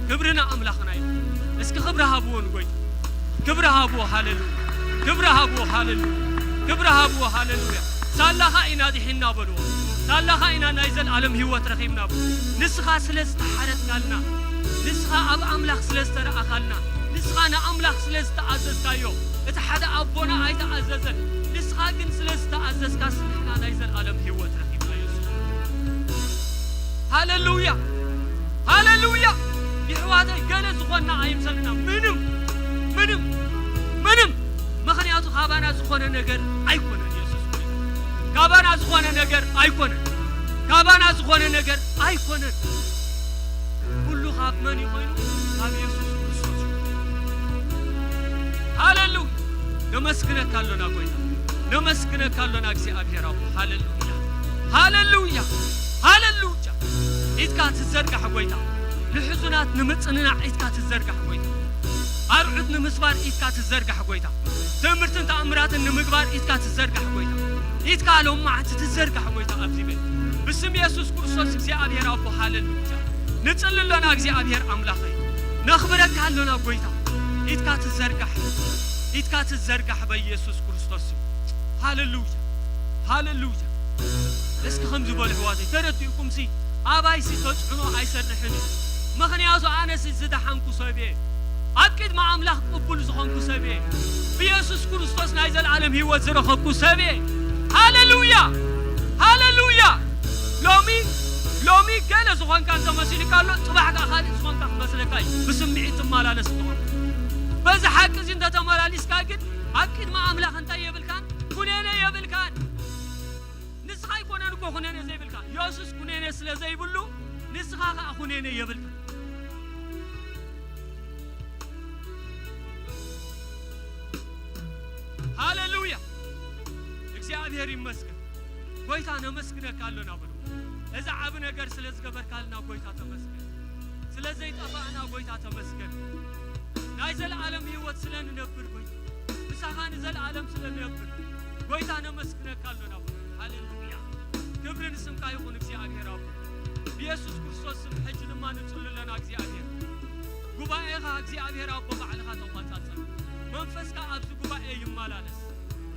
ክብሪ ንኣምላኽና እዩ። እስኪ ክብሪ ሃብዎ ንጎይታ። ክብሪ ሃብዎ፣ ሃሌሉያ። ክብሪ ሃብዎ፣ ሃሌሉያ። ክብሪ ሃብዎ፣ ሃሌሉያ። ሳላኻ ኢና ድሒንና በልዎ። ሳላኻ ኢና ናይ ዘልኣለም ህይወት ረኺብና በልዎ። ንስኻ ስለ ዝተሓረድካልና፣ ንስኻ ኣብ ኣምላኽ ስለ ዝተረኣኻልና፣ ንስኻ ንኣምላኽ ስለ ዝተኣዘዝካዮ፣ እቲ ሓደ ኣቦና ኣይተኣዘዘን። ንስኻ ግን ስለ ዝተኣዘዝካስ ንሕና ናይ ዘልኣለም ህይወት ረኺብና፣ የሱስ። ሃሌሉያ፣ ሃሌሉያ። የሕዋተይ፣ ገለ ዝኾንና ኣይምሰልና። ምንም፣ ምንም፣ ምንም። ምኽንያቱ ካባና ዝኾነ ነገር ኣይኮነን፣ የሱስ ጎይታ። ካባና ዝኾነ ነገር ኣይኮነን። ካባና ዝኾነ ነገር ኣይኮነን። ኩሉ ካብ መን እዩ ኮይኑ? ካብ የሱስ ክርስቶስ እዩ። ሃሌሉያ። ነመስግነካ ኣሎና ጎይታ። ነመስግነካ ኣሎና እግዚኣብሔር ኣቦ። ሃሌሉያ። ሃሌሉያ። ሃሌሉያ። ኢድካ ትዘርጋሕ ጎይታ። ንሕዙናት ንምጽንናዕ ኢድካ ትዘርጋሕ ጎይታ። ኣርዑት ንምስባር ኢድካ ትዘርጋሕ ጎይታ። ትምህርትን ተኣምራትን ንምግባር ኢድካ ትዘርጋሕ ጎይታ። ኢድካ ሎማዓንቲ ትዘርጋሕ ጎይታ ኣብዚ ቤት። ብስም የሱስ ክርስቶስ እግዚኣብሔር ኣቦ ሃሌሉያ። ንጽሊ ኣሎና እግዚኣብሔር ኣምላኸይ። ነኽብረካ ኣሎና ጎይታ። ኢድካ ትዘርጋሕ። ኢድካ ትዘርጋሕ በኢየሱስ ክርስቶስ ስም። ሃሌሉያ። ሃሌሉያ። እስኪ ከምዚ በሉ ኣሕዋተይ፣ ተረዲእኩምሲ ኣባይሲ ተጽዕኖ ኣይሰርሕን እዩ። ምኽንያቱ ኣነሲ ዝደሓንኩ ሰብ እየ። ኣብ ቅድሚ ኣምላኽ ቅቡል ዝኾንኩ ሰብ እየ። ብየሱስ ክርስቶስ ናይ ዘለኣለም ህይወት ዝረኸብኩ ሰብ እየ። ሃሌሉያ። ሃሌሉያ። ሎሚ፣ ሎሚ ገለ ዝኾንካ እንተመሲሉካ ኣሎ፣ ጽባሕ ከኣ ካልእ ዝኾንካ ክመስለካ እዩ። ብስምዒት ትመላለስ እንተኾንካ። በዚ ሓቂ እዚ እንተተመላሊስካ ግን ኣብ ቅድሚ ኣምላኽ እንታይ የብልካን? ኩነኔ የብልካን። ንስኻ ኣይኮነን እኮ ኩነኔ ዘይብልካ። የሱስ ኩነኔ ስለ ዘይብሉ፣ ንስኻ ከኣ ኩነኔ የብልካ። ሃሌሉያ። እግዚኣብሔር ይመስገን። ጎይታ ነመስግነካ ኣሎና በሉ። እዚ ዓቢ ነገር ስለ ዝገበርካልና ጎይታ ተመስገን። ስለ ዘይጠፋእና ጎይታ ተመስገን። ናይ ዘለኣለም ህይወት ስለ ንነብር ጎይታ፣ ምሳኻ ንዘለኣለም ስለ ንነብር ጎይታ ነመስግነካ ኣሎና በሉ። ሃሌሉያ። ክብሪ ንስምካ ይኹን እግዚኣብሔር ኣቦ። ብየሱስ ክርስቶስ ስም ሕጂ ድማ ንጽሊ ኣለና እግዚኣብሔር። ጉባኤኻ እግዚኣብሔር ኣቦ ባዕልኻ ተቆጻጸር። መንፈስካ ኣብዚ ጉባኤ ይመላለስ።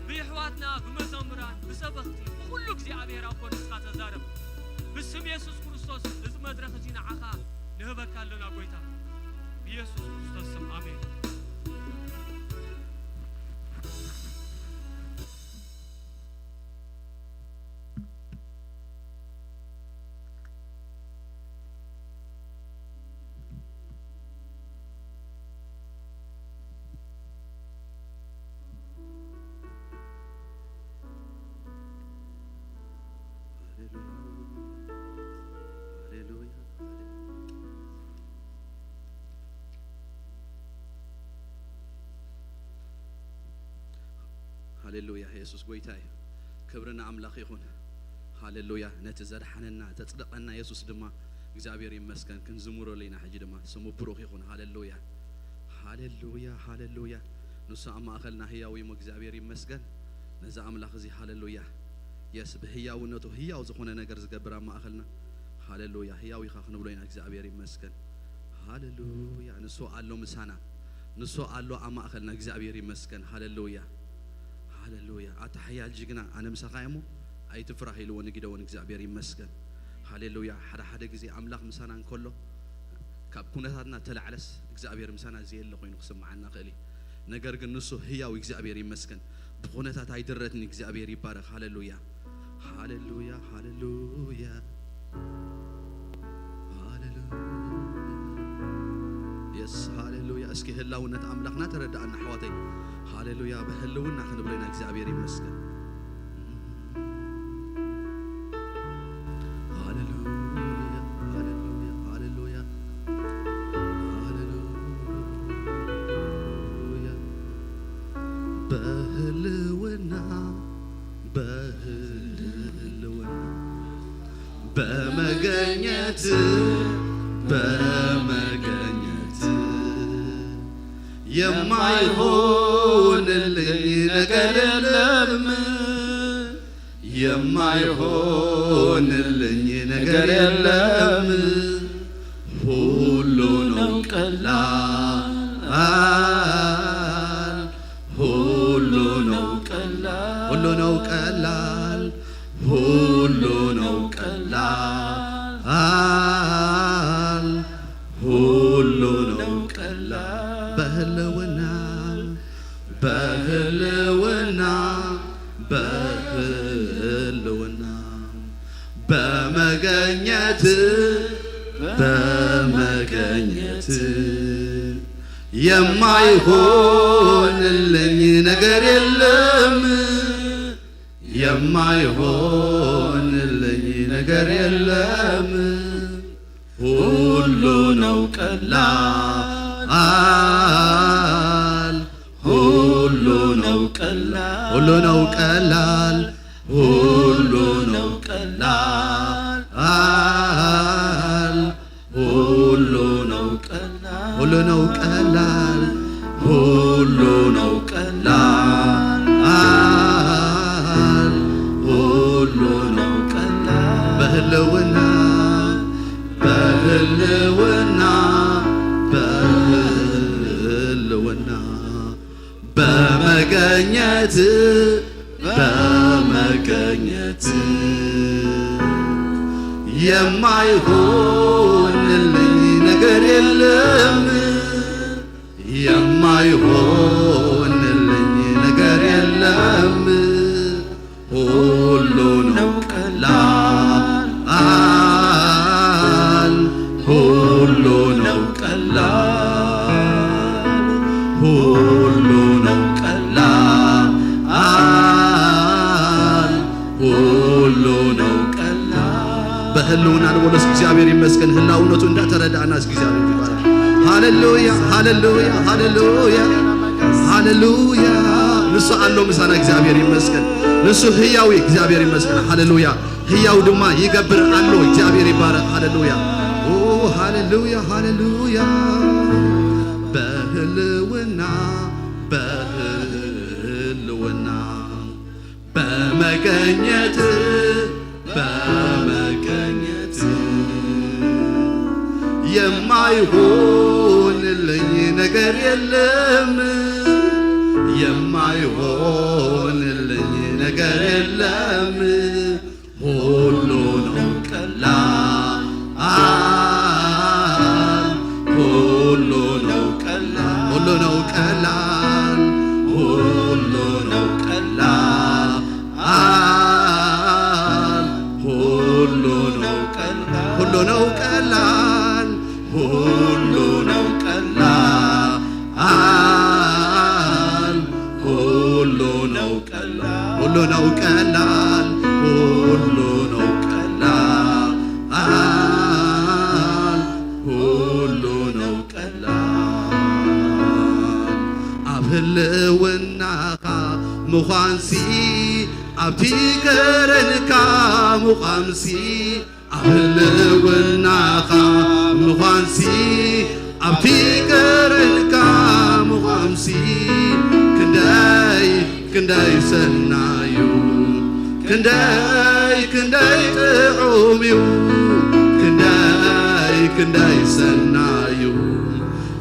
ብየሕዋትና፣ ብመዘምራን፣ ብሰበኽቲ፣ ብኹሉ እግዚኣብሔር ኣቦ ንስኻ ተዛረብ። ብስም የሱስ ክርስቶስ እዚ መድረኽ እዚ ንዓኻ ንህበካ ኣለና ጎይታ። ብየሱስ ክርስቶስ ስም ኣሜን። ሃሌሉያ። የሱስ ጎይታ እዩ። ክብሪ ንኣምላኽ ይኹን። ሃሌሉያ። ነቲ ዘድሓነና፣ ዘጽደቐና የሱስ ድማ እግዚኣብሔር ይመስገን። ክንዝምረሉ ኢና። ሕጂ ድማ ስሙ ብሩኽ ይኹን። ሃሌሉያ። ሃሌሉያ፣ ሃሌሉያ። ንሱ ኣብ ማእከልና ህያው እዩ እሞ እግዚኣብሔር ይመስገን። ነዚ ኣምላኽ እዚ ሃሌሉያ። የስ፣ ብህያውነቱ ህያው ዝኾነ ነገር ዝገብር ኣብ ማእከልና። ሃሌሉያ። ህያው ኢኻ ክንብሎ ኢና። እግዚኣብሔር ይመስገን። ሃሌሉያ። ንሱ ኣሎ ምሳና። ንሱ ኣሎ ኣብ ማእከልና። እግዚኣብሔር ይመስገን። ሃሌሉያ። ሃሌሉያ። ኣታ ሓያል ጅግና፣ ኣነ ምሳኻ እየ እሞ ኣይትፍራህ ኢልዎ ንጊደዎን። እግዚኣብሔር ይመስገን። ሃሌሉያ። ሓደ ሓደ ግዜ ኣምላኽ ምሳና እንከሎ፣ ካብ ኩነታትና ተላዕለስ እግዚኣብሔር ምሳና ዘየለ ኮይኑ ክስምዓና ይኽእል እዩ። ነገር ግን ንሱ ህያው፣ እግዚኣብሔር ይመስገን። ብኹነታት ኣይድረትን። እግዚኣብሔር ይባረኽ። ሃሌሉያ፣ ሃሌሉያ፣ ሃሌሉያ፣ ሃሌሉያ። የስ፣ ሃሌሉያ። እስኪ ህላውነት ኣምላኽና ተረዳኣና ኣሕዋተይ። ሃሌሉያ። ብህልውና ክንብሎ ኢና። እግዚኣብሔር ይመስገን። ሃሌሉያ፣ ሃሌሉያ፣ ሃሌሉያ፣ ሃሌሉያ። በህልውና፣ በህልውና፣ በመገኘት፣ በመገኘት የማይሆንልኝ ነገር የለም፣ የማይሆንልኝ ነገር የለም። ሁሉ ነው ቀላል፣ ሁሉ ነው ቀላል፣ ሁሉ ነው ቀላል፣ ሁሉ ነው ቀላል፣ ሁሉ ነው ቀላል። በህልውና፣ በህልውና፣ በህልውና፣ በመገኘት፣ በመገኘት የማይሆንልኝ ነገር የለም፣ የማይሆንልኝ ነገር የለም። ሁሉ ነው ቀላል፣ ሁሉ ነው ቀላል፣ ሁሉ ነው ቀላል፣ ሁሉ ነው ቀላል፣ ሁሉ ነው ቀላል፣ ሁሉ ነው ቀላል፣ ሁሉ ነው ቀላል፣ ሁሉ ነው ቀላል። በህልውና፣ በህልውና፣ በህልውና፣ በመገኘት፣ በመገኘት የማይሆንልኝ ነገር የለም፣ የማይሆንልኝ ነገር የለም። ሁሉ ነው ቀላል፣ ሁሉ ነው ቀላል፣ ሁሉ ነው ቀላል፣ ሁሉ ነው ቀላል። በህልውና ንበሎ እስኪ፣ እግዚአብሔር ይመስገን። ህላውነቱ እንዳተረዳእና እስኪ፣ እግዚአብሔር ይባረክ። ሃሌሉያ፣ ሃሌሉያ፣ ሃሌሉያ፣ ሃሌሉያ። ንሱ ኣሎ ምሳና፣ እግዚአብሔር ይመስገን። ንሱ ህያዊ፣ እግዚአብሔር ይመስገን። ሃሌሉያ። ህያው ድማ ይገብር ኣሎ። እግዚአብሔር ይባረክ። ሃሌሉያ። ኦ፣ ሃሌሉያ፣ ሃሌሉያ። በህልውና፣ በህልውና፣ በመገኘት፣ በመገኘት የማይሆንልኝ ነገር የለም፣ የማይሆንልኝ ነገር የለም። ሁሉ ነው ቀላል፣ ሁሉ ነው ቀላል፣ ሁሉ ነው ቀላል፣ ሁሉ ነው ቀላል፣ ሁሉ ነው ቀላል፣ ሁሉ ነው ቀላል፣ ሁሉ ነው ቀላል፣ ሁሉ ነው ቀላል፣ ሁሉ ነው ቀላል፣ ሁሉ ነው ቀላል፣ ሁሉ ነው ቀላል። ኣብ ህልውናኻ ምዃንሲ፣ ኣብቲ ከረንካ ምዃንሲ፣ ኣብ ህልውናኻ ምዃንሲ፣ ኣብቲ ከረንካ ምዃንሲ፣ ክንደይ ክንደይ ሰናዩ፣ ክንደይ ክንደይ ጥዑም እዩ፣ ክንደይ ክንደይ ሰናዩ፣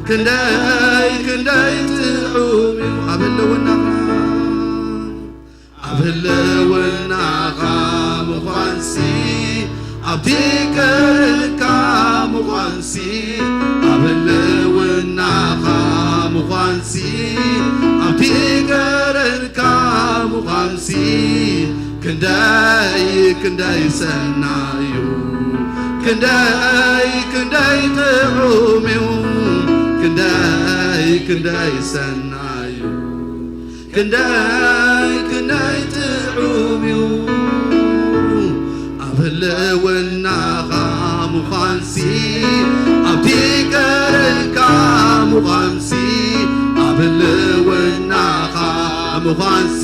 ክንደይ ክንደይ ጥዑም እዩ። ኣብ ህልውናኻ፣ ኣብ ህልውናኻ ምዃንሲ፣ ኣብቲ ከረንካ ምዃንሲ፣ ኣብ ህልውናኻ ምዃንሲ፣ ኣብቲ ከረንካ ምዃንሲ፣ ክንደይ ክንደይ ሰናዩ፣ ክንደይ ክንደይ ጥዑም እዩ፣ ክንደይ ክንደይ ሰናዩ፣ ክንደይ ክንደይ ጥዑም እዩ። ኣብ ህልውናኻ ምዃንሲ፣ ኣብቲ ከረንካ ምዃንሲ፣ ኣብ ህልውናኻ ምዃንሲ፣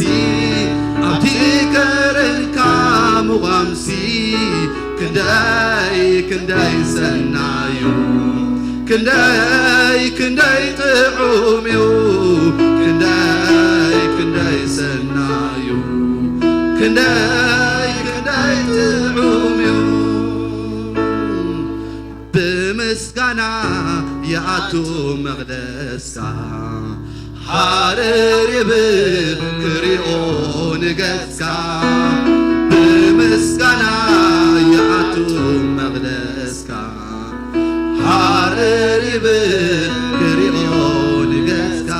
ኣብቲ ከረንካ ምዃንሲ፣ ክንደይ ክንደይ ሰናዩ፣ ክንደይ ክንደይ ጥዑም እዩ፣ ክንደይ ክንደይ ሰናዩ፣ ክንደይ ክንደይ ጥዑም እዩ። ምስጋና ይኣቱ መቕደስካ፣ ሃረር ይብል ክሪኦ ንገጽካ። ብምስጋና ይኣቱ መቕደስካ፣ ሃረር ይብል ክሪኦ ንገጽካ።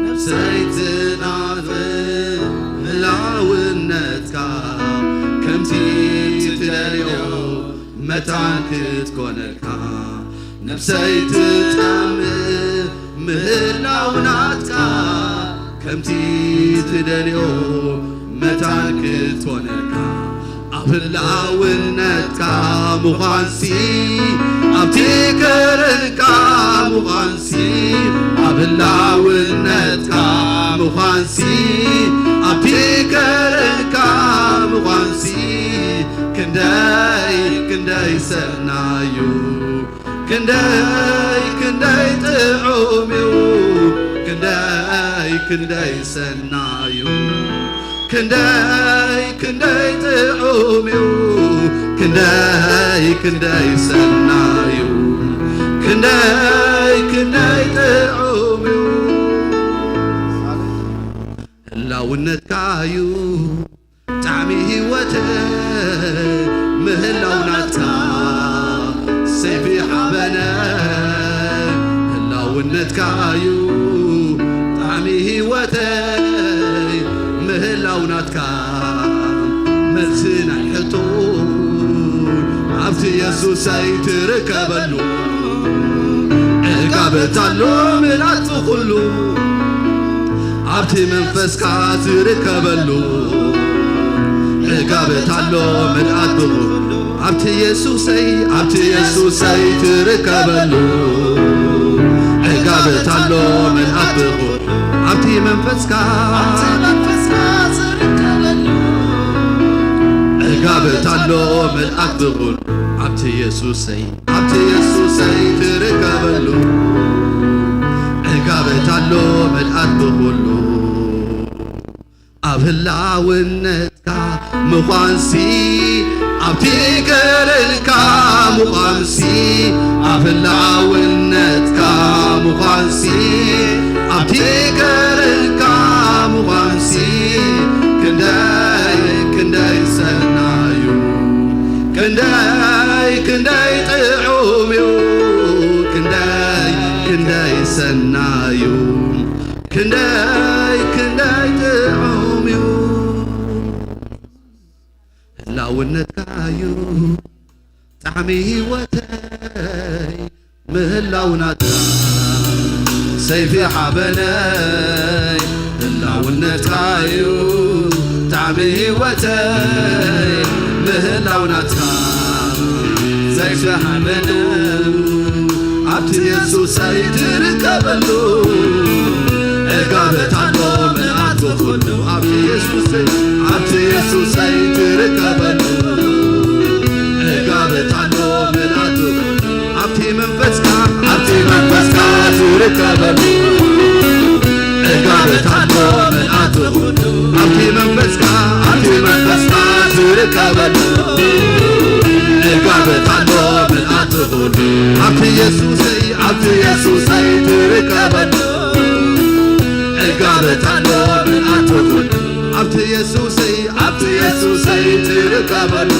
ነብሰይ ትናፍቕ ህላውነትካ፣ ከምቲ ትደልዮ መታን ክትኮነልካ። ነብሰይ ትጠምእ ምህላው ናትካ፣ ከምቲ ትደልዮ መታን ክትኮነልካ። ኣብ ህላውነትካ ምዃንሲ፣ ኣብቲ ከረንካ ምዃንሲ፣ ኣብ ህላውነትካ ምዃንሲ፣ ኣብቲ ከረንካ ምዃንሲ፣ ክንደይ ክንደይ ሰናዩ፣ ክንደይ ክንደይ ጥዑም እዩ፣ ክንደይ ክንደይ ሰናዩ፣ ክንደይ ክንደይ ጥዑም እዩ፣ ክንደይ ክንደይ ሰናዩ፣ ክንደይ ክንደይ ጥዑም እዩ። ህላውነትካ እዩ ጣዕሚ ህይወተይ፣ ምህላው ናትካ ሰይፊ ሓበነይ። ህላውነትካ እዩ ጣዕሚ ህይወተይ፣ ምህላው ናትካ መልሲ ናይ ሕቶ። ኣብቲ የሱሰይ ትርከበሉ ዕጋበት ኣሎ ምልኣት ኩሉ። ኣብቲ መንፈስካ ትርከበሉ ዕጋበት ኣሎ ምልኣት ብኹሉ። ኣብቲ የሱሰይ፣ ኣብቲ የሱሰይ ትርከበሉ ዕጋበት ኣሎ ምልኣት ብኹሉ። ኣብቲ መንፈስካ፣ ኣብቲ መንፈስካ ትርከበሉ ዕጋበት ኣሎ ምልኣት ብኹሉ። ኣብቲ የሱሰይ፣ ኣብቲ የሱሰይ ትርከበሉ ዕጋበት ኣሎ ምልኣት ብኹሉ። ኣብ ህላውነትካ ምዃንሲ፣ ኣብቲ ገለልካ ምዃንሲ፣ ኣብ ህላውነትካ ምዃንሲ፣ ኣብቲ ገለልካ ምዃንሲ፣ ክንደይ ክንደይ ሰናዩ፣ ክንደይ ክንደይ ጥዑም እዩ፣ ክንደይ ክንደይ ሰናዩ፣ ክንደይ ክንደይ ጥዑም እዩ። ህላውነትካ እዩ ጣዕሚ ህይወተይ፣ ምህላው ናትካ ሰይፊ ሓበነይ። ህላውነትካ እዩ ጣዕሚ ህይወተይ፣ ምህላው ናትካ ዘይሰሓበነ። ኣብቲ የሱሰይ ትርከበሉ ዕጋበት ኣሎ ምልኣት ኩሉ። ኣብቲ የሱሰይ፣ ኣብቲ የሱሰይ ትርከበሉ ዕጋበት ኣሎ ምልኣት ኩሉ። ኣብቲ መንፈስካ፣ ኣብቲ መንፈስካ ትርከበሉ ዕጋበት ኣሎ ምልኣት ኩሉ። ኣብቲ መንፈስካ፣ ኣብቲ መንፈስካ ትርከበሉ ዕጋበት ኣሎ ምልኣት ኩሉ። ኣብቲ የሱሰይ፣ ኣብቲ የሱሰይ ትርከበሉ ዕጋበት ኣሎ ምልኣት ኩሉ። ኣብቲ የሱሰይ፣ ኣብቲ የሱሰይ ትርከበሉ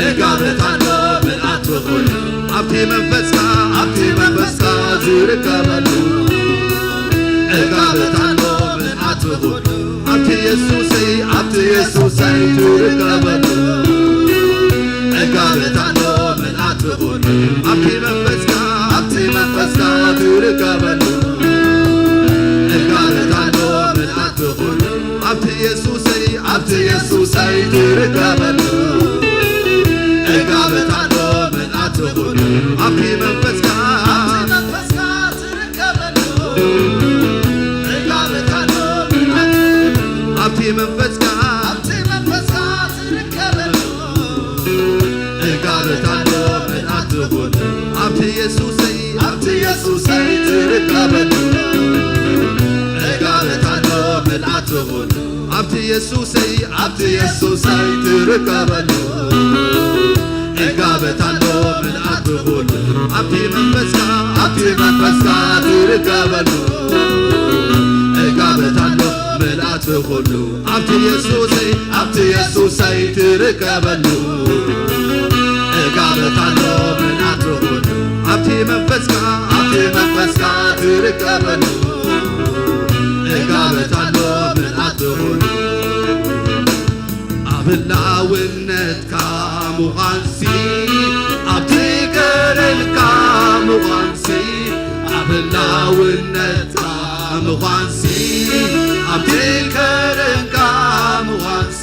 ዕጋበት ኣሎ ምልኣት ኩሉ። ኣብቲ መንፈስካ፣ ኣብቲ መንፈስካ ዝርከበሉ ዕጋበት ኣሎ ምልኣት ኩሉ። ኣብቲ የሱሰይ፣ ኣብቲ የሱሰይ ትርከበሉ ዕጋበት ኣሎ ምልኣት ኩሉ። ኣብቲ መንፈስካ፣ ኣብቲ መንፈስካ ትርከበሉ ዕጋበት ኣሎ ምልኣት ኩሉ። ኣብቲ የሱሰይ፣ ኣብቲ የሱሰይ ትርከበሉ ዕጋበት ኣሎ ምልኣት ኩሉ። ኣብቲ መንፈስካ፣ ኣብቲ መንፈስካ ትርከበሉ ዕጋበት ኣሎ ምልኣት ኩሉ። ኣብቲ መንፈስካ፣ ኣብቲ መንፈስካ ትርከበሉ ዕጋበት ኣሎ ምልኣት ኩሉ። ኣብቲ የሱሰይ፣ ኣብቲ የሱሰይ ትርከበሉ ዕጋበት ኣሎ ምልኣት ኩሉ። ኣብቲ የሱሰይ፣ ኣብቲ የሱሰይ ትርከበሉ ዕጋበት ኣሎ ምልኣት ብኹሉ ኣብቲ መንፈስካ፣ ኣብቲ መንፈስካ ትርከበሉ። ዕጋበት ኣሎ ምልኣት ብኹሉ ኣብቲ የሱሰይ፣ ኣብቲ የሱሰይ ትርከበሉ። ዕጋበት ኣሎ ምልኣት ብኹሉ ኣብቲ መንፈስካ፣ ኣብቲ መንፈስካ ትርከበሉ። ዕጋበት ኣሎ ምልኣት ብኹሉ ኣብ ህላውነትካ ምዃንሲ፣ ኣብቲ ከረንካ ምዃንሲ፣ ኣብ ህላውነትካ ምዃንሲ፣ ኣብቲ ከረንካ ምዃንሲ፣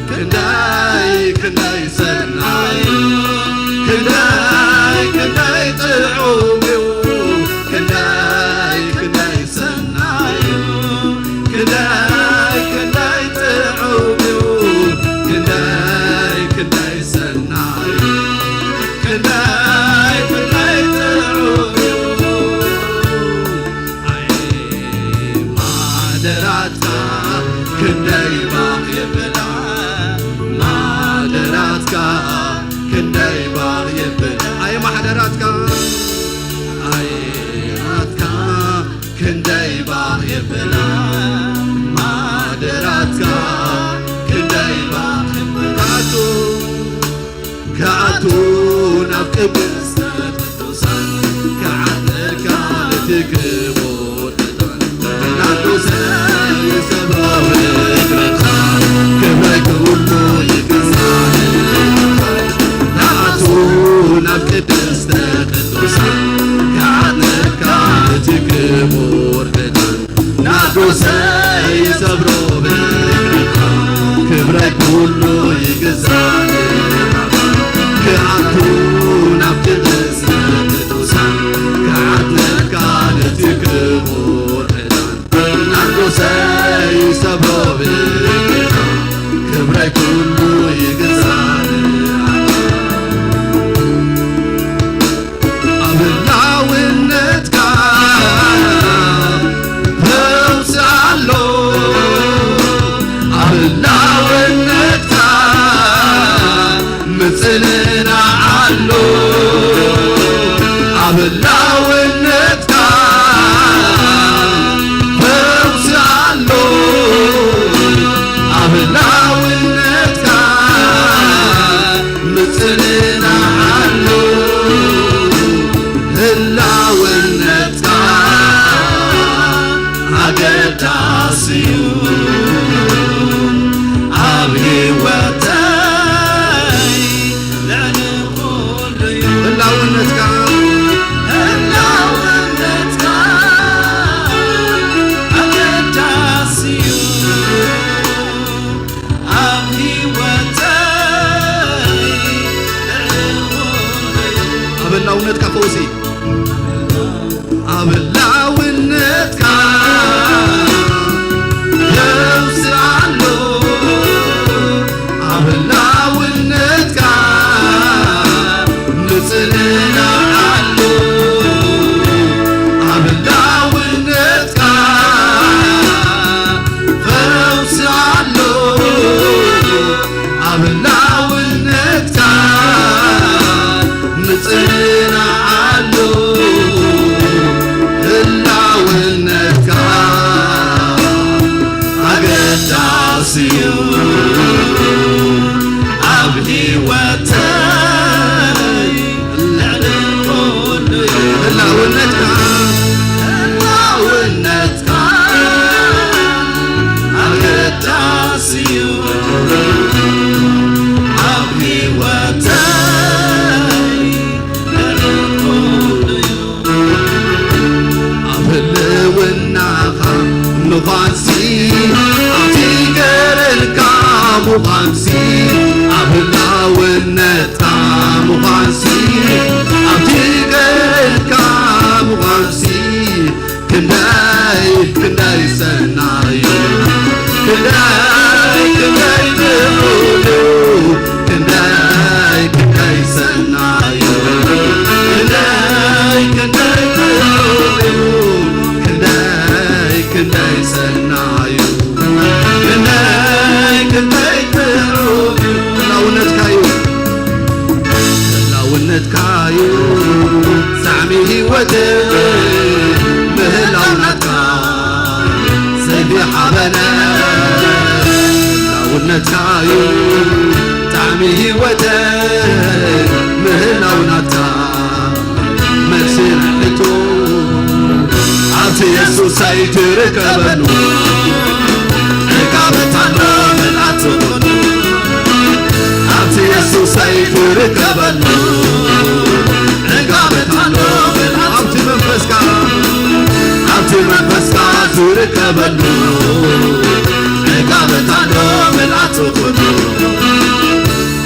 ክንደይ ክንደይ ሰናይ እዩ፣ ክንደይ ክንደይ ጥዑም እዩ፣ ክንደይ ክንደይ ሰናይ እዩ፣ ክንደይ ክንደይ ጥዑም እዩ፣ ክንደይ ክንደይ ሰናይ እዩ፣ ክንደይ ክንደይ ጥዑም እዩ። ኣይ ማደራትካ ክንደይ ባኽ የብላ፣ ማደራትካ ክንደይ ባኽ የብላ። ኣይ ማሕደራትካ፣ ኣይ ናትካ ክንደይ ባኽ የብላ፣ ማደራትካ ክንደይ ባኽ የብላ። ክኣቱ ናብ ቅድስተ ቅዱሳን ክዓጥርካ ነቲ ክቡር ዕጣን ናርዶስ ይሰብሮ እግርኻ ክብረይ ኩሉ ይግዛእ። ክኣቱ ናብ ቅድስተ ቅዱሳን ክዓጥርካ ነቲ ክቡር ዕጣን ናርዶሰይ ይሰብሮ ብእግርኻ ክብረይ ኩሉ ይግዛእ። ክኣቱ ናብ ቅድስተ ቅዱሳን ክዓጥርካ ነቲ ክቡር ዕጣን ናርዶሰይ ይሰብሮ ብእግርኻ ክብረይ ኩሉ ይግዛእ። ኣብ ህላውነትካ ፈውሲ ኣሎ፣ ኣብ ህላውነትካ ምጽንናዕ ኣሎ፣ ኣብ ህላውነትካ ፈውሲ ኣሎ፣ ኣብ ህላውነትካ ምጽንናዕ ኣሎ። ህላውነትካ ኣገዳሲ እዩ ኣብ ህይወተይ፣ ልዕሊ ኩሉ እዩ። ህላውነትካ፣ ህላውነትካ ኣገዳሲ እዩ። ኣብ ህይወተይ ኣብ ህላውነትካ ፈውሲ፣ ኣብ ህላውነትካ ፈውሲ ኣሎ፣ ኣብ ህላውነትካ ምጽንናዕ ኣሎ፣ ኣብ ህላውነትካ ፈውሲ ኣሎ፣ ኣብ ህላውነትካ ምጽንናዕ ኣሎ። ህላ እዩ ጣዕሚ ህይወት ምህላው ናትካ ዘይብሓበነ ህላውነትካ እዩ ጣዕሚ ህይወት ምህላው ናትካ መልሲ ሕቶ ኣብቲ የሱሰይ ትርከበሉ ዕጋበታሎ ምልኣት ዝኾኑ ኣብቲ የሱሰይ ትርከበሉ ዕጋበታሎ ምልኣት ኣብቲ መንፈስካ ኣብቲ መንፈስካ ትርከበሉ ዕጋበታሎ ምልኣት ዝኾኑ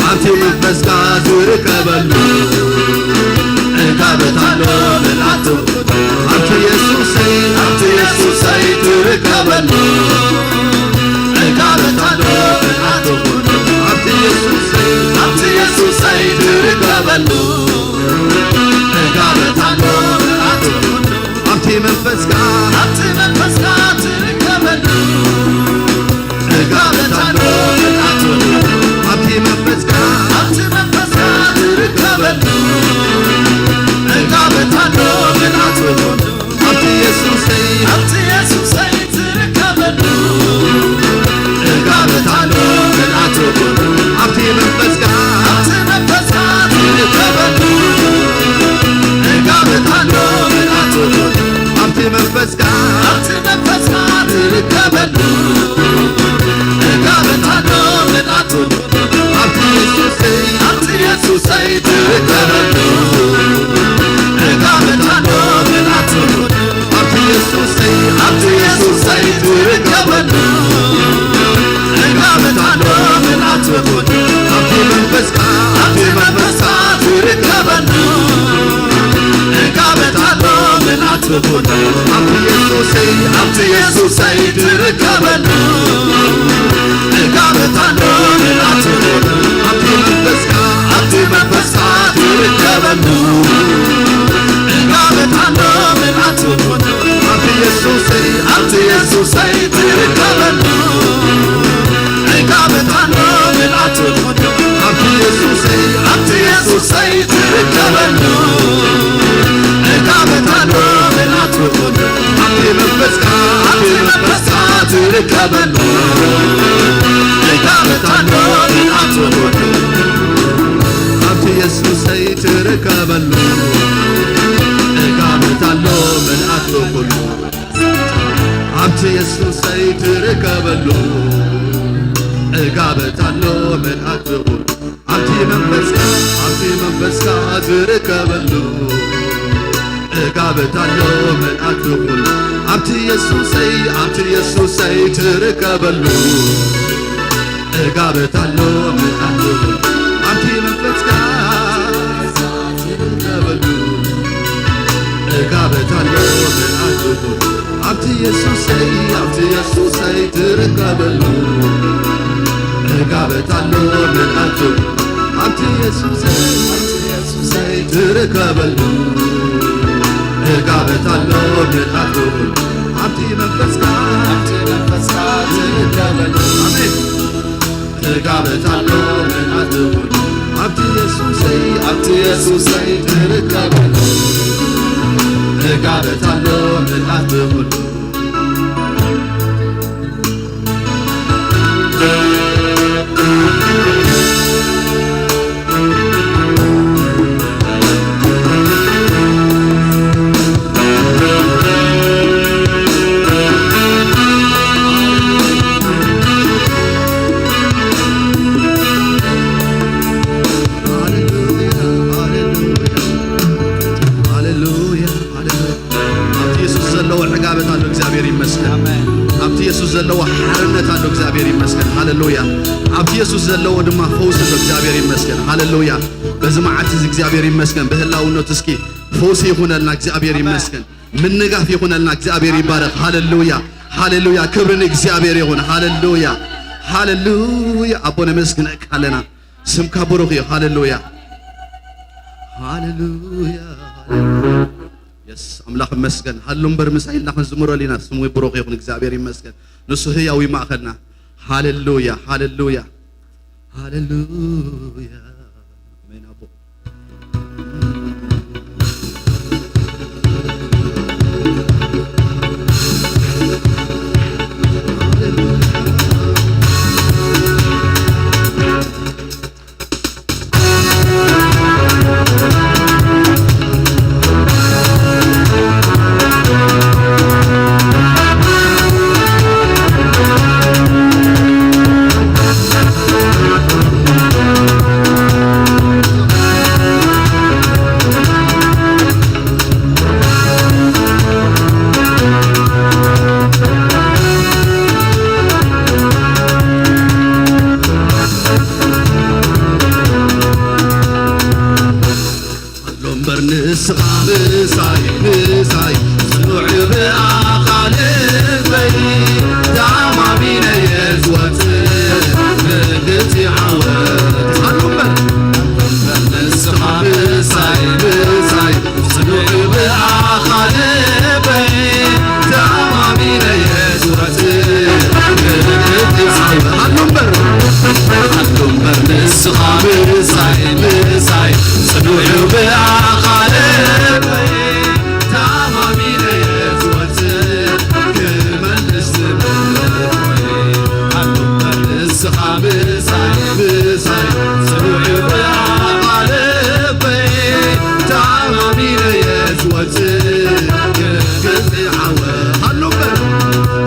ኣብቲ መንፈስካ ትርከበሉ ዕጋበታሎ ምልኣት ኣብቲ የሱሰይ ኣብቲ የሱሰይ ትርከበሉ ዕጋበታሎ ምልኣት ኣብቲ የሱሰይ ኣብቲ የሱሰይ ትርከበሉ ዕጋበታሎ ምልኣት ኣብቲ መንፈስካ ኣብቲ መንፈስካ ትርከበሉ ዕጋበታሎ ምልኣት ኣብቲ መንፈስካ ኣብቲ መንፈስካ ትርከበሉ ዕጋበታሎ ምልኣት ኣብቲ የሱሰይ ኣብቲ የሱሰይ ትርከበሉ ዕጋበታሎ ምልኣት ኣብቲ መንፈስካ ኣብቲ መንፈስካ ትርከበሉ ዕጋበታሎ ምልኣት ኣብቲ መንፈስካ ኣብቲ መንፈስካ ትርከበሉ ዕጋበታሎ ምልኣት ኣብቲ የሱሰይ ኣብቲ የሱሰይ ትርከበሉ ዕጋበታሎ ምልኣት ኣብቲ የሱሰይ ኣብቲ የሱሰይ ትርከበሉ ዕጋበታሎ ምልኣት ኣብቲ መንፈስካ ኣብቲ መንፈስካ ትርከበሉ ዕጋበታሎ ምልኣት ትኹን ኣብቲ የሱሰይ ኣብቲ የሱሰይ ትርከበሉ ዕጋበታሎ ምልኣት ትኹን ኣብቲ መንፈስካ ኣብቲ መንፈስካ ትርከበሉ ዕጋበታሎ ምልኣት ትኹን ኣብቲ የሱሰይ ኣብቲ የሱሰይ ትርከበሉ ዕጋበታሎ ምልኣት ትኹን ኣብቲ የሱሰይ ኣብቲ የሱሰይ ትርከበሉ ዕጋበታሎ ምልኣት ትኹን ኣብቲ መንፈስካ ኣብቲ መንፈስካ ትርከበሉ ዕጋበታሎ ምልኣት ትኹን ኣብቲ የሱሰይ ትርከበሉ ዕጋበታሎ ምልኣት ትኹን ኣብቲ የሱሰይ ትርከበሉ ዕጋበታሎ ምልኣት ትኹን ኣብቲ መንፈስካ ኣብቲ መንፈስካ ትርከበሉ ዕጋበታሎ ምልኣት ትኹን ኣብቲ የሱሰይ ኣብቲ የሱሰይ ትርከበሉ ዕጋበታሎ ምልኣት ትኹን ኣብቲ መንፈስካ ትርከበሉ ዕጋበታሎ ምልኣት ትኹን ኣብቲ የሱሰይ ኣብቲ የሱሰይ ትርከበሉ ዕጋበታሎ ምልኣት ትኹን ኣብቲ የሱሰይ ኣብቲ የሱሰይ ትርከበሉ ዕጋበታሎ ምልኣት ትኹን ኣብቲ መንፈስካ ኣብቲ መንፈስካ ትርከበሉ ኣሜን ዕጋበታሎ ምልኣት ትኹን ኣብቲ የሱሰይ ኣብቲ የሱሰይ ትርከበሉ ዕጋበታሎ ምልኣት ትኹን ሃሌሉያ፣ ሃሌሉያ፣ ሃሌሉያ። ኣብቲ የሱስ ዘለዎ ዕጋበት ኣሎ፣ እግዚኣብሔር ይመስገን። ኣሜን። ኣብቲ የሱስ ዘለዎ ሓርነት ኣሎ፣ እግዚኣብሔር ይመስገን። ሃሌሉያ። ኣብቲ የሱስ ዘለዎ ድማ ፈውሲ ኣሎ፣ እግዚኣብሔር ይመስገን። ሃሌሉያ። በዚ መዓልቲ እዚ እግዚኣብሔር ይመስገን። ብህላውነቱ እስኪ ፈውሲ ይኹነልና፣ እግዚኣብሔር ኣሜን። ይመስገን። ምንጋፍ ይኹነልና፣ እግዚኣብሔር ይባረክ። ሃሌሉያ፣ ሃሌሉያ። ክብሪ ንእግዚኣብሔር ይኹን። ሃሌሉያ፣ ሃሌሉያ። ኣቦ ነመስግነካ ኣለና። ስምካ ብሩኽ እዩ። ሃሌሉያ፣ ሃሌሉያ፣ ሃሌሉያ። የስ፣ ኣምላኽ ይመስገን። ሃሉ እምበር ምሳይ ኢልና ክንዝምረሉ ኢና። ስሙ ብሩኽ ይኹን። እግዚኣብሔር ይመስገን። ንሱ ህያው እዩ ማእኸልና። ሃሌሉያ፣ ሃሌሉያ፣ ሃሌሉያ። ኣሜን ኣቦ። እምበር ንስኻ ምሳይ፣ ምሳይ፣ ጽኑዕ ብኣኻ ልበይ፣ ተኣማሚነ'የ ዝወጽእ፣ ብግልጺ ዓወት። ኣሉ እምበር። እምበር ንስኻ ምሳይ፣ ምሳይ፣ ጽኑዕ ብኣኻ ልበይ፣ ተኣማሚነ'የ ዝወጽእ፣ ብግልጺ ዓወት። ኣሉ እምበር። ኣሉ እምበር ንስኻ ምሳይ፣ ምሳይ፣ ጽኑዕ ብኣኻ ልበይ፣ ተኣማሚነ'የ ዝወጽእ፣ ክመልስ ዝብል ኣሉ እምበር ንስኻ ምሳይ፣ ምሳይ፣ ጽኑዕ ብኣኻ ልበይ፣ ተኣማሚነ'የ ዝወጽእ፣ ክግልጺ ዓወት። ኣሉ እምበር፣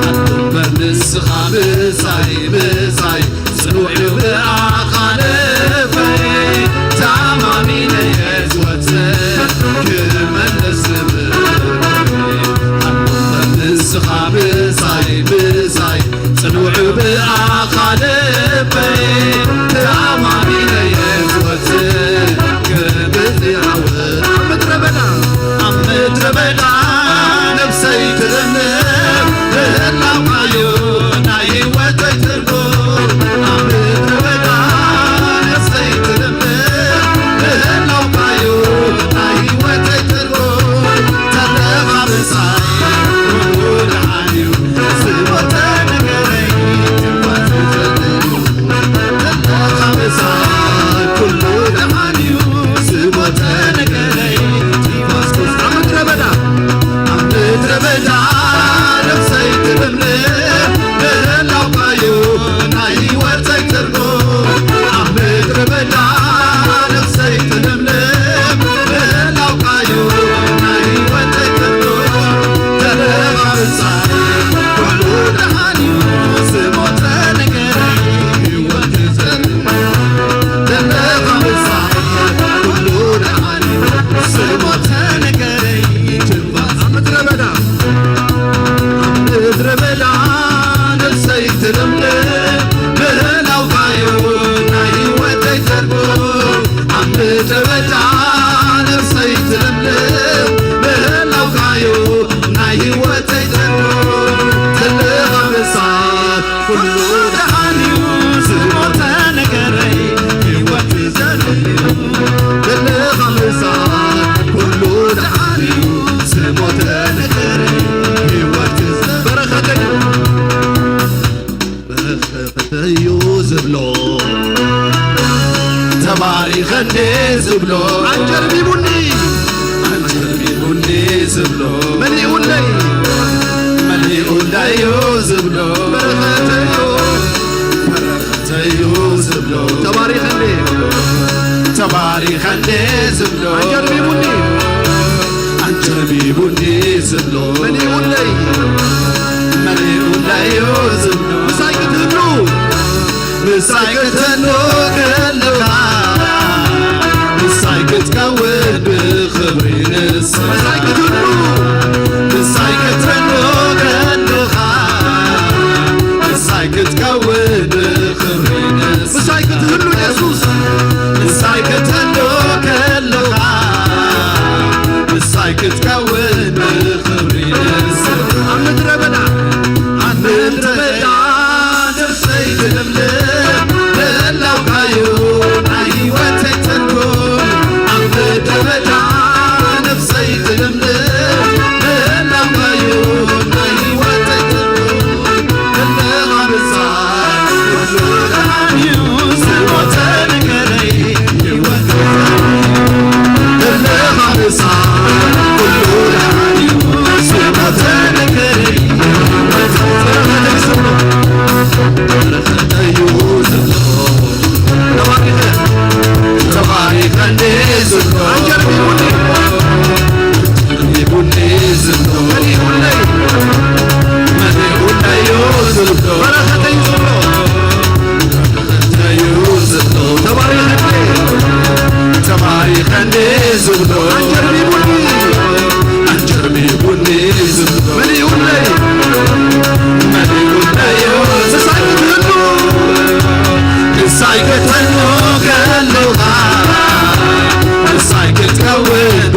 ኣሉ እምበር ንስኻ ምሳይ፣ ምሳይ፣ ጽኑዕ ብኣኻ ልበይ፣ ተኣማሚነ'የ ዝወጽእ፣ ክመልስ ዝብል ኣሉ እምበር ንስኻ ምሳይ፣ ምሳይ፣ ጽኑዕ ብኣኻ ልበይ፣ ተኣማሚነ'የ ዝወጽእ፣ ክብጽ ዓወት። ኣብ ምድረ በዳ፣ ኣብ ምድረ በዳ ነፍሰይ ትለምልም፣ ምህላውካ'ዩ ናይ ህይወተይ ትርጉም። ኣብ ምድረ በዳ ነፍሰይ ትለምልም፣ ምህላውካ'ዩ ናይ ህይወተይ ትርጉም። ተለኻ ምሳይ ኩሉ ደሓን እዩ፣ ዝሞተ ነገረይ ትንፋስ ይዘልል እዩ። ተለኻ ምሳይ ኩሉ ደሓን እዩ፣ ዝሞተ ነገረይ ትንፋስ ኣብ ምድረ በዳ፣ ኣብ ምድረ በዳ ነፍሰይ ትልምልም፣ ምህላውካ'ዩ ናይ ህይወተይ ትርጉም። ኣብ ምድረ በዳ ነፍሰይ ትልምልም፣ ምህላውካ'ዩ ናይ ህይወተይ ትርጉም። ተለኻ ምሳይ ኩሉ ደሓን እዩ፣ ዝሞተ ነገረይ ህይወት ክዘርእ። ተለኻ ምሳይ ኩሉ ደሓን እዩ፣ ዝሞተ ነገረይ ትንፋስ ኣብ ምድረ በዳ፣ ኣብ ምድረ በዳ ነፍሰይ ትልምልም፣ ምህላውካ'ዩ ናይ ህይወተይ ትርጉም። ኣብ ምድረ በዳ ነፍሰይ ትልምልም፣ ምህላውካ'ዩ ናይ ህይወተይ ትርጉም። ተለኻ ምሳይ ኩሉ ደሓን እዩ፣ ዝሞተ ነገረይ ህይወት ዘርኢ እዩ። ዘለኻ ምሳይ ኩሉ ደሓን እዩ፣ ዝሞተ ነገረይ ህይወት ዘርኢ። በረኸተይ፣ በረኸተዩ ዝብሎ፣ ተባሪኸ እንዴ ዝብሎ፣ ኣንጀርቢቡኒ፣ ኣንጀርቢቡኒ ዝብሎ፣ መሊኡለይ፣ መሊኡለዩ ዝብሎ፣ በረኸተዩ፣ በረኸተዩ ዝብሎ፣ ተባሪኸ እንዴ፣ ተባሪኸ እንዴ ዝብሎ፣ ኣንጀርቢቡኒ፣ ኣንጀርቢቡኒ ዝብሎ፣ መሊኡለይ፣ መሊኡለዩ ዝብሎ፣ ምሳይ ክትህሉ፣ ምሳይ ክትህሉ ከለኻ፣ ምሳይ ክትከውን ብኽብሪ ንስኻ። ምሳይ ክትህሉ፣ ምሳይ ክትህሉ ከለኻ፣ ምሳይ ክትከውን ብኽብሪ ንስኻ። ምሳይ ክትህሉ የሱስ፣ ምሳይ ክትህሉ ከለኻ፣ ምሳይ ክትከውን ብኽብሪ ንስኻ። ኣብ ምድረ በዳ፣ ኣብ ምድረ በዳ ነፍሰይ ትልምልም፣ ምህላውካ'ዩ ናይ ህይወተይ ትርጉም። ኣብ ምድረ በዳ ነፍሰይ ትልምልም፣ ምህላውካ'ዩ ናይ ህይወተይ ትርጉም። ዘለኻ ምሳይ ኩሉ ደሓን እዩ፣ ዝሞተ ነገረይ ህይወት ዘለኻ ምሳይ ኩሉ ደሓን እዩ፣ ዝሞተ ነገረይ በረኸተይ ዝብሎ፣ በረኸተዩ ዝብሎ፣ ተባሪኸ፣ ተባሪኸ እንዴ ዝብሎ፣ ኣንጀርቢቡኒ፣ ኣንጀርቢቡኒ ዝብሎ፣ መሊኡለይ፣ መሊኡለዩ ዝብሎ፣ በረኸተይ ዝብሎ፣ በረኸተዩ ዝብሎ፣ ተባሪኸ እንዴ፣ ተባሪኸ እንዴ ዝብሎ፣ ኣንጀርቢቡኒ፣ ኣንጀርቢቡኒ ዝብሎ፣ መሊኡለይ፣ መሊኡለዩ ምሳይ ክትህሉ፣ ምሳይ ክትህሉ ከለኻ፣ ምሳይ ክትከውን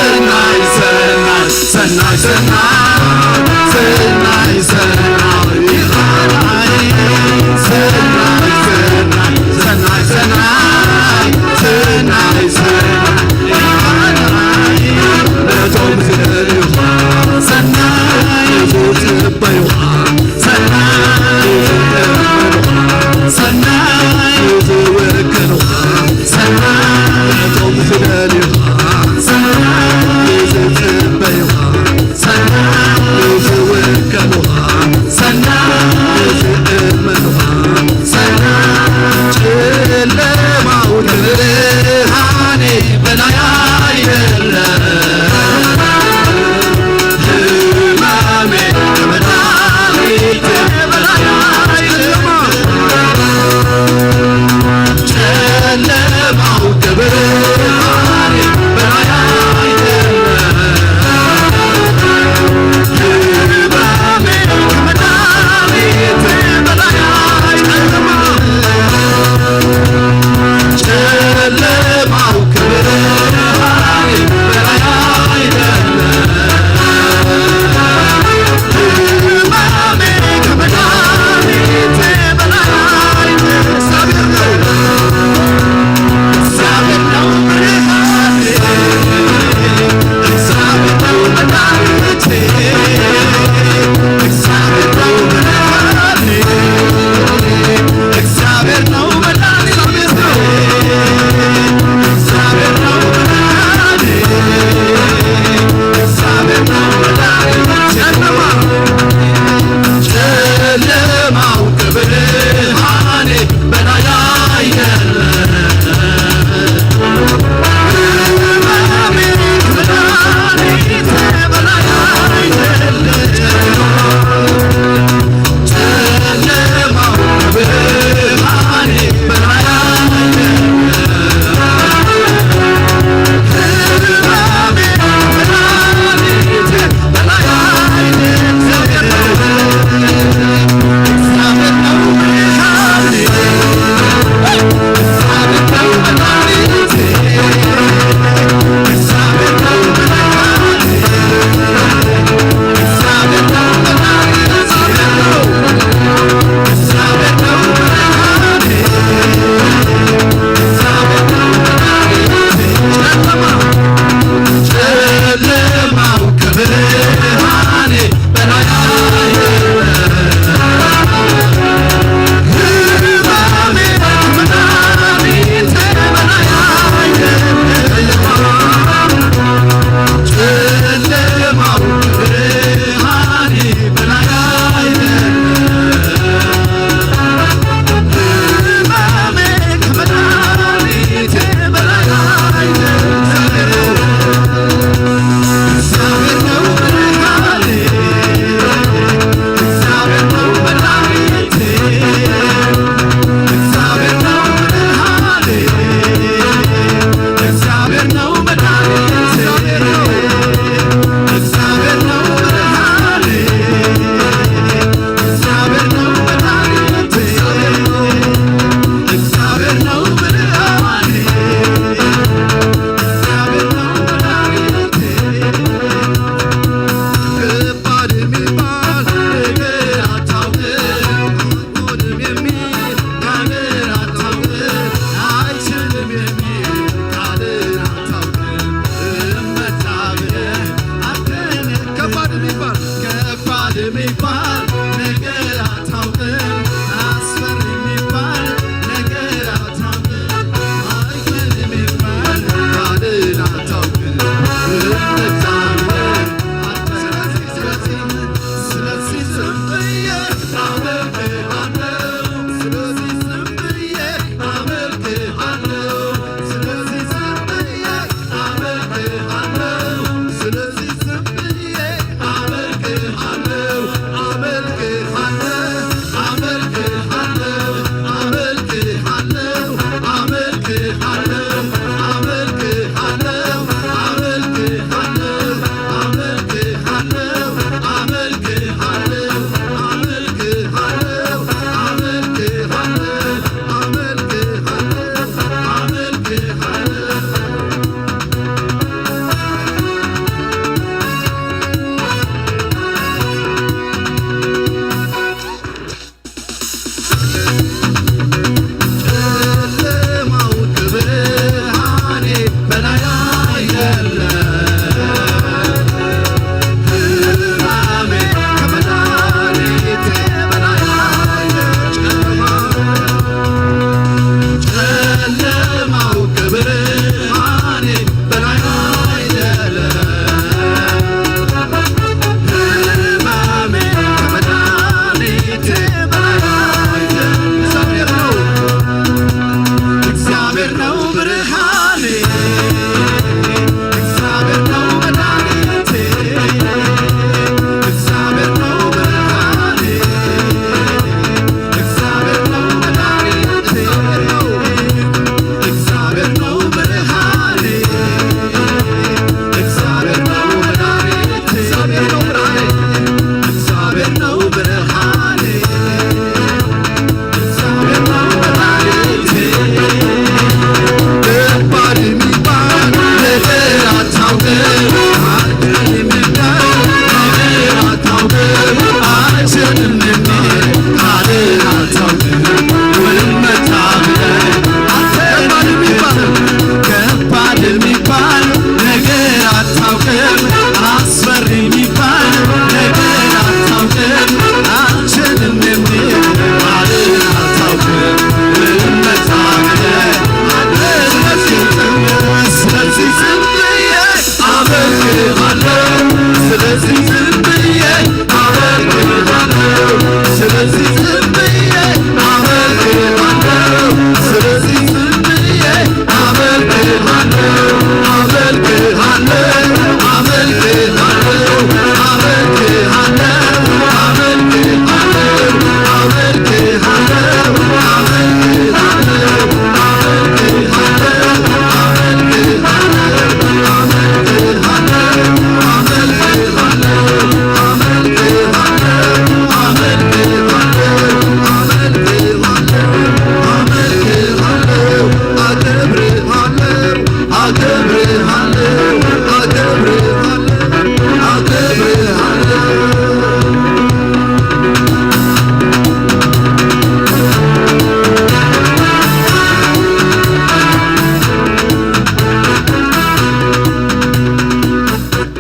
ሰናይ ሰናይ ሰናይ ሰናይ ሰናይ ሰናይ ሰናይ ሰናይ ሰናይ ሰናይ ሰናይ ሰናይ ሰናይ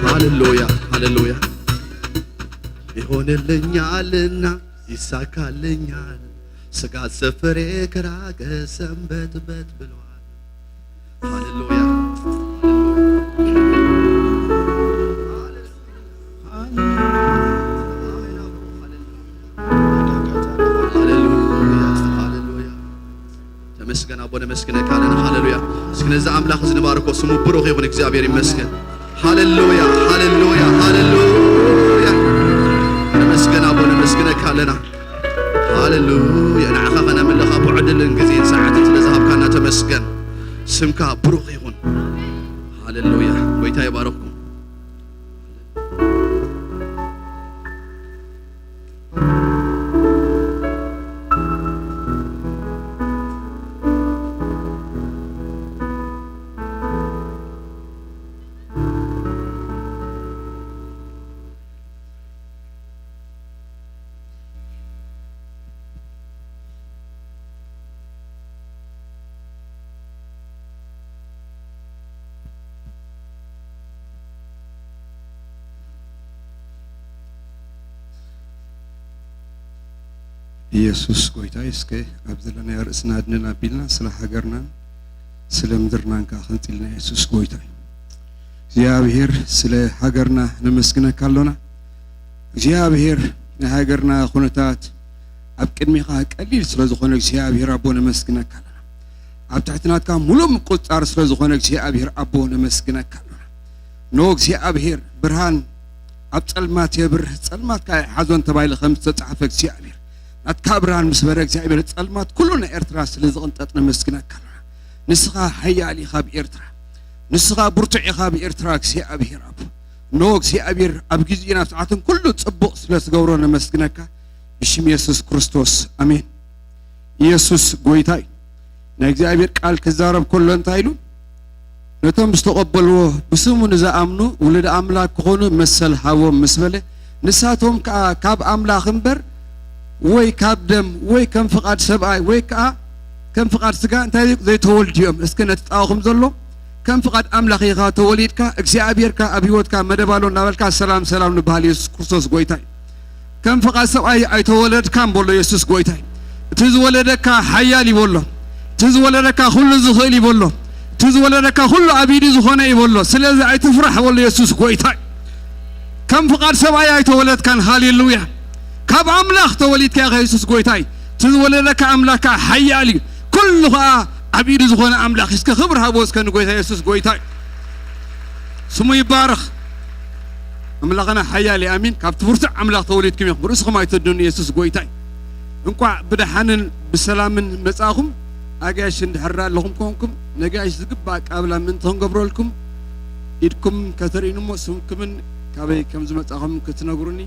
ሃሌሉያ፣ ሃሌሉያ። ይሆንልኛልና ይሳካልኛል፣ ስጋት ሰፈሬ ከራቀ ሰንበትበት ብሏል። ሃሌሉያ። ሃሌሉያ፣ ሃሌሉያ። ተመስገን ኣቦ፣ ነመስግነካ ኣለና። ሃሌሉያ። እስኪ ነዚ ኣምላኽ እዚ ንባርኮ፣ ስሙ ብሩኽ ይኹን፣ እግዚኣብሔር ይመስገን። ሃሌሉያ፣ ሃሌሉያ፣ ሃሌሉያ። ተመስገን ኣቦ፣ ነመስግነካ ኣለና። ሃሌሉያ። ንዓኻ ኸነምልኽ ኣቦ ዕድልን ግዜን ሰዓትን ስለ ዝሃብካና ተመስገን። ስምካ ብሩኽ ይኹን። ሃሌሉያ። ጎይታ ይባርኽኩም። ኢየሱስ ጎይታ እዩ። እስከ ኣብ ዘለናዮ ርእስና ድንን ኣቢልና ስለ ሃገርናን ስለ ምድርናን ከኣ ክንጽልና። ኢየሱስ ጎይታ እዩ። እግዚኣብሔር ስለ ሃገርና ነመስግነካ ኣሎና። እግዚኣብሔር ናይ ሃገርና ኩነታት ኣብ ቅድሚኻ ቀሊል ስለ ዝኾነ እግዚኣብሔር ኣቦ ነመስግነካ ኣለና። ኣብ ትሕቲ ናትካ ሙሉእ ምቁጽጻር ስለ ዝኾነ እግዚኣብሔር ኣቦ ነመስግነካ ኣለና። ኖ እግዚኣብሔር ብርሃን ኣብ ጸልማት የብርህ፣ ጸልማት ከኣ ይሓዞን ተባሂሉ ከም ዝተጻሕፈ እግዚኣብሔር ናትካ ብርሃን ምስ በረ እግዚኣብሔር ጸልማት ኩሉ ናይ ኤርትራ ስለ ዝቕንጠጥ ነመስግነካ ኣለና። ንስኻ ሓያል ኢኻ ኣብ ኤርትራ፣ ንስኻ ብርቱዕ ኢኻ ኣብ ኤርትራ እግዚኣብሔር ኣቦ። ኖ እግዚኣብሔር ኣብ ግዜን ኣብ ሰዓትን ኩሉ ጽቡቕ ስለ ትገብሮ ነመስግነካ። ብሽም የሱስ ክርስቶስ ኣሜን። ኢየሱስ ጎይታ እዩ። ናይ እግዚኣብሔር ቃል ክዛረብ ከሎ እንታይ ኢሉ? ነቶም ዝተቐበልዎ ብስሙ ንዝኣምኑ ውሉድ ኣምላኽ ክኾኑ መሰል ሃቦም ምስ በለ፣ ንሳቶም ከኣ ካብ ኣምላኽ እምበር ወይ ካብ ደም ወይ ከም ፍቓድ ሰብኣይ ወይ ከኣ ከም ፍቓድ ስጋ እንታይ ዘይተወልዱ እዮም። እስኪ ነቲ ጣውኹም ዘሎ ከም ፍቓድ ኣምላኽ ኢኻ ተወሊድካ፣ እግዚኣብሔር ከኣ ኣብ ህይወትካ መደብ ኣሎ እናበልካ ሰላም ሰላም ንበሃል። የሱስ ክርስቶስ ጎይታ እዩ። ከም ፍቓድ ሰብኣይ ኣይተወለድካን በሎ የሱስ ጎይታ እዩ። እቲ ዝወለደካ ሓያል እዩ በሎ። እቲ ዝወለደካ ኩሉ ዝኽእል እዩ በሎ። እቲ ዝወለደካ ኩሉ ኣብ ኢዱ ዝኾነ እዩ በሎ። ስለዚ ኣይትፍራሕ በሎ የሱስ ጎይታ እዩ። ከም ፍቓድ ሰብኣይ ኣይተወለድካን። ሃሌሉያ። ካብ ኣምላኽ ተወሊድካ ኢኻ የሱስ ጎይታ እዩ። እቲ ዝወለደካ ኣምላኽ ከኣ ሓያል እዩ። ኩሉ ከኣ ኣብ ኢዱ ዝኾነ ኣምላኽ እዩ። እስከ ክብሪ ሃቦ እስከ ንጎይታ የሱስ ጎይታ እዩ። ስሙ ይባረኽ። ኣምላኽና ሓያል እዩ። ኣሚን። ካብቲ ብርቱዕ ኣምላኽ ተወሊድኩም ኢኹም። ርእስኹም ኣይተድኑ። የሱስ ጎይታ እዩ። እንቋዕ ብደሓንን ብሰላምን መጻእኹም። ኣጋይሽ እንድሕር ኣለኹም ኮንኩም፣ ነጋይሽ ዝግባእ ኣቀባብላ ምእንቲ ክንገብረልኩም ኢድኩም ከተርእዩኒ እሞ ስምኩምን ካበይ ከም ዝመጻኹም ክትነግሩኒ፣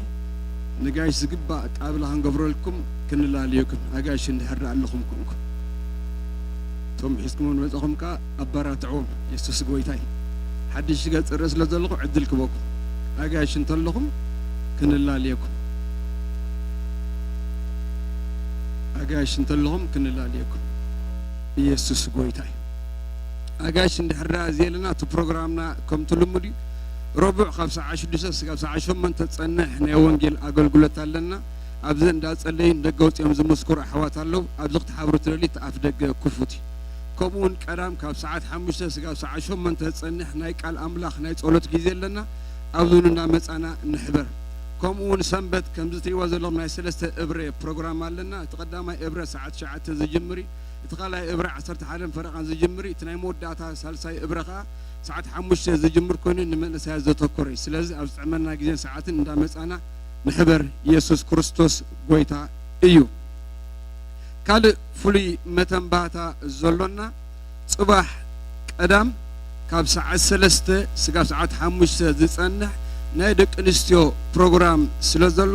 ነጋይሽ ዝግባእ ኣቀባብላ ክንገብረልኩም ክንላለየኩም። ኣጋይሽ እንድሕር ኣለኹም ኮንኩም። እቶም ሒዝኩም ንመጻኹም ከኣ ኣበራትዕዎም። የሱስ ጎይታ እዩ። ሓድሽ ገጽ ርእሲ ስለ ዘለኹ ዕድል ክበኩም። ኣጋይሽ እንተለኹም ክንላለየኩም። ኣጋይሽ እንተለኹም ክንላለየኩም። ኢየሱስ ጎይታ እዩ። ኣጋይሽ እንድሕር ደኣ እዚ የለና፣ እቲ ፕሮግራምና ከምቲ ልሙድ እዩ። ረቡዕ ካብ ሰዓት ሽዱሽተ ስጋብ ሰዓት ሸሞንተ ዝጸንሕ ናይ ወንጌል ኣገልግሎት ኣለና። ኣብዚ እንዳጸለዩ ንደገ ወጺኦም ዝምስክሩ ኣሕዋት ኣለዉ። ኣብዚ ክትሓብሩ ትደልዩ እቲ ኣፍ ደገ ክፉት እዩ። ከምኡ እውን ቀዳም ካብ ሰዓት ሓሙሽተ ስጋብ ሰዓት ሸሞንተ ዝጸንሕ ናይ ቃል ኣምላኽ ናይ ጸሎት ግዜ ኣለና። ኣብዚ እውን እናመጻና ንሕበር። ከምኡ እውን ሰንበት ከምዚ ትሪእዎ ዘለኹም ናይ ሰለስተ እብረ ፕሮግራም ኣለና። እቲ ቀዳማይ እብረ ሰዓት ትሽዓተ ዝጅምር እዩ። እቲ ካልኣይ እብረ ዓሰርተ ሓደን ፈረቓን ዝጅምር እዩ። እቲ ናይ መወዳእታ ሳልሳይ እብረ ኸዓ ሰዓት ሓሙሽተ ዝጅምር ኮይኑ ንመንእሰያት ዘተኮረ እዩ። ስለዚ ኣብ ዝጥዕመና ግዜን ሰዓትን እንዳመጻና ንሕበር። ኢየሱስ ክርስቶስ ጎይታ እዩ። ካልእ ፍሉይ መተንባታ ዘሎና ጽባሕ ቀዳም ካብ ሰዓት ሰለስተ ስጋብ ሰዓት ሓሙሽተ ዝጸንሕ ናይ ደቂ ኣንስትዮ ፕሮግራም ስለ ዘሎ፣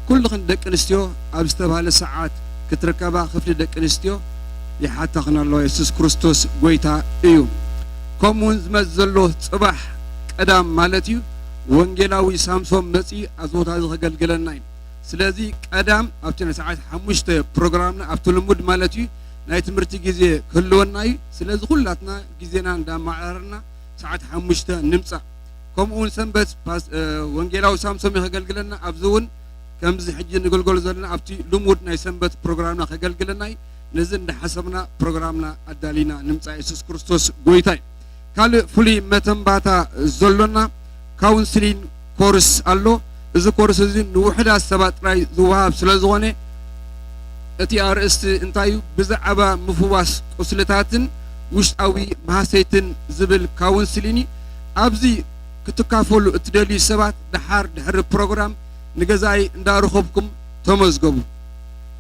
ኩልኽን ደቂ ኣንስትዮ ኣብ ዝተባህለ ሰዓት ክትርከባ ክፍሊ ደቂ ኣንስትዮ ይሓታኽን ኣሎ። የሱስ ክርስቶስ ጎይታ እዩ። ከምኡ እውን ዝመጽእ ዘሎ ጽባሕ ቀዳም ማለት እዩ፣ ወንጌላዊ ሳምሶም መጺኡ ኣብዚ ቦታ እዚ ከገልግለና እዩ። ስለዚ ቀዳም ኣብቲ ናይ ሰዓት ሓሙሽተ ፕሮግራምና ኣብቲ ልሙድ ማለት እዩ ናይ ትምህርቲ ግዜ ክህልወና እዩ። ስለዚ ኩላትና ግዜና እንዳማዕረርና ሰዓት ሓሙሽተ ንምጻእ። ከምኡ እውን ሰንበት ፓስ-፣ እ፣ ወንጌላዊ ሳምሶም እዩ ከገልግለና። ኣብዚ እውን ከምዚ ሕጂ ንገልገሉ ዘለና ኣብቲ ልሙድ ናይ ሰንበት ፕሮግራምና ከገልግለና እዩ። ነዚ እንዳሓሰብና ፕሮግራምና ኣዳሊና ንምጻእ። የሱስ ክርስቶስ ጎይታ እዩ። ካልእ ፍሉይ መተንባታ ዘሎና ካውንስሊን ኮርስ ኣሎ። እዚ ኮርስ እዚ ንውሑዳት ሰባት ጥራይ ዝወሃብ ስለ ዝኾነ እቲ ኣርእስቲ እንታይ እዩ? ብዛዕባ ምፍዋስ ቁስልታትን ውሽጣዊ ማህሰይትን ዝብል ካውንስሊን እዩ። ኣብዚ ክትካፈሉ እትደልዩ ሰባት ደሓር ድሕሪ ፕሮግራም ንገዛኢ እንዳረኸብኩም ተመዝገቡ።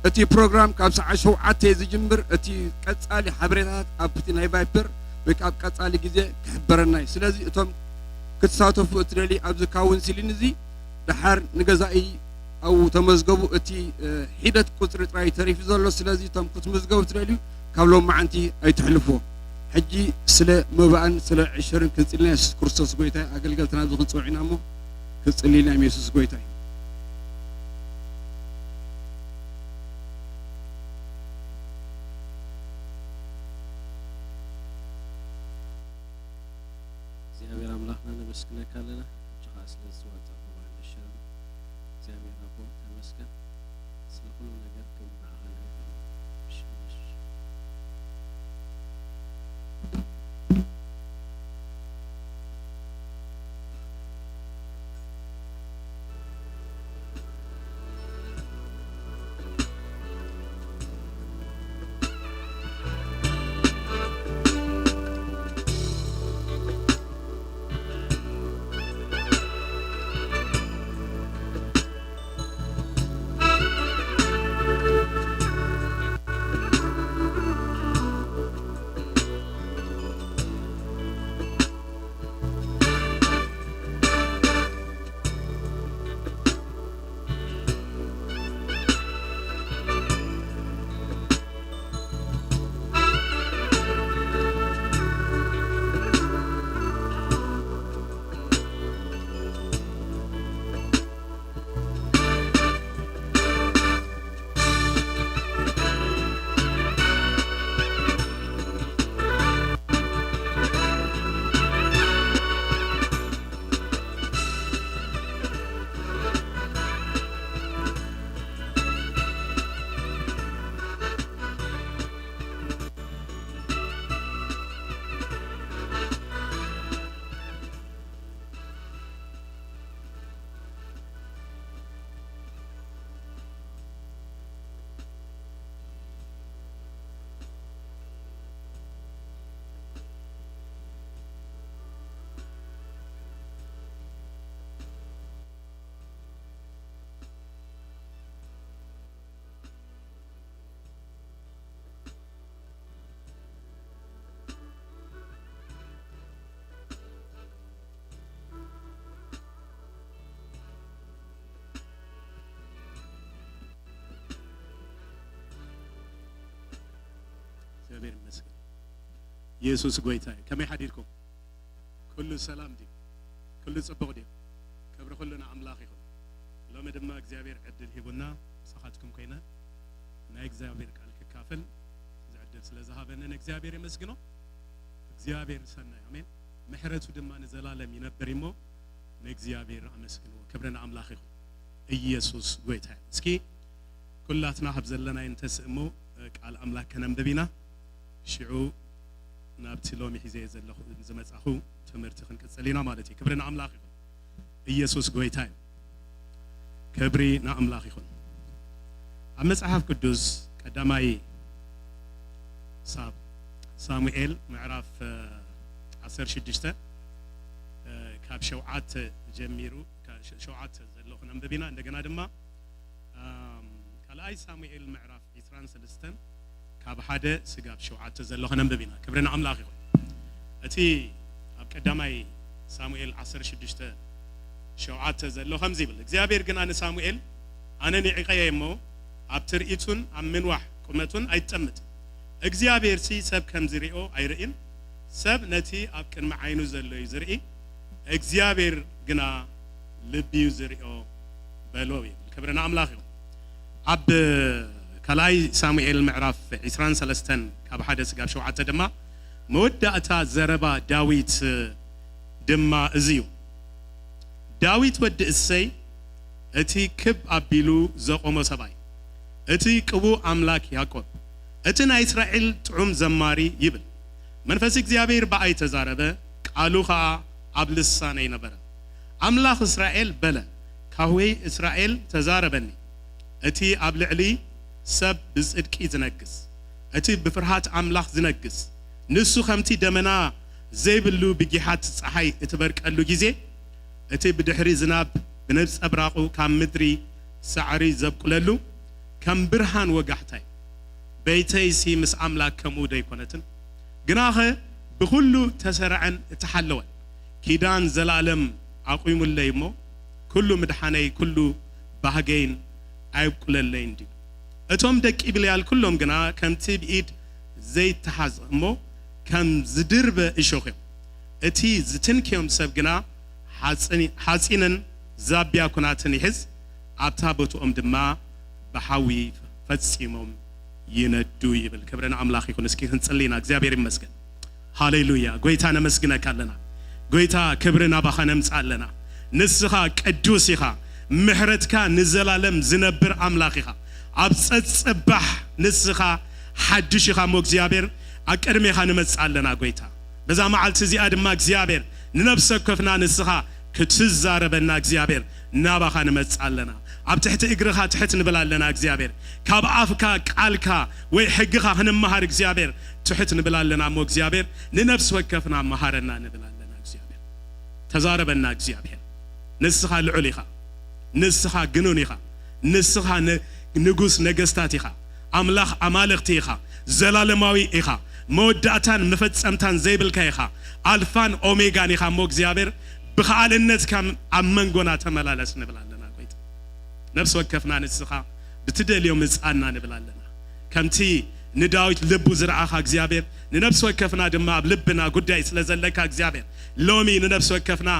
እቲ ፕሮግራም ካብ ሰዓት ሸውዓተ እዩ ዝጅምር። እቲ ቀጻሊ ሓበሬታታት ኣብቲ ናይ ቫይበር ወይ ከዓ ኣብ ቀጻሊ ግዜ ክሕበረና እዩ። ስለዚ እቶም ክትሳተፉ እትደልዩ ኣብዚ ካውንስሊን እዚ ደሓር ንገዛኢ ኣብኡ ተመዝገቡ። እቲ፣ እ፣ ሒደት ቁጽሪ ጥራይ ተሪፉ ዘሎ። ስለዚ እቶም ክትምዝገቡ እትደልዩ ካብ ሎማዓንቲ ኣይትሕልፍዎ። ሕጂ ስለ መባእን ስለ ዕሽርን ክንጽልና የሱስ ክርስቶስ ጎይታ እዩ። ኣገልገልትና ኣብዚ ክንጽውዕ ኢና እሞ ክንጽሊ ኢና። የሱስ ጎይታ እዩ። እግዚኣብሔር ኣምላኽና ነመስግነካ ኣለና። ሕጂ ኸዓ ስለ ዝተዋጻእኩ ባንድ ሸርም እግዚኣብሔር ኣቦ ተመስገን። ስለ ኩሉ ነገር ክብሪ ንዓኻ ንህብ። እሺ፣ እሺ። እግዚኣብሔር ይመስገን። ኢየሱስ ጎይታ እዩ። ከመይ ሓዲርኩም? ኩሉ ሰላም ድዩ? ኩሉ ጽቡቕ ድዩ? ክብሪ ኩሉ ንኣምላኽ ይኹን። ሎሚ ድማ እግዚኣብሔር ዕድል ሂቡና ምሳኻትኩም ኮይነ ናይ እግዚኣብሔር ቃል ክካፈል እዚ ዕድል ስለ ዝሃበኒ ንእግዚኣብሔር የመስግኖ። እግዚኣብሔር ሰናይ፣ ኣሜን። ምሕረቱ ድማ ንዘላለም ይነብር እሞ ንእግዚኣብሔር ኣመስግንዎ። ክብሪ ንኣምላኽ ይኹን። ኢየሱስ ጎይታ እዩ። እስኪ ኩላትና ካብ ዘለናዮ እንተስእሞ ቃል ኣምላኽ ከነንብብ ኢና። ሽዑ ናብቲ ሎሚ ሒዘ ዘለኹ ዝመጻኹ ትምህርቲ ክንቅጽል ኢና ማለት እዩ። ክብሪ ንኣምላኽ ይኹን። ኢየሱስ ጎይታ እዩ። ክብሪ ንኣምላኽ ይኹን። ኣብ መጽሓፍ ቅዱስ ቀዳማይ ሳብ ሳሙኤል ምዕራፍ ዓሰርተ ሽዱሽተ ካብ ሸውዓተ ጀሚሩ፣ ሸውዓተ ዘሎ ክነንብብ ኢና። እንደገና ድማ ካልኣይ ሳሙኤል ምዕራፍ ዒስራን ሰለስተን ካብ ሓደ ስጋብ ሸውዓተ ዘሎ ከነንብብ ኢና። ክብሪ ንኣምላኽ ይኹን። እቲ ኣብ ቀዳማይ ሳሙኤል ዓሰርተ ሽዱሽተ ሸውዓተ ዘሎ ከምዚ ይብል፣ እግዚኣብሔር ግና ንሳሙኤል፣ ኣነ ንዒቐየ እሞ ኣብ ትርኢቱን ኣብ ምንዋሕ ቁመቱን ኣይትጠምት። እግዚኣብሔርሲ ሰብ ከም ዝሪኦ ኣይርእን፣ ሰብ ነቲ ኣብ ቅድሚ ዓይኑ ዘሎ እዩ ዝርኢ፣ እግዚኣብሔር ግና ልቢ እዩ ዝሪኦ በሎ ይብል። ክብሪ ንኣምላኽ ይኹን። ኣብ ካልኣይ ሳሙኤል ምዕራፍ ዒስራን ሰለስተን ካብ ሓደ ስጋብ ሸውዓተ ድማ መወዳእታ ዘረባ ዳዊት ድማ እዚ እዩ። ዳዊት ወዲ እሰይ እቲ ክብ ኣቢሉ ዘቆሞ ሰብኣይ፣ እቲ ቅቡእ ኣምላክ ያዕቆብ፣ እቲ ናይ እስራኤል ጥዑም ዘማሪ ይብል። መንፈስ እግዚኣብሔር ብኣይ ተዛረበ፣ ቃሉ ኸኣ ኣብ ልሳነይ ነበረ። ኣምላኽ እስራኤል በለ፣ ካህወይ እስራኤል ተዛረበኒ። እቲ ኣብ ልዕሊ ሰብ ብጽድቂ ዝነግስ፣ እቲ ብፍርሃት ኣምላኽ ዝነግስ፣ ንሱ ከምቲ ደመና ዘይብሉ ብጊሓት ጸሓይ እትበርቀሉ ግዜ፣ እቲ ብድሕሪ ዝናብ ብነጸብራቑ ካብ ምድሪ ሳዕሪ ዘብቁለሉ፣ ከም ብርሃን ወጋሕታይ። በይተይሲ ምስ ኣምላክ ከምኡ ደይኮነትን? ግናኸ ብኹሉ ተሰርዐን እተሓለወን። ኪዳን ዘላለም ኣቑሙለይ እሞ፣ ኩሉ ምድሓነይ፣ ኩሉ ባህገይን ኣይብቁለለይን ድዩ? እቶም ደቂ ብልያል ኩሎም ግና ከምቲ ብኢድ ዘይተሓዝ እሞ፣ ከም ዝድርበ እሾኽ እዮም። እቲ ዝትንክዮም ሰብ ግና ሓጺን-፣ ሓጺንን ዛብያ ኩናትን ይሕዝ፣ ኣብታ ቦትኦም ድማ ብሓዊ ፈጺሞም ይነዱ ይብል። ክብሪ ንኣምላኽ ይኹን። እስኪ ክንጽሊ ኢና። እግዚኣብሔር ይመስገን። ሃሌሉያ። ጎይታ ነመስግነካ ኣለና። ጎይታ ክብሪ ናባኻ ነምጽእ ኣለና። ንስኻ ቅዱስ ኢኻ። ምሕረትካ ንዘላለም ዝነብር ኣምላኽ ኢኻ። ኣብ ጸጽባሕ ንስኻ ሓድሽ ኢኻ እሞ እግዚኣብሔር ኣብ ቅድሜኻ ንመጽእ ኣለና ጎይታ። በዛ መዓልቲ እዚኣ ድማ እግዚኣብሔር ንነፍሲ ወከፍና ንስኻ ክትዛረበና እግዚኣብሔር ናባኻ ንመጽእ ኣለና። ኣብ ትሕቲ እግርኻ ትሕት ንብል ኣለና እግዚኣብሔር። ካብ ኣፍካ ቃልካ ወይ ሕግኻ ክንመሃር እግዚኣብሔር ትሕት ንብል ኣለና እሞ እግዚኣብሔር ንነፍሲ ወከፍና መሃረና ንብል ኣለና እግዚኣብሔር። ተዛረበና እግዚኣብሔር። ንስኻ ልዑል ኢኻ። ንስኻ ግኑን ኢኻ። ንስኻ ን-፣ ንጉስ ነገስታት ኢኻ። ኣምላኽ ኣማልኽቲ ኢኻ። ዘላለማዊ ኢኻ። መወዳእታን መፈጸምታን ዘይብልካ ኢኻ። ኣልፋን ኦሜጋን ኢኻ እሞ እግዚኣብሔር ብኸኣልነትካ ኣብ መንጎና ተመላለስ ንብል ኣለና ጎይታ። ነፍሲ ወከፍና ንስኻ ብትደልዮ ምጽኣና ንብል ኣለና። ከምቲ ንዳዊት ልቡ ዝረኣኻ እግዚኣብሔር ንነፍሲ ወከፍና ድማ ኣብ ልብና ጉዳይ ስለ ዘለካ እግዚኣብሔር ሎሚ ንነፍሲ ወከፍና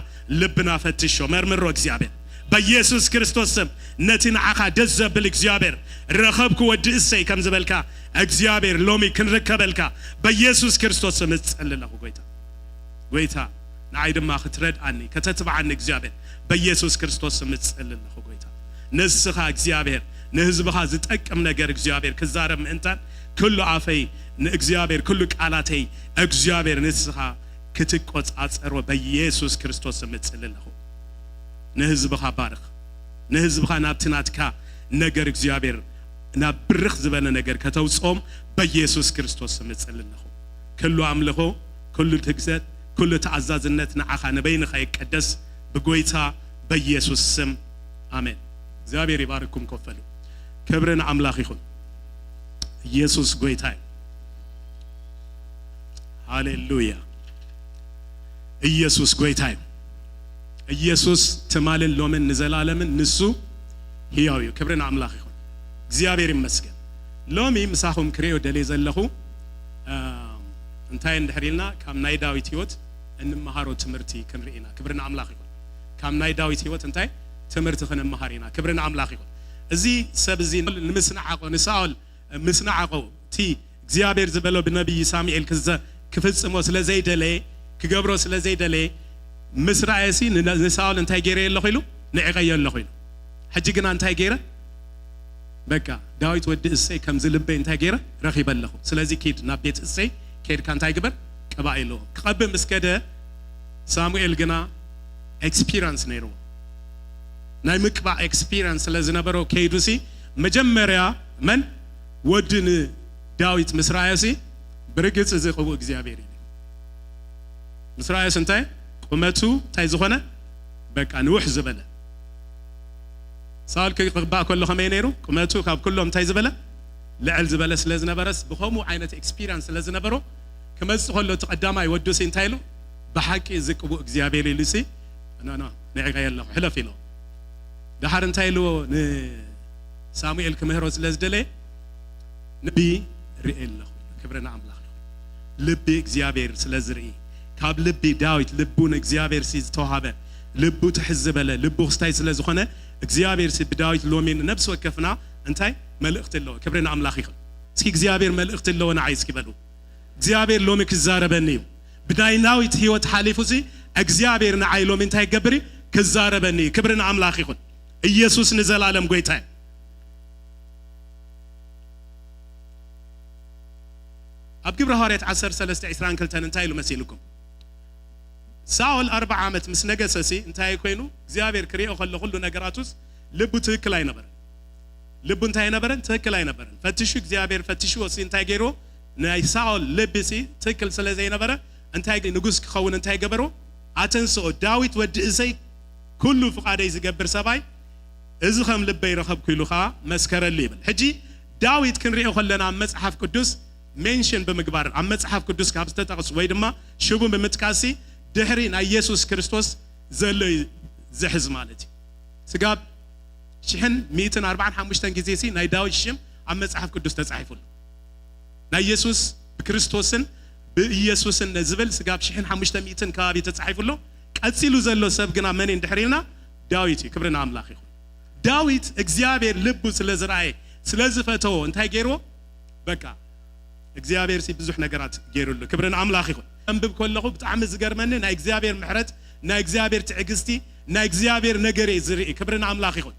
ልብና ፈትሾ፣ መርምሮ እግዚኣብሔር። በኢየሱስ ክርስቶስ ስም ነቲ ንዓኻ ደስ ዘብል እግዚኣብሔር ረኸብኩ ወዲ እሰይ ከም ዝበልካ እግዚኣብሔር ሎሚ ክንርከበልካ በኢየሱስ ክርስቶስ ስም እጽሊ ኣለኹ ጎይታ። ጎይታ ንዓይ ድማ ክትረድኣኒ ከተትብዓኒ እግዚኣብሔር በኢየሱስ ክርስቶስ ስም እጽሊ ኣለኹ ጎይታ። ንስኻ እግዚኣብሔር ንህዝብኻ ዝጠቅም ነገር እግዚኣብሔር ክዛረብ ምእንታን ኩሉ ኣፈይ ንእግዚኣብሔር ኩሉ ቃላተይ እግዚኣብሔር ንስኻ ክትቆጻጸሮ በኢየሱስ ክርስቶስ ስም እጽሊ ኣለኹ። ንህዝብኻ ባርኽ። ንህዝብኻ ናብቲ ናትካ ነገር እግዚኣብሔር ናብ ብርኽ ዝበለ ነገር ከተውጽኦም በኢየሱስ ክርስቶስ ስም እጽሊ ኣለኹ። ኩሉ ኣምልኾ፣ ኩሉ ትግዘት፣ ኩሉ ተኣዛዝነት ንዓኻ ንበይንኻ ይቀደስ ብጎይታ በኢየሱስ ስም ኣሜን። እግዚኣብሔር ይባርኩም። ኮፍ በሉ። ክብሪ ንኣምላኽ ይኹን። ኢየሱስ ጎይታ እዩ። ሃሌሉያ። ኢየሱስ ጎይታ እዩ። ኢየሱስ ትማልን ሎምን ንዘላለምን ንሱ ህያው እዩ። ክብሪ ንኣምላኽ ይኹን። እግዚኣብሔር ይመስገን። ሎሚ ምሳኹም ክርእዮ ደልየ ዘለኹ፣ እ፣ እንታይ እንድሕር ኢልና ካብ ናይ ዳዊት ህይወት እንመሃሮ ትምህርቲ ክንርኢ ኢና። ክብሪ ንኣምላኽ ይኹን። ካብ ናይ ዳዊት ህይወት እንታይ ትምህርቲ ክንመሃር ኢና። ክብሪ ንኣምላኽ ይኹን። እዚ ሰብ እዚ ንምስንዓቆ፣ ንሳኦል ምስንዓቆ፣ እቲ እግዚኣብሔር ዝበሎ ብነቢይ ሳሙኤል ክዘ-፣ ክፍጽሞ ስለ ዘይደለየ፣ ክገብሮ ስለ ዘይደለየ፣ ምስ ረኣየሲ ን-፣ ንሳኦል እንታይ ገይረዮ ኣለኹ ኢሉ? ንዒቐዮ ኣለኹ ኢሉ። ሕጂ ግና እንታይ ገይረ? በቃ፣ ዳዊት ወዲ እሰይ ከምዚ ልበይ እንታይ ገይረ? ረኺበ ኣለኹ። ስለዚ ኪድ ናብ ቤት እሰይ ኬድካ እንታይ ግበር? ቅባእ ኢልዎ። ክቐብእ ምስ ከደ፣ ሳሙኤል ግና ኤክስፒሪንስ ነይርዎ። ናይ ምቅባእ ኤክስፒሪንስ ስለ ዝነበሮ ከይዱ ሲ መጀመርያ መን ወዲ ንዳዊት ምስ ረኣዮ ሲ ብርግጽ እዚ ቅቡእ እግዚኣብሔር እዩ። ምስ ረኣዮስ እንታይ ቁመቱ እንታይ ዝኾነ በቃ ንውሕ ዝበለ። ሳውል ክቅባእ ከሎ ከመይ ነይሩ? ቁመቱ ካብ ኩሎም እንታይ ዝበለ ልዕል ዝበለ ስለ ዝነበረስ ብኸምኡ ዓይነት ኤክስፒሪንስ ስለ ዝነበሮ ክመጽእ ከሎ እቲ ቀዳማይ ወዱ ሲ እንታይ ኢሉ? ብሓቂ እዚ ቅቡእ እግዚኣብሔር ኢሉ ሲ ኖ ኖ ንዕቀየ ኣለኹ ሕለፍ ኢሎ። ደሓር እንታይ ኢልዎ ንሳሙኤል ክምህሮ ስለ ዝደለየ ንቢ ርኢ ኣለኹ። ክብሪ ንኣምላኽ ይኹን። ልቢ እግዚኣብሔር ስለ ዝርኢ ካብ ልቢ ዳዊት ልቡ ንእግዚኣብሔር ሲ ዝተዋሃበ ልቡ ትሕዝ ዝበለ ልቡ ክስታይ ስለ ዝኾነ እግዚኣብሔር ሲ ብዳዊት ሎሚ ንነብሲ ወከፍና እንታይ መልእኽቲ ኣለዎ። ክብሪ ንኣምላኽ ይኹን። እስኪ እግዚኣብሔር መልእኽቲ ኣለዎ ንዓይ እስኪ በሉ። እግዚኣብሔር ሎሚ ክዛረበኒ እዩ። ብናይ ዳዊት ህይወት ሓሊፉ ሲ እግዚኣብሔር ንዓይ ሎሚ እንታይ ይገብር እዩ? ክዛረበኒ እዩ። ክብሪ ንኣምላኽ ይኹን። ኢየሱስ ንዘላለም ጎይታ እዩ። ኣብ ግብረ ሃዋርያት ዓሰርተ ሰለስተ ዕስራን ክልተን እንታይ ኢሉ መሲልኩም? ሳኦል ኣርብዓ ዓመት ምስ ነገሰ ሲ እንታይ ኮይኑ እግዚኣብሔር ክሪኦ ከሎ ኩሉ ነገራቱስ ልቡ ትክክል ኣይነበረን። ልቡ እንታይ ኣይነበረን? ትክክል ኣይነበረን። ፈትሹ እግዚኣብሔር ፈትሹዎ ሲ እንታይ ገይርዎ? ናይ ሳኦል ልቢ ሲ ትክክል ስለ ዘይነበረ እንታይ ንጉስ ክኸውን እንታይ ገበርዎ? ኣተንስኦ ዳዊት ወዲ እሰይ ኩሉ ፍቓደይ ዝገብር ሰብኣይ እዚ ከም ልበይ ረኸብኩ ኢሉ ኸዓ መስከረሉ ይብል። ሕጂ ዳዊት ክንሪኦ ከለና ኣብ መጽሓፍ ቅዱስ ሜንሽን ብምግባር ኣብ መጽሓፍ ቅዱስ ካብ ዝተጠቕሱ ወይ ድማ ሽሙ ብምጥቃስ ድሕሪ ናይ ኢየሱስ ክርስቶስ ዘሎ እዩ ዝሕዝ ማለት እዩ። ስጋብ ሽሕን ሚእትን ኣርባዓን ሓሙሽተን ግዜ ሲ ናይ ዳዊት ሽም ኣብ መጽሓፍ ቅዱስ ተጻሒፉ ኣሎ። ናይ ኢየሱስ ብክርስቶስን ብኢየሱስን ዝብል ስጋብ ሽሕን ሓሙሽተ ሚእትን ከባቢ ተጻሒፉ ኣሎ። ቀጺሉ ዘሎ ሰብ ግና መን እዩ እንድሕር ኢልና ዳዊት እዩ። ክብሪ ንኣምላኽ ይኹን። ዳዊት እግዚኣብሔር ልቡ ስለ ዝረኣየ ስለ ዝፈተዎ እንታይ ገይርዎ? በቃ እግዚኣብሔር ሲ ብዙሕ ነገራት ገይሩሉ። ክብሪ ንኣምላኽ ይኹን። ኣንብብ ከለኹ ብጣዕሚ ዝገርመኒ ናይ እግዚኣብሔር ምሕረት፣ ናይ እግዚኣብሔር ትዕግስቲ፣ ናይ እግዚኣብሔር ነገር እየ ዝርኢ። ክብሪ ንኣምላኽ ይኹን።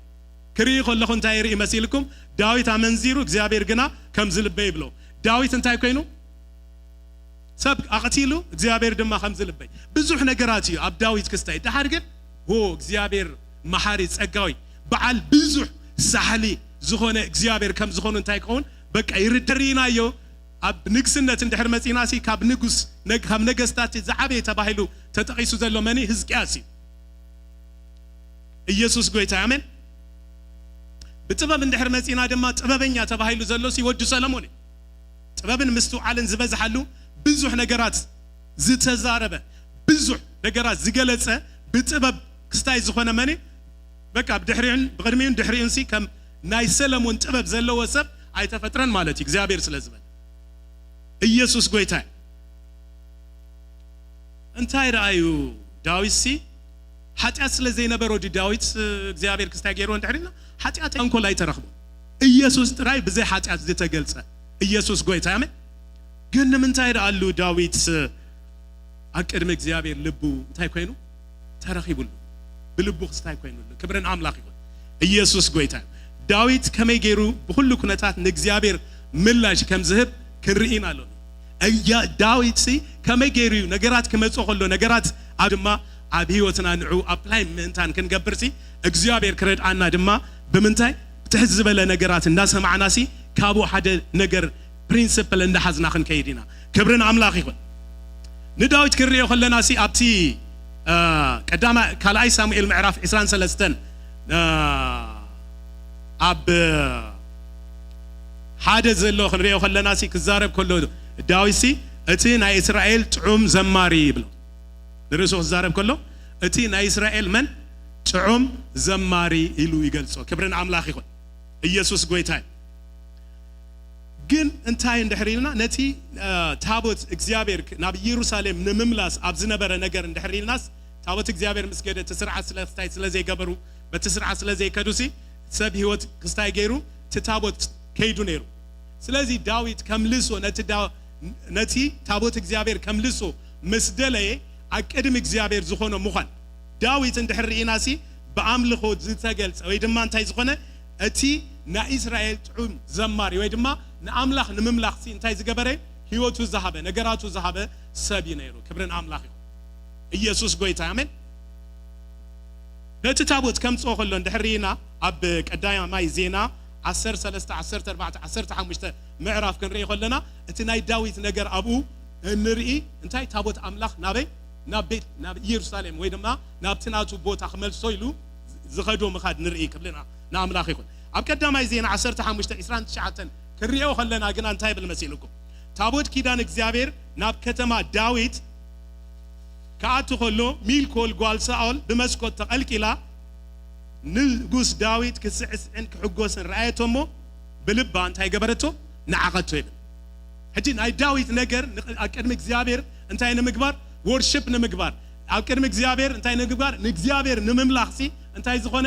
ክርኢ ከለኹ እንታይ ይርኢ መሲልኩም? ዳዊት ኣመንዚሩ እግዚኣብሔር ግና ከም ዝልበ ይብሎ። ዳዊት እንታይ ኮይኑ? ሰብ ኣቕቲሉ እግዚኣብሔር ድማ ከም ዝልበይ ብዙሕ ነገራት እዩ ኣብ ዳዊት ክስታይ። ደሓር ግን ሆ እግዚኣብሔር መሓሪ ጸጋዊ በዓል ብዙሕ ሳሕሊ ዝኾነ እግዚኣብሔር ከም ዝኾኑ እንታይ ክኸውን በቃ ይርደርኢናዮ። ኣብ ንግስነት እንድሕር መጺና ሲ ካብ ንጉስ ነግ- ካብ ነገስታት ዝዓበየ ተባሂሉ ተጠቒሱ ዘሎ መን እዩ? ህዝቅያስ እዩ። ኢየሱስ ጎይታ ኣሜን። ብጥበብ እንድሕር መጺና ድማ ጥበበኛ ተባሂሉ ዘሎ ሲ ወዲ ሰለሞን እዩ። ጥበብን ምስትውዓልን ዝበዝሓሉ ብዙሕ ነገራት ዝተዛረበ ብዙሕ ነገራት ዝገለጸ ብጥበብ ክስታይ ዝኾነ መን እዩ? በቃ ብድሕሪኡን ብቕድሚኡን ድሕሪኡን ሲ ከም ናይ ሰለሞን ጥበብ ዘለዎ ሰብ ኣይተፈጥረን ማለት እዩ። እግዚኣብሔር ስለ ዝበለ ኢየሱስ ጎይታ እዩ። እንታይ ረኣዩ ዳዊት ሲ ሓጢኣት ስለ ዘይነበሮ ዲ ዳዊት እግዚኣብሔር ክስታይ ገይርዎ እንድሕር ኢልና ሓጢኣት ተንኮል ኣይተረኽቦ። ኢየሱስ ጥራይ ብዘይ ሓጢኣት ዝተገልጸ ኢየሱስ ጎይታ ኣሜን። ግን ንምንታይ ደኣሉ ዳዊት ኣብ ቅድሚ እግዚኣብሔር ልቡ እንታይ ኮይኑ ተረኺቡሉ? ብልቡ ክስታይ ኮይኑሉ። ክብርን ኣምላኽ ይኹን። ኢየሱስ ጎይታ እዩ። ዳዊት ከመይ ገይሩ ብኹሉ ኩነታት ንእግዚኣብሔር ምላሽ ከም ዝህብ ክንርኢ ኢና ኣሎ። እያ ዳዊት ሲ ከመይ ገይሩ እዩ ነገራት ክመጽኦ ከሎ ነገራት ኣብ ድማ ኣብ ህይወትና ንዑ ኣፕላይ ምእንታን ክንገብር ሲ እግዚኣብሔር ክረድኣና ድማ ብምንታይ ትሕት ዝበለ ነገራት እንዳሰማዕና ሲ ካብኡ ሓደ ነገር ፕሪንስፕል እንዳሓዝና ክንከይድ ኢና። ክብርን ኣምላኽ ይኹን። ንዳዊት ክንሪኦ ከለና ሲ ኣብቲ ቀዳማ ካልኣይ ሳሙኤል ምዕራፍ ዕስራን ሰለስተን ኣብ ሓደ ዘሎ ክንሪኦ ከለና ሲ ክዛረብ ከሎ ዳዊት ሲ እቲ ናይ እስራኤል ጥዑም ዘማሪ ይብሎ። ንርእሱ ክዛረብ ከሎ እቲ ናይ እስራኤል መን ጥዑም ዘማሪ ኢሉ ይገልጾ። ክብርን ኣምላኽ ይኹን። ኢየሱስ ጎይታ እዩ። ግን እንታይ እንድሕር ኢልና ነቲ ታቦት እግዚኣብሔር ናብ ኢየሩሳሌም ንምምላስ ኣብ ዝነበረ ነገር እንድሕር ኢልናስ ታቦት እግዚኣብሔር ምስ ገደ እቲ ስርዓት ስለስታይ ስለ ዘይገበሩ በቲ ስርዓት ስለ ዘይከዱሲ ሰብ ህይወት ክስታይ ገይሩ እቲ ታቦት ከይዱ ነይሩ። ስለዚ ዳዊት ከምልሶ ነቲ ታቦት እግዚኣብሔር ከምልሶ ምስ ደለየ ኣብ ቅድሚ እግዚኣብሔር ዝኾነ ምዃን ዳዊት እንድሕር ርኢናሲ ብኣምልኾ ዝተገልጸ ወይ ድማ እንታይ ዝኾነ እቲ ናይ እስራኤል ጥዑም ዘማሪ ወይ ድማ ንኣምላኽ ንምምላኽሲ እንታይ ዝገበረ ህይወቱ ዝሃበ ነገራቱ ዝሃበ ሰብ እዩ ነይሩ። ክብርን ኣምላኽ ይኹን። ኢየሱስ ጎይታ ኣሜን። ነቲ ታቦት ከምጽኦ ከሎ እንድሕር ርኢና፣ ኣብ ቀዳማይ ዜና ዓሰርተ ሰለስተ፣ ዓሰርተ ኣርባዕተ፣ ዓሰርተ ሓሙሽተ ምዕራፍ ክንርኢ ከለና፣ እቲ ናይ ዳዊት ነገር ኣብኡ እንርኢ። እንታይ? ታቦት ኣምላኽ ናበይ? ናብ ቤት፣ ናብ ኢየሩሳሌም፣ ወይ ድማ ናብቲ ናቱ ቦታ ክመልሶ ኢሉ ዝኸዶ ምኻድ ንርኢ። ክብርና ንኣምላኽ ይኹን። ኣብ ቀዳማይ ዜና ዓሰርተ ሓሙሽተ፣ ዕስራን ትሽዓተን ክንሪኦ ከለና ግና እንታይ ይብል መሲልኩም? ታቦት ኪዳን እግዚኣብሔር ናብ ከተማ ዳዊት ክኣቱ ከሎ፣ ሚልኮል ጓል ሳኦል ብመስኮት ተቐልቂላ ንጉስ ዳዊት ክስዕስዕን ክሕጎስን ረኣየቶ እሞ፣ ብልባ እንታይ ገበረቶ? ንዓቐቶ ይብል። ሕጂ ናይ ዳዊት ነገር ንቕ-፣ ኣብ ቅድሚ እግዚኣብሔር እንታይ ንምግባር? ወርሽፕ ንምግባር። ኣብ ቅድሚ እግዚኣብሔር እንታይ ንምግባር? ንእግዚኣብሔር ንምምላኽሲ እንታይ ዝኾነ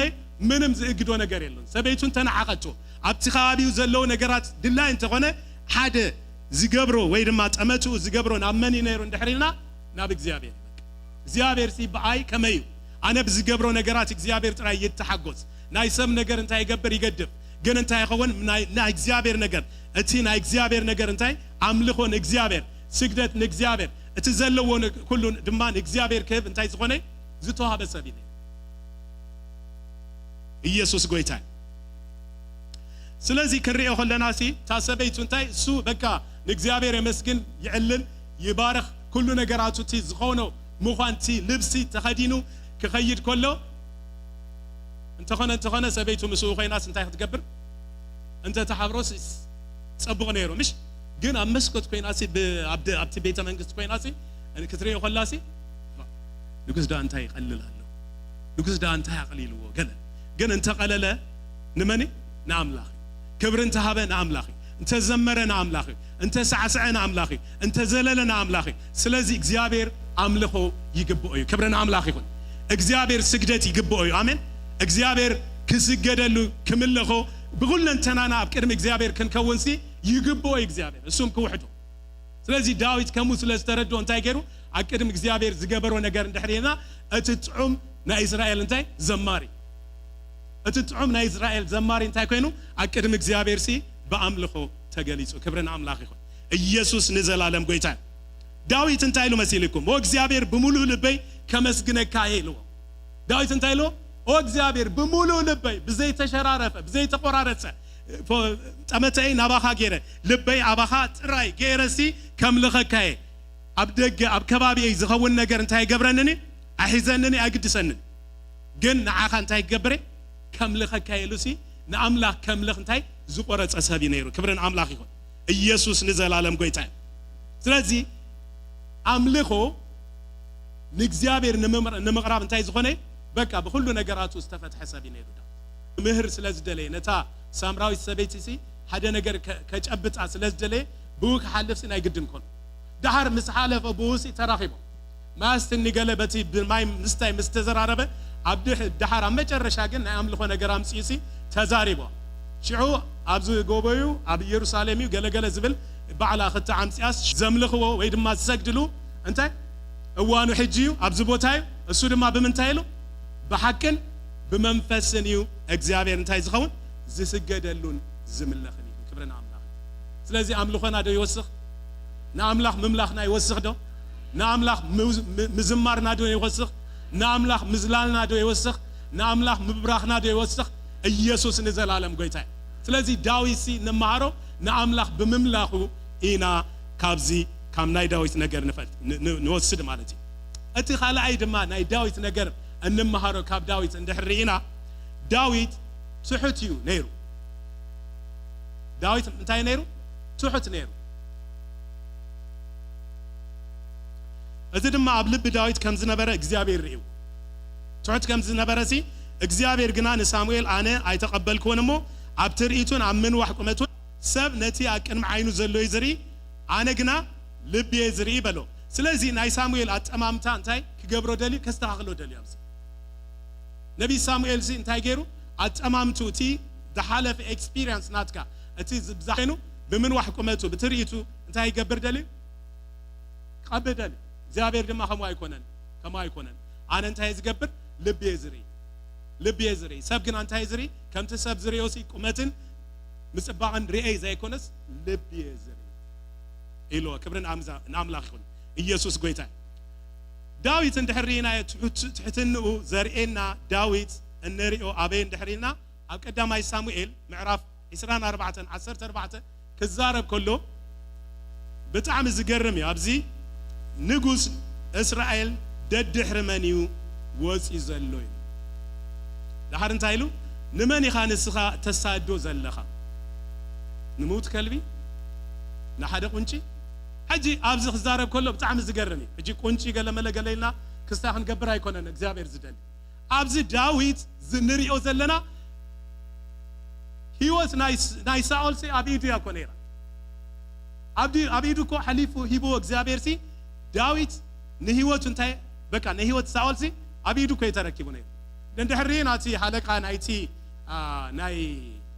ምንም ዝእግዶ ነገር የለን። ሰበይቱ እንተነዓቐቶ፣ ኣብቲ ከባቢኡ ዘለዉ ነገራት ድላይ እንተኾነ፣ ሓደ ዝገብሮ ወይ ድማ ጠመትኡ ዝገብሮ ናብ መን እዩ ነይሩ እንድሕር ኢልና፣ ናብ እግዚኣብሔር። እግዚኣብሔር ሲ ብኣይ ከመይ እዩ? ኣነ ብዝገብሮ ነገራት እግዚኣብሔር ጥራይ ይተሓጎስ። ናይ ሰብ ነገር እንታይ ይገብር ይገድፍ፣ ግን እንታይ ይኸውን? ናይ፣ ናይ እግዚኣብሔር ነገር፣ እቲ ናይ እግዚኣብሔር ነገር እንታይ? ኣምልኾ ንእግዚኣብሔር፣ ስግደት ንእግዚኣብሔር፣ እቲ ዘለዎ ነ-፣ ኩሉ ድማ ንእግዚኣብሔር ክህብ እንታይ ዝኾነ? ዝተዋህበ ሰብ እዩ። ኢየሱስ ጎይታ እዩ። ስለዚ ክንሪኦ ከለና ሲ፣ እታ ሰበይቱ እንታይ? እሱ በቃ ንእግዚኣብሔር የመስግን፣ ይዕልል፣ ይባርኽ፣ ኩሉ ነገራቱ እቲ ዝኾኖ ምዃን እቲ ልብሲ ተኸዲኑ ክኸይድ ከሎ፣ እንተኾነ፣ እንተኾነ ሰበይቱ ምስኡ ኮይናስ እንታይ ክትገብር? እንተ ተሓብሮስ ጸቡቕ ነይሩ፣ ምሽ? ግን ኣብ መስኮት ኮይናሲ፣ ብ-፣ ኣብ ደ-፣ ኣብቲ ቤተ መንግስቲ ኮይናሲ፣ ክትሪኦ ከላሲ፣ ንጉስ ደኣ እንታይ ይቐልል ኣሎ? ንጉስ ደኣ እንታይ ኣቕሊልዎ? ገለ። ግን እንተቐለለ ንመን እዩ? ንኣምላኽ እዩ። ክብሪ እንተሃበ ንኣምላኽ እዩ። እንተዘመረ ንኣምላኽ እዩ። እንተሳዕስዐ ንኣምላኽ እዩ። እንተዘለለ ንኣምላኽ እዩ። ስለዚ እግዚኣብሔር ኣምልኾ ይግብኦ እዩ። ክብሪ ንኣምላኽ ይኹን። እግዚኣብሔር ስግደት ይግብኦ እዩ። ኣሜን። እግዚኣብሔር ክስገደሉ፣ ክምለኾ፣ ብኹለንተናና ኣብ ቅድሚ እግዚኣብሔር ክንከውንሲ ይግብኦ እዩ እግዚኣብሔር። እሱም ክውሕዶ። ስለዚ ዳዊት ከምኡ ስለ ዝተረድኦ እንታይ ገይሩ? ኣብ ቅድሚ እግዚኣብሔር ዝገበሮ ነገር እንድሕር ኢልና፣ እቲ ጥዑም ናይ እስራኤል እንታይ? ዘማሪ። እቲ ጥዑም ናይ እስራኤል ዘማሪ እንታይ ኮይኑ? ኣብ ቅድሚ እግዚኣብሔርሲ ብኣምልኾ ተገሊጹ። ክብሪ ንኣምላኽ ይኹን። ኢየሱስ ንዘላለም ጎይታ እዩ። ዳዊት እንታይ ኢሉ መሲልኩም? "ኦ እግዚኣብሔር፣ ብምሉእ ልበይ ከመስግነካ እየ" ኢልዎ። ዳዊት እንታይ ኢልዎ? "ኦ እግዚኣብሔር፣ ብምሉእ ልበይ፣ ብዘይተሸራረፈ፣ ብዘይተቆራረጸ፣ ጠመተይ ናባኻ ገይረ፣ ልበይ ኣባኻ ጥራይ ገይረሲ ከምልኸካ እየ። ኣብ ደገ፣ ኣብ ከባቢየይ ዝኸውን ነገር እንታይ ይገብረንን? ኣይሕዘንን፣ ኣይግድሰንን። ግን ንዓኻ እንታይ ክገብር እየ? ከምልኸካ እየ" ኢሉሲ ንኣምላኽ ከምልኽ እንታይ ዝቆረጸ ሰብ እዩ ነይሩ። ክብሪ ንኣምላኽ ይኹን። ኢየሱስ ንዘላለም ጎይታ እዩ። ስለዚ ኣምልኾ ንእግዚኣብሔር ንምምር-፣ ንምቕራብ እንታይ ዝኾነ? በቃ ብኹሉ ነገራቱ ዝተፈትሐ ሰብ እዩ ነይሩ። ምህር ስለ ዝደለየ፣ ነታ ሳምራዊት ሰበይቲ ሲ ሓደ ነገር ከ-፣ ከጨብጣ ስለ ዝደለየ፣ ብኡ ክሓልፍ ሲ ናይ ግድን ኮነ። ደሓር ምስ ሓለፈ ብኡ ሲ ተራኺቦም። ማስትኒ ገለ በቲ ብማይ ምስታይ ምስ ተዘራረበ፣ ኣብ ድሕ-፣ ደሓር ኣብ መጨረሻ ግን ናይ ኣምልኾ ነገር ኣምጺኡ ሲ ተዛሪቦ። ሽዑ ኣብዚ ጎቦ እዩ፣ ኣብ ኢየሩሳሌም እዩ፣ ገለገለ ዝብል ባዕላ ክተ ኣምጺኣስ ዘምልኽዎ ወይ ድማ ዝሰግድሉ እንታይ? እዋኑ ሕጂ እዩ፣ ኣብዚ ቦታ እዩ። እሱ ድማ ብምንታይ ኢሉ? ብሓቅን ብመንፈስን እዩ እግዚኣብሔር እንታይ ዝኸውን? ዝስገደሉን ዝምለኽን እዩ። ክብሪ ንኣምላኽ። ስለዚ ኣምልኾና ዶ ይወስኽ? ንኣምላኽ ምምላኽና ይወስኽ ዶ? ንኣምላኽ ምዝ-፣ ም-፣ ምዝማርና ዶ ይወስኽ? ንኣምላኽ ምዝላልና ዶ ይወስኽ? ንኣምላኽ ምብራኽና ዶ ይወስኽ? ኢየሱስ ንዘላለም ጎይታ እዩ። ስለዚ ዳዊት ሲ እንመሃሮ ንኣምላኽ ብምምላኹ ኢና ካብዚ፣ ካብ ናይ ዳዊት ነገር ንፈልጥ፣ ን-፣ ን-፣ ንወስድ ማለት እዩ። እቲ ካልኣይ ድማ ናይ ዳዊት ነገር እንመሃሮ ካብ ዳዊት እንድሕር ርኢና፣ ዳዊት ትሑት እዩ ነይሩ። ዳዊት እንታይ ነይሩ? ትሑት ነይሩ። እዚ ድማ ኣብ ልቢ ዳዊት ከም ዝነበረ እግዚኣብሔር ርእዩ። ትሑት ከም ዝነበረ ሲ፣ እግዚኣብሔር ግና ንሳሙኤል፣ "ኣነ ኣይተቐበልክዎን እሞ፣ ኣብ ትርኢቱን ኣብ ምንዋሕ ቁመቱን ሰብ ነቲ ኣብ ቅድሚ ዓይኑ ዘሎ እዩ ዝርኢ፣ ኣነ ግና ልቢ እየ ዝርኢ" በሎ። ስለዚ ናይ ሳሙኤል ኣጠማምታ እንታይ ክገብሮ ደልዩ? ከስተኻኽሎ ደልዩ። ኣብዚ ነቢይ ሳሙኤል ሲ እንታይ ገይሩ? ኣጠማምቱ፣ እቲ ዝሓለፈ ኤክስፒሪየንስ ናትካ፣ እቲ ዝ-፣ ብዛሕኑ ብምንዋሕ ቁመቱ፣ ብትርኢቱ እንታይ ይገብር ደልዩ? ክቐብእ ደልዩ። እግዚኣብሔር ድማ ከምኡ ኣይኮነን፣ ከምኡ ኣይኮነን። ኣነ እንታይ እየ ዝገብር? ልቢ እየ ዝርኢ፣ ልቢ እየ ዝርኢ። ሰብ ግና እንታይ እየ ዝርኢ? ከምቲ ሰብ ዝርእዮ ሲ ቁመትን ምጽባቕን ርእየ ዘይኮነስ ልቢ እየ ዝርኢ ኢልዎ። ክብሪ ንኣምዛ-፣ ንኣምላኽ ይኹን። ኢየሱስ ጎይታ እዩ። ዳዊት እንድሕር ርኢናዮ ትሕት-፣ ትሕትንኡ ዘርእየና ዳዊት እንሪኦ ኣበይ እንድሕር ኢልና ኣብ ቀዳማይ ሳሙኤል ምዕራፍ ዕስራን ኣርባዕተን ዓሰርተ ኣርባዕተ ክዛረብ ከሎ ብጣዕሚ ዝገርም እዩ። ኣብዚ ንጉስ እስራኤል ደድሕሪ መን እዩ ወፂኡ ዘሎ እዩ። ድሓር እንታይ ኢሉ? ንመን ኢኻ ንስኻ ተሳዶ ዘለኻ? ንምውት ከልቢ? ንሓደ ቁንጪ? ሕጂ ኣብዚ ክዛረብ ከሎ ብጣዕሚ ዝገርም እዩ። ሕጂ ቁንጪ ገለ መለ ገለ ኢልና ክስታይ ክንገብር ኣይኮነን እግዚኣብሔር ዝደሊ። ኣብዚ ዳዊት ዝ-፣ ንሪኦ ዘለና ህይወት ናይ ስ-፣ ናይ ሳኦል ሲ ኣብ ኢዱ እያ እኮ ነይራ። ኣብ ዲ-፣ ኣብ ኢዱ እኮ ሓሊፉ ሂብዎ እግዚኣብሔር ሲ ዳዊት ንህይወቱ እንታይ በቃ ንህይወት ሳኦል ሲ ኣብ ኢዱ እኮ እዩ ተረኪቡ ነይሩ። እንድሕሪ ናቲ ሓለቃ ናይቲ፣ አ፣ ናይ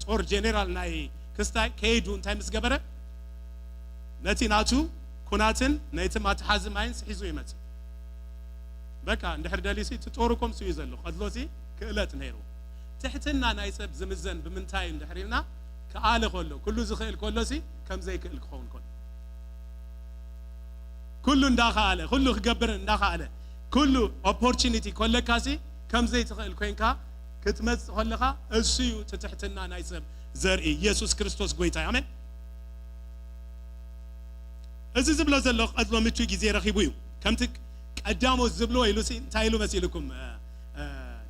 ጦር ጄኔራል ናይ ክስታይ ከይዱ እንታይ ምስ ገበረ ነቲ ናቱ ኩናትን ነቲ ማትሓዚ ማይን ስሒዙ ይመጽእ። በቃ እንድሕር ደሊሲ እቲ ጦሩ ኮምሱ እዩ ዘሎ ቀድሎሲ ክእለት ነይሩ። ትሕትና ናይ ሰብ ዝምዘን ብምንታይ እንድሕር ኢልና ክኣለ ከሎ ኩሉ ዝኽእል ከሎሲ ከም ዘይክእል ክኸውን ከሎ ኩሉ እንዳኸኣለ ኩሉ ክገብር እንዳኸኣለ ኩሉ ኦፖርቹኒቲ ከለካሲ ከም ዘይትኽእል ኮይንካ ክትመጽእ ከለኻ እሱ እዩ እቲ ትሕትና ናይ ሰብ ዘርኢ ኢየሱስ ክርስቶስ ጎይታ እዩ። ኣሜን። እዚ ዝብሎ ዘሎ ቀድሎ ምቹ ግዜ ረኺቡ እዩ። ከምቲ ቀዳሞት ዝብልዎ ኢሉ ሲ እንታይ ኢሉ መሲልኩም? እ፣ እ፣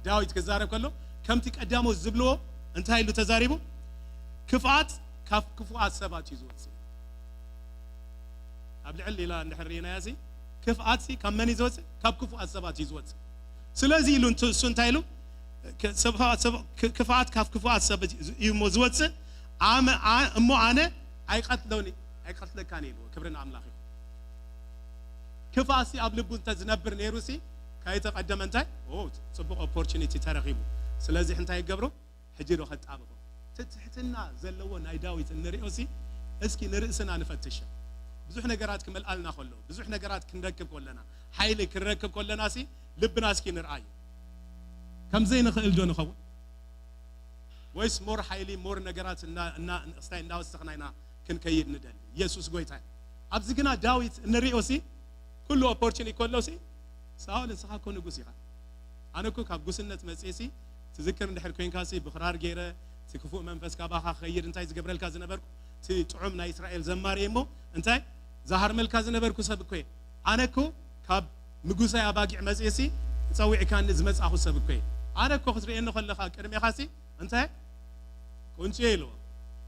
ዳዊት ክዛረብ ከሎ ከምቲ ቀዳሞት ዝብልዎ እንታይ ኢሉ ተዛሪቡ? ክፍኣት ካብ ክፉኣት ሰባት እዩ ዝወጽእ። ኣብ ልዕል ኢላ እንድሕር ርኢናያ ሲ ክፍኣት ሲ ካብ መን እዩ ዝወጽእ? ካብ ክፉኣት ሰባት እዩ ዝወጽእ። ስለዚ ኢሉ እንት-፣ እሱ እንታይ ኢሉ? ክ-፣ ሰብ-፣ ሰብ-፣ ክ-፣ ክፍኣት ካብ ክፉኣት ሰብ እዩ እሞ ዝወጽእ። ኣመ-፣ ኣ-፣ እሞ ኣነ ኣይቀትሎኒ፣ ኣይቀትለካን ኢልዎ። ክብሪ ንኣምላኽ ይኹን። ክፍኣት ሲ ኣብ ልቡ እንተ ዝነብር ነይሩ ሲ ከይተቐደመ እንታይ? ኦ፣ ጽቡቕ ኦፖርቹኒቲ ተረኺቡ። ስለዚ እንታይ ይገብሩ? ሕጂ ዶ ከጣብቖ? እቲ ትሕትና ዘለዎ ናይ ዳዊት እንሪኦ ሲ እስኪ ንርእስና ንፈትሽ። ብዙሕ ነገራት ክመልኣልና ከሎ፣ ብዙሕ ነገራት ክንረክብ ከለና፣ ሓይሊ ክንረክብ ከለና ሲ ልብና እስኪ ንርኣዮ። ከም ዘይንኽእል ዶ ንኸውን? ወይስ ሞር ሓይሊ፣ ሞር ነገራት እና-፣ እና-፣ እስታይ እንዳወሰኽና ኢና ክንከይድ ንደሊ? ኢየሱስ ጎይታ እዩ። ኣብዚ ግና ዳዊት እንሪኦ ሲ ኩሉ ኦፖርቹኒቲ ከሎ ሲ ሳኦል ንስኻ እኮ ንጉስ ኢኻ። ኣነ እኮ ካብ ጉስነት መጽኤ ሲ ትዝክር እንድሕር ኮይንካ ሲ ብኽራር ገይረ እቲ ክፉእ መንፈስ ካባኻ ክኸይድ እንታይ ዝገብረልካ ዝነበርኩ? እቲ ጥዑም ናይ እስራኤል ዘማሪ እሞ እንታይ ዝሃርመልካ ዝነበርኩ ሰብ እኮ እየ። ኣነ እኮ ካብ ምጉሳይ ኣባጊዕ መጽኤ ሲ ጸዊዕካኒ ዝመጻኹ ሰብ እኮ እየ። ኣነ እኮ ክትርእየኒ ከለኻ ቅድሜኻ ሲ እንታይ ቁንጪ ኢልዎ፣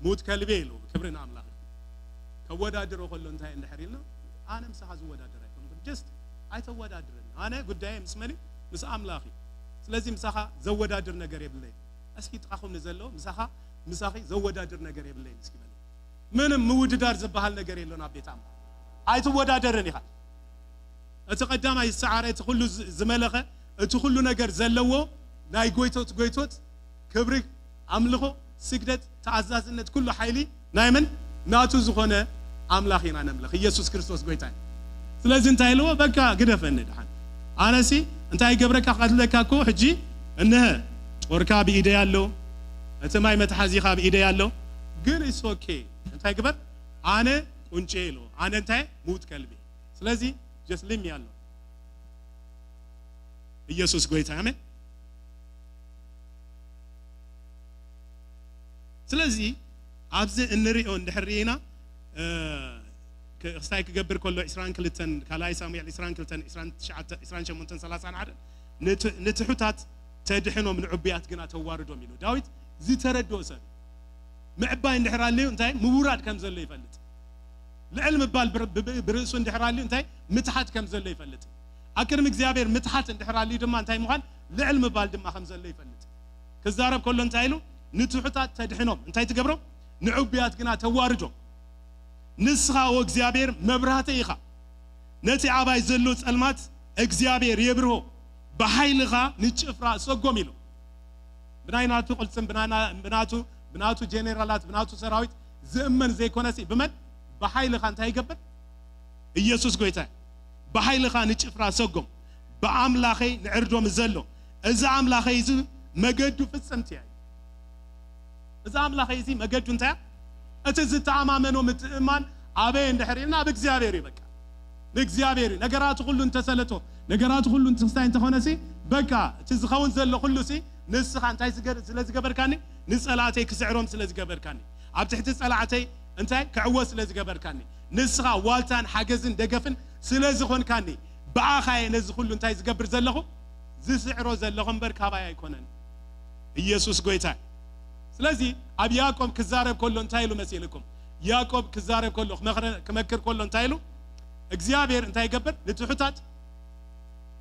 ሙት ከልቢ ኢልዎ። ክብሪ ንኣምላኽ። ከወዳድሮ ከሎ እንታይ እንድሕር ኢልና ኣነ ምሳኻ ዝወዳደር ኣይኮንኩን። ጀስት ኣይተወዳድረኒ። ኣነ ጉዳየ ምስ መን እዩ? ምስ ኣምላኽ እዩ። ስለዚ ምሳኻ ዘወዳድር ነገር የብለይ። እስኪ ጥቓኹም ንዘሎ ምሳኻ ምሳኺ ዘወዳድር ነገር የብለይ እስኪ በል። ምንም ምውድዳር ዝበሃል ነገር የሎን ኣብ ቤት ኣምላኽ። ኣይትወዳደርን ኢኻ። እቲ ቀዳማይ ዝሰዓረ፣ እቲ ኩሉ ዝ-፣ ዝመለኸ፣ እቲ ኩሉ ነገር ዘለዎ ናይ ጎይቶት ጎይቶት ክብሪ፣ ኣምልኾ፣ ስግደት፣ ተኣዛዝነት፣ ኩሉ ሓይሊ ናይ መን? ናቱ ዝኾነ ኣምላኽ ኢና ነምልኽ። ኢየሱስ ክርስቶስ ጎይታ እዩ። ስለዚ እንታይ ኢልዎ? በቃ ግደፈኒ ድሓን። ኣነሲ እንታይ ገብረካ? ክቐትለካ እኮ ሕጂ እንሀ ጦርካ ብኢደይ ኣሎ፣ እቲ ማይ መትሓዚኻ ብኢደይ ኣሎ። ግን it's okay። እንታይ ግበር? ኣነ ቁንጪ ኢልዎ። ኣነ እንታይ? ሙት ከልቢ። ስለዚ just leave me alone። ኢየሱስ ጎይታ፣ ኣሜን። ስለዚ ኣብዚ እንሪኦ እንድሕር ርኢና፣ እ፣ ክ-፣ ክስታይ ክገብር ከሎ ዕስራን ክልተን፣ ካልኣይ ሳሙኤል ዕስራን ክልተን፣ ዕስራን ትሽዓተ፣ ዕስራን ሸሞንተን፣ ሰላሳን ሓደ፣ ንት-፣ ንትሑታት ተድሕኖም ንዕቡያት ግና ተዋርዶም ኢሉ። ዳዊት ዝተረድኦ ሰብ ምዕባይ እንድሕር ኣልዩ እንታይ ምውራድ ከም ዘሎ ይፈልጥ። ልዕል ምባል ብር-፣ ብ-፣ ብ-፣ ብርእሱ እንድሕር ኣልዩ እንታይ ምትሓት ከም ዘሎ ይፈልጥ። ኣብ ቅድሚ እግዚኣብሔር ምትሓት እንድሕር ኣልዩ ድማ እንታይ ምዃን ልዕል ምባል ድማ ከም ዘሎ ይፈልጥ። ክዛረብ ከሎ እንታይ ኢሉ? ንትሑታት ተድሕኖም እንታይ ትገብሮም? ንዕቡያት ግና ተዋርዶም። ንስኻ ኦ እግዚኣብሔር መብራህተይ ኢኻ። ነቲ ኣባይ ዘሎ ጸልማት እግዚኣብሔር የብርሆ። ብሓይልኻ ንጭፍራ ሰጎም ኢሉ። ብናይ ናቱ ቅልጽም፣ ብናና-፣ ብናቱ፣ ብናቱ ጄኔራላት፣ ብናቱ ሰራዊት ዝእመን ዘይኮነሲ ብመን? ብሓይልኻ እንታይ ይገብር? ኢየሱስ ጎይታ። ብሓይልኻ ንጭፍራ ሰጎም፣ ብኣምላኸይ ንዕርዶም ዘሎ። እዚ ኣምላኸይ እዚ መገዱ ፍጽምቲ እያ። እዚ ኣምላኸይ እዚ መገዱ እንታይ እያ? እቲ ዝተኣማመኖ ምትእማን ኣበይ እንድሕር ኢልና ኣብ እግዚኣብሔር እዩ። በቃ ንእግዚኣብሔር እዩ። ነገራቱ ኩሉ እንተሰለቶ፣ ነገራቱ ኩሉ እንት-፣ ክስታይ እንተኾነሲ፣ በቃ እቲ ዝኸውን ዘሎ ኩሉሲ ንስኻ እንታይ ዝገ-፣ ስለ ዝገበርካኒ፣ ንጸላእተይ ክስዕሮም ስለ ዝገበርካኒ፣ ኣብ ትሕቲ ጸላእተይ እንታይ ክዕወት ስለ ዝገበርካኒ፣ ንስኻ ዋልታን ሓገዝን ደገፍን ስለ ዝኾንካኒ፣ ብኣኻ እየ ነዚ ኩሉ እንታይ ዝገብር ዘለኹ፣ ዝስዕሮ ዘለኹ እምበር ካባይ ኣይኮነን። ኢየሱስ ጎይታ። ስለዚ ኣብ ያዕቆብ ክዛረብ ከሎ እንታይ ኢሉ መሲልኩም? ያዕቆብ ክዛረብ ከሎ፣ ክመኽረ-፣ ክመክር ከሎ እንታይ ኢሉ? እግዚኣብሔር እንታይ ይገብር? ንትሑታት፣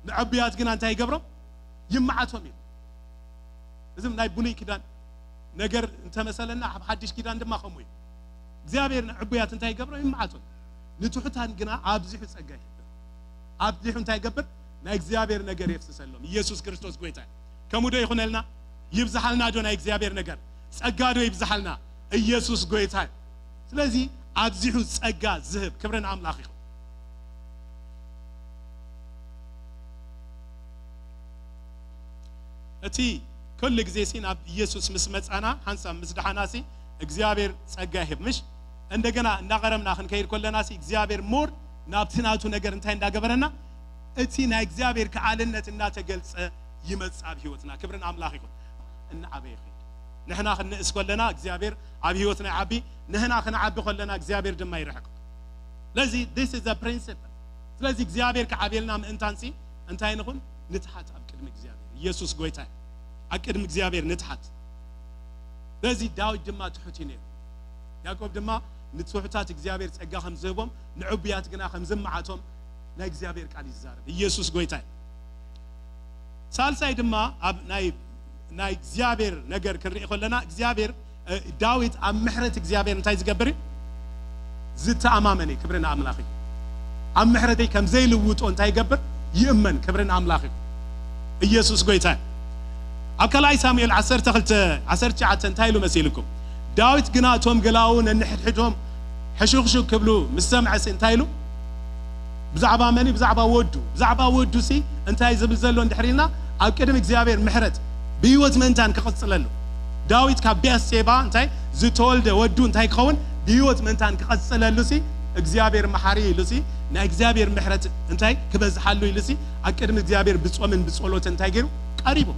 ንዕቡያት ግና እንታይ ይገብሮም? ይመዓቶም እዩ። እዚ ናይ ብሉይ ኪዳን ነገር እንተመሰለና፣ ኣብ ሓድሽ ኪዳን ድማ ከምኡ እዩ። እግዚኣብሔር ንዕቡያት እንታይ ይገብሮም? ይመዓቶም። ንትሑታን ግና ኣብዚሑ ጸጋ ይህብ። ኣብዚሑ እንታይ ይገብር? ናይ እግዚኣብሔር ነገር የፍስሰሎም። ኢየሱስ ክርስቶስ ጎይታ እዩ። ከምኡ ዶ ይኹነልና? ይብዝሓልና ዶ ናይ እግዚኣብሔር ነገር? ጸጋ ዶ ይብዝሓልና? ኢየሱስ ጎይታ እዩ። ስለዚ ኣብዚሑ ጸጋ ዝህብ ክብሪ ንኣምላኽ ይኹን። እቲ ኩሉ ግዜ ሲ ናብ ኢየሱስ ምስ መጻና፣ ሓንሳብ ምስ ደሓና ሲ እግዚኣብሔር ጸጋ ይህብ። ምሽ እንደገና እናቐረምና ክንከይድ ከለና ሲ እግዚኣብሔር ሞር ናብቲ ናቱ ነገር እንታይ እንዳገበረና፣ እቲ ናይ እግዚኣብሔር ከኣልነት እናተገልጸ ይመጽእ ኣብ ህይወትና። ክብሪ ንኣምላኽ ይኹን። እናዓበየ ይኸይድ። ንሕና ክንእስ ከለና እግዚኣብሔር ኣብ ህይወትና ይዓቢ፣ ንሕና ክንዓቢ ከለና እግዚኣብሔር ድማ ይርሕቅ። ስለዚ this is a principle። ስለዚ እግዚኣብሔር ክዓብየልና ምእንታን ሲ እንታይ ንኹን? ንትሓት ኣብ ቅድሚ እግዚኣብሔር። ኢየሱስ ጎይታ እዩ። ኣብ ቅድሚ እግዚኣብሔር ንትሓት። ስለዚ ዳዊት ድማ ትሑት እዩ ነይሩ። ያዕቆብ ድማ ንትሑታት እግዚኣብሔር ጸጋ ከም ዝህቦም፣ ንዕቡያት ግና ከም ዝመዓቶም ናይ እግዚኣብሔር ቃል ይዛረብ። ኢየሱስ ጎይታ እዩ። ሳልሳይ ድማ ኣብ ናይ፣ ናይ እግዚኣብሔር ነገር ክንርኢ ከለና እግዚኣብሔር፣ እ፣ ዳዊት ኣብ ምሕረት እግዚኣብሔር እንታይ ዝገብር እዩ? ዝተኣማመን እዩ። ክብሪ ንኣምላኽ እዩ። ኣብ ምሕረተይ ከም ዘይልውጦ እንታይ ይገብር? ይእመን። ክብሪ ንኣምላኽ እዩ። ኢየሱስ ጎይታ እዩ። ኣብ ካልኣይ ሳሙኤል ዓሰርተ ክልተ ዓሰርተ ትሽዓተ እንታይ ኢሉ መሲልኩም? ዳዊት ግና እቶም ገላኡ ነንሕድሕዶም ሕሹኽሹኽ ክብሉ ምስ ሰምዐ ሲ እንታይ ኢሉ? ብዛዕባ መን እዩ? ብዛዕባ ወዱ። ብዛዕባ ወዱ ሲ እንታይ ዝብል ዘሎ እንድሕር ኢልና፣ ኣብ ቅድሚ እግዚኣብሔር ምሕረት ብህይወት ምእንታን ክቕጽለሉ። ዳዊት ካብ ቤርሴባ እንታይ ዝተወልደ ወዱ እንታይ ክኸውን? ብህይወት ምእንታን ክቐጽለሉ ሲ እግዚኣብሔር መሓሪ ኢሉ ሲ ናይ እግዚኣብሔር ምሕረት እንታይ ክበዝሓሉ ኢሉ ሲ ኣብ ቅድሚ እግዚኣብሔር ብጾምን ብጸሎትን እንታይ ገይሩ? ቀሪቡ።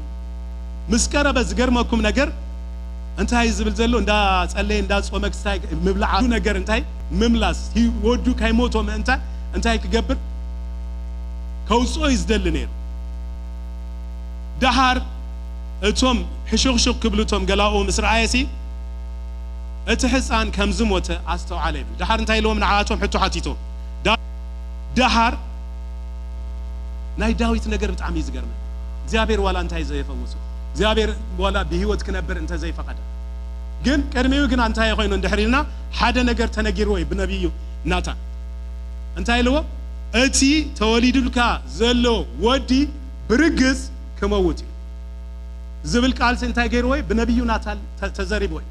ምስ ቀረበ ዝገርመኩም ነገር እንታይ ዝብል ዘሎ? እንዳጸለየ እንዳጾመ ክስታይ ምብላዕ ነገር እንታይ ምምላስ ሂ-፣ ወዱ ከይሞቶ ምእንታ እንታይ ክገብር? ከውጽኦ እዩ ዝደሊ ነይሩ። ደሓር እቶም ሕሹኽሹኽ ክብሉ እቶም ገላኡ ምስ ረኣየ ሲ እቲ ሕፃን ከም ዝሞተ ኣስተውዓለ ይብል። ደሓር እንታይ ኢልዎም ንዓኣቶም? ሕቶ ሓቲቶ። ዳ-፣ ደሓር ናይ ዳዊት ነገር ብጣዕሚ እዩ ዝገርመን። እግዚኣብሔር ዋላ እንታይ ዘየፈውሱ፣ እግዚኣብሔር ዋላ ብህይወት ክነብር እንተ ዘይፈቐደ፣ ግን ቅድሚኡ ግና እንታይ ኮይኑ እንድሕር ኢልና፣ ሓደ ነገር ተነጊርዎ እዩ ብነቢዩ ናታን። እንታይ ኢልዎ? "እቲ ተወሊዱልካ ዘሎ ወዲ ብርግጽ ክመውት እዩ" ዝብል ቃልሲ እንታይ ገይርዎ እዩ? ብነቢዩ ናታን ተ-፣ ተዘሪብዎ እዩ።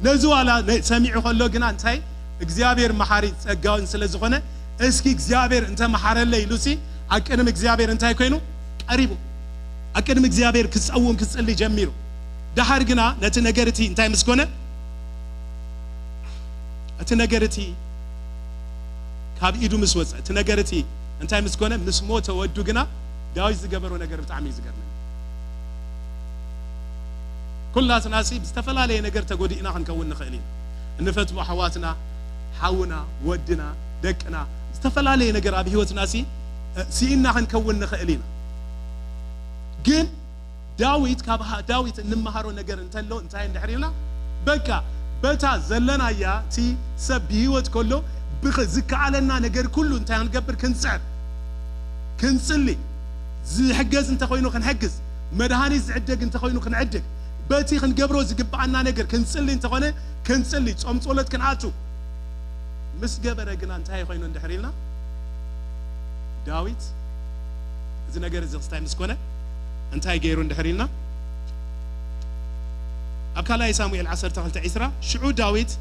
ነዚ ዋላ ነ-፣ ሰሚዑ ከሎ ግና እንታይ እግዚኣብሔር መሓሪ ጸጋውን ስለ ዝኾነ፣ "እስኪ እግዚኣብሔር እንተ መሓረለይ" ኢሉሲ ኣብ ቅድሚ እግዚኣብሔር እንታይ ኮይኑ? ቀሪቡ። ኣብ ቅድሚ እግዚኣብሔር ክጸውም ክጽሊ ጀሚሩ። ደሓር ግና ነቲ ነገር እቲ እንታይ ምስ ኮነ? እቲ ነገር እቲ ካብ ኢዱ ምስ ወጸ፣ እቲ ነገር እቲ እንታይ ምስ ኮነ? ምስ ሞተ ወዱ ግና ዳዊት ዝገበሮ ነገር ብጣዕሚ እዩ ዝገርመኒ። ኩላትናሲ ብዝተፈላለየ ነገር ተጎዲእና ክንከውን ንኽእል ኢና። እንፈትዎ ኣሕዋትና፣ ሓውና፣ ወድና፣ ደቅና፣ ዝተፈላለየ ነገር ኣብ ህይወትናሲ፣ እ፣ ስኢንና ክንከውን ንኽእል ኢና። ግን ዳዊት፣ ካብ ሃ-፣ ዳዊት እንመሃሮ ነገር እንተሎ እንታይ እንድሕር ኢልና፣ በቃ በታ ዘለናያ እቲ ሰብ ብህይወት ከሎ ብኸ-፣ ዝከኣለና ነገር ኩሉ እንታይ ክንገብር? ክንጽዕር፣ ክንጽሊ፣ ዝሕገዝ እንተኾይኑ ክንሕግዝ፣ መድሃኒት ዝዕደግ እንተኾይኑ ክንዕድግ፣ በቲ ክንገብሮ ዝግብኣና ነገር ክንጽሊ እንተኾነ ክንጽሊ፣ ጾም ጸሎት ክንኣቱ ምስ ገበረ ግና እንታይ ኮይኑ እንድሕር ኢልና፣ ዳዊት እዚ ነገር እዚ ክስታይ ምስ ኮነ እንታይ ገይሩ እንድሕር ኢልና፣ ኣብ ካልኣይ ሳሙኤል ዓሰርተ ክልተ ዕስራ፣ ሽዑ ዳዊት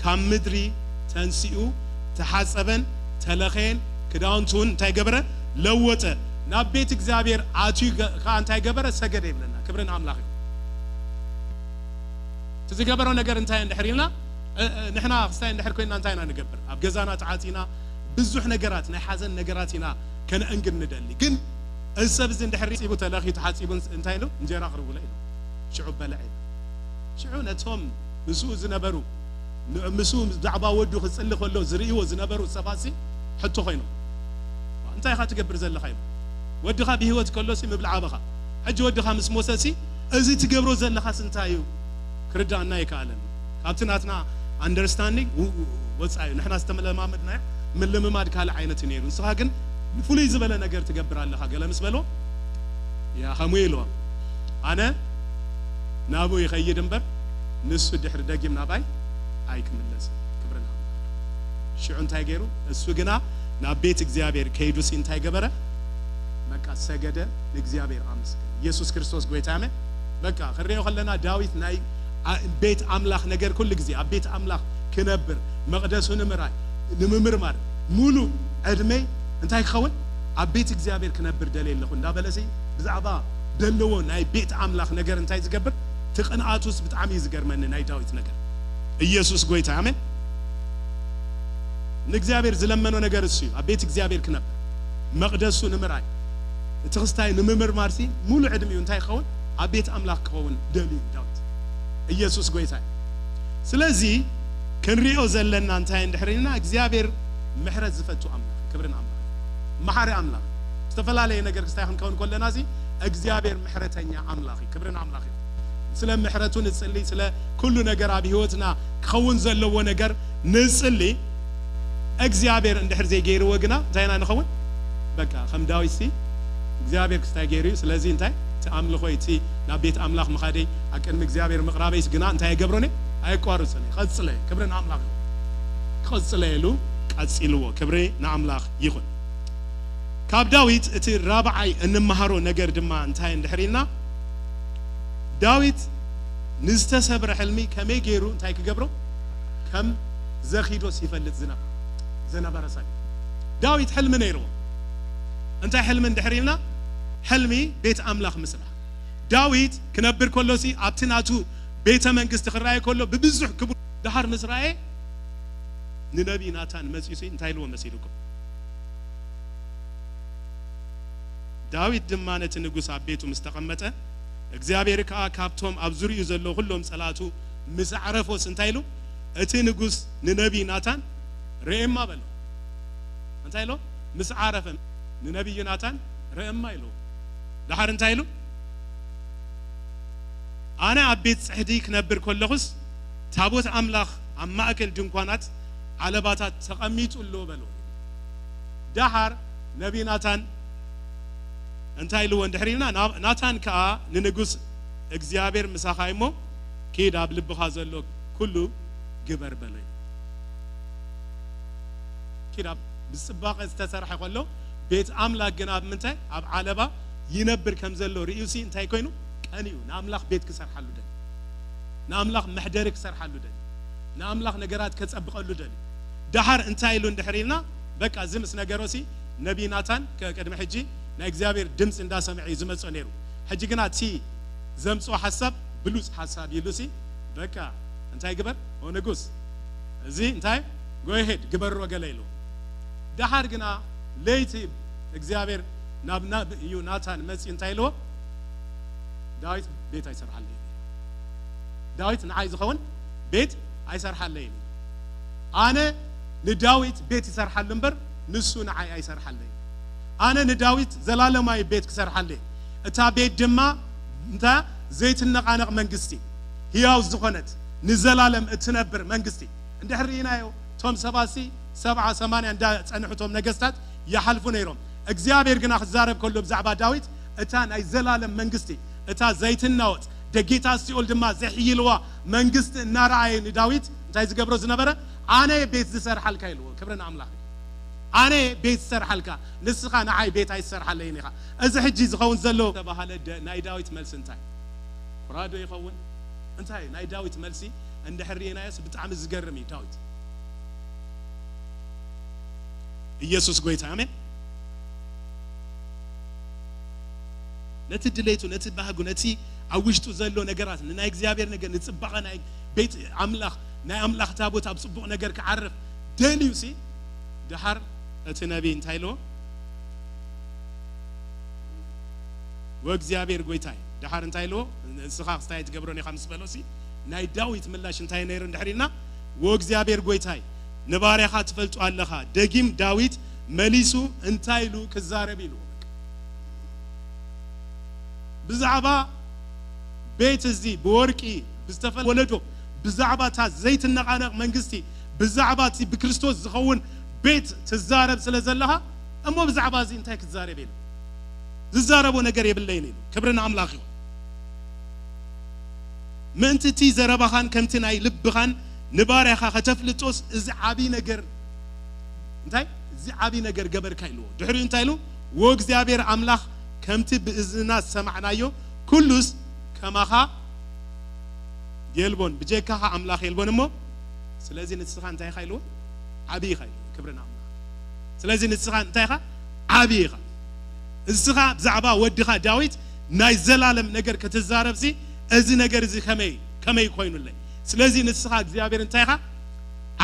ካብ ምድሪ ተንሲኡ ተሓጸበን ተለኸየን፣ ክዳውንቱ እውን እንታይ ገበረ? ለወጠ። ናብ ቤት እግዚኣብሔር ኣትዩ ገ-፣ ከኣ እንታይ ገበረ? ሰገደ ይብለና። ክብሪ ንኣምላኽ እዩ። እቲ ዝገበሮ ነገር እንታይ እንድሕር ኢልና፣ እ፣ እ፣ ንሕና ክስታይ እንድሕር ኮይንና እንታይ ኢና ንገብር? ኣብ ገዛና ተዓጺና ብዙሕ ነገራት፣ ናይ ሓዘን ነገራት ኢና ከነእንግድ ንደሊ። ግን እዚ ሰብ እዚ እንድሕር ፂቡ ተለኺቱ ሓፂቡ እንታይ ኢሉ? እንጀራ ኣቕርቡለይ ኢሉ። ሽዑ በልዐ ኢሉ። ሽዑ ነቶም ምስኡ ዝነበሩ፣ ን-፣ ምስኡ ብዛዕባ ወዱ ክጽሊ ከሎ ዝርእይዎ ዝነበሩ ሰባሲ ሕቶ ኮይኖም፣ "እንታይ ኢኻ ትገብር ዘለኻ?" ኢሉ። "ወድኻ ብህይወት ከሎሲ ምብላዕ ኣበኻ። ሕጂ ወድኻ ምስ ሞተሲ እዚ ትገብሮ ዘለኻስ እንታይ እዩ? ክርዳእና ኣይከኣለን። ካብቲ ናትና ኣንደርስታንዲንግ ው-፣ ው-፣ ወጻኢ እዩ። ንሕና ዝተለማመድናዮ ምልምማድ ካልእ ዓይነት እዩ ነይሩ። ንስኻ ግን ፍሉይ ዝበለ ነገር ትገብር ኣለኻ" ገለ ምስ በልዎ፣ "ያ ኸሙ" ኢልዎ፣ "ኣነ ናብኡ ይኸይድ እምበር ንሱ ድሕሪ ደጊም ናባይ ኣይክምለስን። ክብሪ ንኣምላኽ። ሽዑ እንታይ ገይሩ? እሱ ግና ናብ ቤት እግዚኣብሔር ከይዱሲ እንታይ ገበረ? በቃ ሰገደ፣ ንእግዚኣብሔር ኣመስገነ። ኢየሱስ ክርስቶስ ጎይታ ኣሜን። በቃ ክንሪኦ ከለና ዳዊት ናይ ኣ-፣ ቤት ኣምላኽ ነገር ኩሉ ግዜ ኣብ ቤት ኣምላኽ ክነብር፣ መቕደሱ ንምርኣይ፣ ንምምርማር፣ ሙሉ ዕድመይ እንታይ ክኸውን? ኣብ ቤት እግዚኣብሔር ክነብር ደልየ ኣለኹ" እንዳበለሲ ብዛዕባ ዘለዎ ናይ ቤት ኣምላኽ ነገር እንታይ ዝገብር? እቲ ቅንኣቱስ ብጣዕሚ እዩ ዝገርመኒ ናይ ዳዊት ነገር። ኢየሱስ ጎይታ ኣሜን። ንእግዚኣብሔር ዝለመኖ ነገር እሱ እዩ። ኣብ ቤት እግዚኣብሔር ክነብር፣ መቕደሱ ንምርኣይ፣ እቲ ክስታይ ንምምርማርሲ ሙሉ ዕድሚኡ እንታይ ክኸውን? ኣብ ቤት ኣምላኽ ክኸውን ደልዩ እዩ ዳዊት። ኢየሱስ ጎይታ እዩ። ስለዚ ክንሪኦ ዘለና እንታይ እንድሕር ኢልና እግዚኣብሔር ምሕረት ዝፈቱ ኣምላኽ፣ ክብርን ኣምላኽ፣ መሓሪ ኣምላኽ። ዝተፈላለየ ነገር ክስታይ ክንከውን ከለና እዚ እግዚኣብሔር ምሕረተኛ ኣምላኽ እዩ። ክብርን ኣምላኽ እዩ። ስለ ምሕረቱ ንጽሊ፣ ስለ ኩሉ ነገር ኣብ ህይወትና ክኸውን ዘለዎ ነገር ንጽሊ። እግዚኣብሔር እንድሕር ዘይገይርዎ ግና እንታይ ኢና ንኸውን? በቃ ከም ዳዊት ሲ እግዚኣብሔር ክስታይ ገይሩ እዩ። ስለዚ እንታይ እቲ ኣምልኾይ፣ እቲ ናብ ቤት ኣምላኽ ምኻደይ፣ ኣብ ቅድሚ እግዚኣብሔር ምቕራበይስ ግና እንታይ ኣይገብሮን እየ? ኣየቋርጽን እየ። ክቐጽለ እየ። ክብሪ ንኣምላኽ ይኹን። ክቐጽለ ኢሉ ቀጺልዎ። ክብሪ ንኣምላኽ ይኹን። ካብ ዳዊት እቲ ራብዓይ እንመሃሮ ነገር ድማ እንታይ እንድሕር ኢልና፣ ዳዊት ንዝተሰብረ ሕልሚ ከመይ ገይሩ እንታይ ክገብሮ ከም ዘኺዶስ ይፈልጥ ዝነበ፣ ዝነበረ ሰብ። ዳዊት ሕልሚ ነይርዎ። እንታይ ሕልሚ እንድሕር ኢልና፣ ሕልሚ ቤት ኣምላኽ ምስራሕ። ዳዊት ክነብር ከሎሲ ኣብቲ ናቱ ቤተ መንግስቲ ክረኣየ ከሎ ብብዙሕ ክቡር። ደሓር ምስ ረኣየ ንነቢይ ናታን መጺኡሲ እንታይ ኢልዎ መሲልኩም? ዳዊት ድማ ነቲ ንጉስ ኣብ ቤቱ ምስ ተቐመጠ፣ እግዚኣብሔር ከኣ ካብቶም ኣብ ዙርያኡ ዘለዉ ኩሎም ጸላእቱ ምስ ኣዕረፎስ እንታይ ኢሉ? እቲ ንጉስ ንነቢይ ናታን ርእየማ በሎ። እንታይ ኢሎ? ምስ ዓረፈ ንነቢይ ናታን ርእየማ ኢሉ። ደሓር እንታይ ኢሉ? ኣነ ኣብ ቤት ጽሕዲ ክነብር ከለኹስ ታቦት ኣምላኽ ኣብ ማእከል ድንኳናት ዓለባታት ተቐሚጡ ኣሎ በሎ። ደሓር ነቢይ ናታን እንታይ ኢልዎ እንድሕር ኢልና፣ ናብ-፣ ናታን ከኣ ንንጉስ፣ "እግዚኣብሔር ምሳኻ እሞ ኪድ ኣብ ልብኻ ዘሎ ኩሉ ግበር" በሎ። ኪድ ኣብ ብጽባቐ ዝተሰርሐ ከሎ ቤት ኣምላኽ ግን ኣብ ምንታይ? ኣብ ዓለባ ይነብር ከም ዘሎ ርእዩሲ እንታይ ኮይኑ? ቀንዩ ንኣምላኽ ቤት ክሰርሓሉ ደልዩ። ንኣምላኽ መሕደሪ ክሰርሓሉ ደልዩ። ንኣምላኽ ነገራት ከጸብቐሉ ደልዩ። ደሓር እንታይ ኢሉ እንድሕር ኢልና፣ በቃ እዚ ምስ ነገሮሲ ነቢይ ናታን ከ-፣ ቅድሚ ሕጂ ናይ እግዚኣብሔር ድምፂ እንዳሰምዐ እዩ ዝመፅኦ ነይሩ። ሕጂ ግና እቲ ዘምፅኦ ሓሳብ ብሉፅ ሓሳብ ኢሉሲ በቃ እንታይ ግበር? ኦ ንጉስ፣ እዚ እንታይ? ጎ ሄድ ግበሮ ገለ ኢልዎ። ደሓር ግና ለይቲ እግዚኣብሔር ናብ፣ ናብ እዩ ናታን መፂኡ እንታይ ኢልዎ? ዳዊት ቤት ኣይሰርሓለይ። ዳዊት ንዓይ ዝኸውን ቤት ኣይሰርሓለይን። ኣነ ንዳዊት ቤት ይሰርሓሉ እምበር ንሱ ንዓይ ኣይሰርሓለይን። ኣነ ንዳዊት ዘላለማዊ ቤት ክሰርሓሉ እየ። እታ ቤት ድማ እንታ ዘይትነቓነቕ መንግስቲ፣ ህያው ዝኾነት ንዘላለም እትነብር መንግስቲ። እንድሕር ርኢናዮ፣ እቶም ሰባሲ ሰብዓ ሰማንያ እንዳጸንሑ እቶም ነገስታት ይሓልፉ ነይሮም። እግዚኣብሔር ግና ክዛረብ ከሎ ብዛዕባ ዳዊት፣ እታ ናይ ዘላለም መንግስቲ፣ እታ ዘይትናወጽ፣ ደጌታት ሲኦል ድማ ዘይሕይልዋ መንግስቲ እናረኣየ ንዳዊት እንታይ ዝገብሮ ዝነበረ? ኣነ ቤት ዝሰርሓልካ ኢልዎ። ክብሪ ንኣምላኽ እዩ። ኣነ ቤት ዝሰርሓልካ፣ ንስኻ ንዓይ ቤት ኣይትሰርሓለይን ኢኻ። እዚ ሕጂ ዝኸውን ዘሎ ተባሃለ ደ-፣ ናይ ዳዊት መልሲ እንታይ? ኩራዶ ይኸውን? እንታይ ናይ ዳዊት መልሲ እንድሕር ርኢናዮስ ብጣዕሚ ዝገርም እዩ ዳዊት። ኢየሱስ ጎይታ፣ ኣሜን። ነቲ ድሌቱ፣ ነቲ ባህጉ፣ ነቲ ኣብ ውሽጡ ዘሎ ነገራት፣ ንናይ እግዚኣብሔር ነገር፣ ንጽባቐ ናይ ቤት ኣምላኽ፣ ናይ ኣምላኽ ታቦት ኣብ ጽቡቕ ነገር ክዓርፍ ደልዩሲ፣ ደሓር እቲ ነቢይ እንታይ ኢልዎ? ወእግዚኣብሔር ጐይታይ፣ ደሓር እንታይ ኢልዎ? ንስኻ ክስታይ ኣይትገብሮን ኢኻ ምስ በሎሲ፣ ናይ ዳዊት ምላሽ እንታይ ነይሩ እንድሕር ኢልና፣ ወእግዚኣብሔር ጐይታይ፣ ንባርያኻ ትፈልጦ ኣለኻ። ደጊም ዳዊት መሊሱ እንታይ ኢሉ ክዛረብ ኢልዎ? ብዛዕባ ቤት እዚ ብወርቂ ብዝተፈለ ወለዶ፣ ብዛዕባ እታ ዘይትነቓነቕ መንግስቲ፣ ብዛዕባ እቲ ብክርስቶስ ዝኸውን ቤት ትዛረብ ስለ ዘለኻ፣ እሞ ብዛዕባ እዚ እንታይ ክዛረብ ኢሉ? ዝዛረቦ ነገር የብለይን ኢሉ። ክብሪ ንኣምላኽ ይኹን። ምእንቲ እቲ ዘረባኻን ከምቲ ናይ ልብኻን ንባርያኻ ከተፍልጦስ እዚ ዓብዪ ነገር፣ እንታይ? እዚ ዓብዪ ነገር ገበርካ ኢልዎ። ድሕሪኡ እንታይ ኢሉ? ወእግዚኣብሔር ኣምላኽ ከምቲ ብእዝንና ዝሰማዕናዮ ኩሉስ ከማኻ የልቦን፣ ብጀካኻ ኣምላኽ የልቦን እሞ፣ ስለዚ ንስኻ እንታይ ኢኻ ኢልዎ? ዓብዪ ኢኻ ኢልዎ። ክብሪ ንኣምላኽ። ስለዚ ንስኻ እንታይ ኢኻ? ዓብዪ ኢኻ። ንስኻ ብዛዕባ ወድኻ ዳዊት ናይ ዘላለም ነገር ክትዛረብሲ፣ እዚ ነገር እዚ ከመይ፣ ከመይ ኮይኑለይ? ስለዚ ንስኻ እግዚኣብሔር እንታይ ኢኻ?